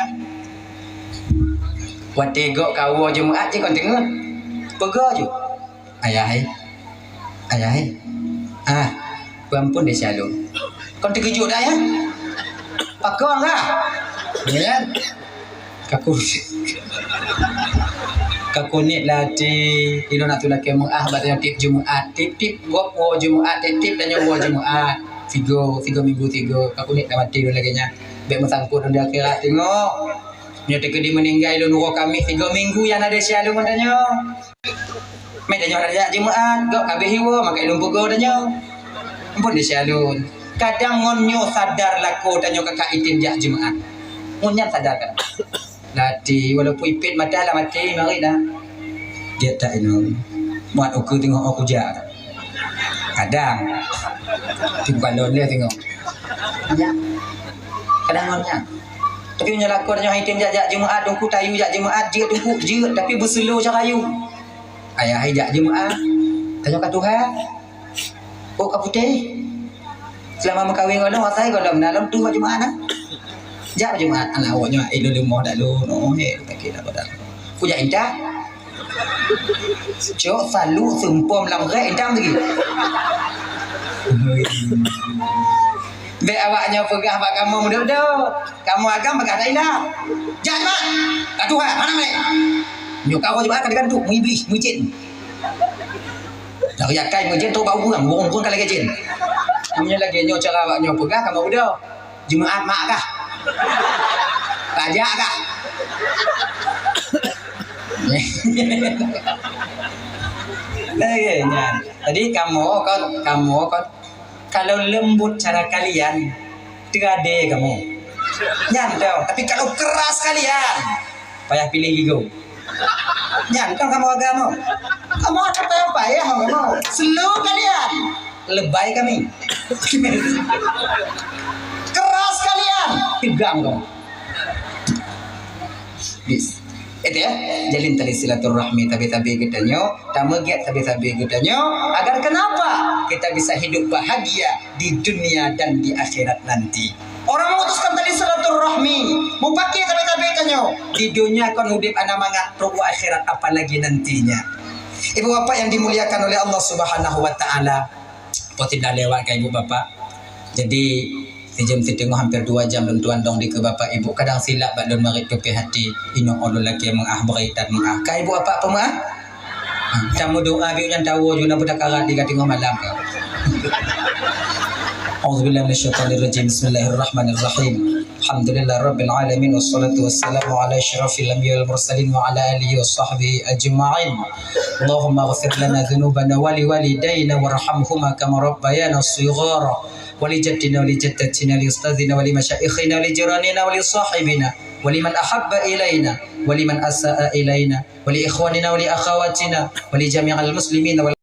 Watèe gok ka woe Jumaat cit kon teungeut. Peugah ju. Ayah hai. Ayah hai. Ah, peuampôn desya lôn. Kon teukeujot dah ya. Pakon kah? Ya kan? Kaku. Kaku niet lah até. Ilôn atu lakèe meu'ah bak tanyoe tiep Jumaat. Tiep-tiep woe Jumaat, tiep-tiep tanyoe woe Jumaat. Tiga, tiga minggu tiga. Kaku niet dah maté lôn lagèe nyan. Bèk meusangkot lôn di akhirat teungoh. Nyoe teukeudi meuninggai lôn uroe Kamis, tiga minggu nyang na desya lôn ngon tanyoe. Meutanyoe hana jak Jumaat, gok ka abéh hiwoe, maka lôn peugah tanyoe. Ampôn desya lôn. Kadang ngon nyoe sadar lakoe tanyoe ka ka item jak Jumaat. Ngon nyan sadar kan. Lati, walaupun ipét mata lah maté, marit dah. Dia tak inong. Muat ukeue teungoh oh kujak. Kadang. Tapi bukan lôn dia tengok. Ya. Kadang ngon nyan. Tapi meunyoe lakoe tanyoe hai tem jak, jak Jumaat, teungku tayu jak Jumaat, jeuet teungku, jeuet, tapi beuseulo cara yue. Ayah hai jak Jumaat, tanyoe ka tuha. Oh, ka putéh. Seulama meukawen ngon lôn, asai gohlom na lôn tuha Jumaat na. Jak Jumaat, alah awaknyoe, eh, lôn leumoh dak lôn, oh, he, sakét dak badan. Kujak intat. Cok salu seumpom lam rek intat lagi. Bèk awaknyoe peugah bak kamoe meudok-dok. Kamoe agam peugah dak intat. Jak Jumaat. Ka tuha, hana meunan. Nyoe ka Jumaat ka digantung, meuiblis, meucen. Dari akai meucen trok bak ureueng, ureueng-ureueng ka lagèe cen. Meunyoe lagèe nyoe cara awaknyoe peugah, kamoe udah. Jumaat mak kah? Raja kah? Lagèe nyan. Jadi kamoe kon, kamoe kon, kalau lembut cara kalian, teuradé kamoe. Nyan tau. Tapi kalau keras kalian, payah piléh gigoe. Nyan kan kamoe agama. Kamoe ada payah-payah kamoe. Slow kalian. Lebay kami. Keras kalian. Tegang kamoe. Bis. Itu ya, jalin tali silaturahmi tabi-tabi geutanyoe, tameugét tabi-tabi geutanyoe, agar kenapa? Kita bisa hidup bahagia di dunia dan di akhirat nanti. Orang memutuskan tali silaturahmi, mupaké tabi-tabi tanyoe, di dunia kon udép hana mangat, trok u akhirat apalagi nantinya. Ibu bapak yang dimuliakan oleh Allah Subhanahu wa Ta'ala, Po teudah lewat ka ibu bapak. Jadi, sijeuem siteungoh hampir dua jam lôn tuan dong dikeue bapak ibu. Kadang silap bak lôn marit tupéh hati. Inoe ulôn lakée meu'ah, bri that meu'ah. Ka ibu bapak peumeu'ah? Ha, tameudoa bieu nyan tawoe ju na beutakarat di ka teungoh malam ka. A'udzubillahi minasyaitonirrajim. Bismillahirrahmanirrahim. Alhamdulillahirabbil alamin, wassalatu wassalamu ala asyrafil anbiya wal mursalin wa ala alihi wa sahbihi ajma'in. Allahumma ighfir lana dzunubana wa liwalidaina warhamhuma kama rabbayana shighara, wa li jaddina wa li jaddatina wa li ustadzina wa li masyaikhina wa li jiranina wa li sahibina wa liman ahabba ilaina wa liman asaa ilaina wa li ikhwanina wa li akhawatina wa li jami'il muslimina wal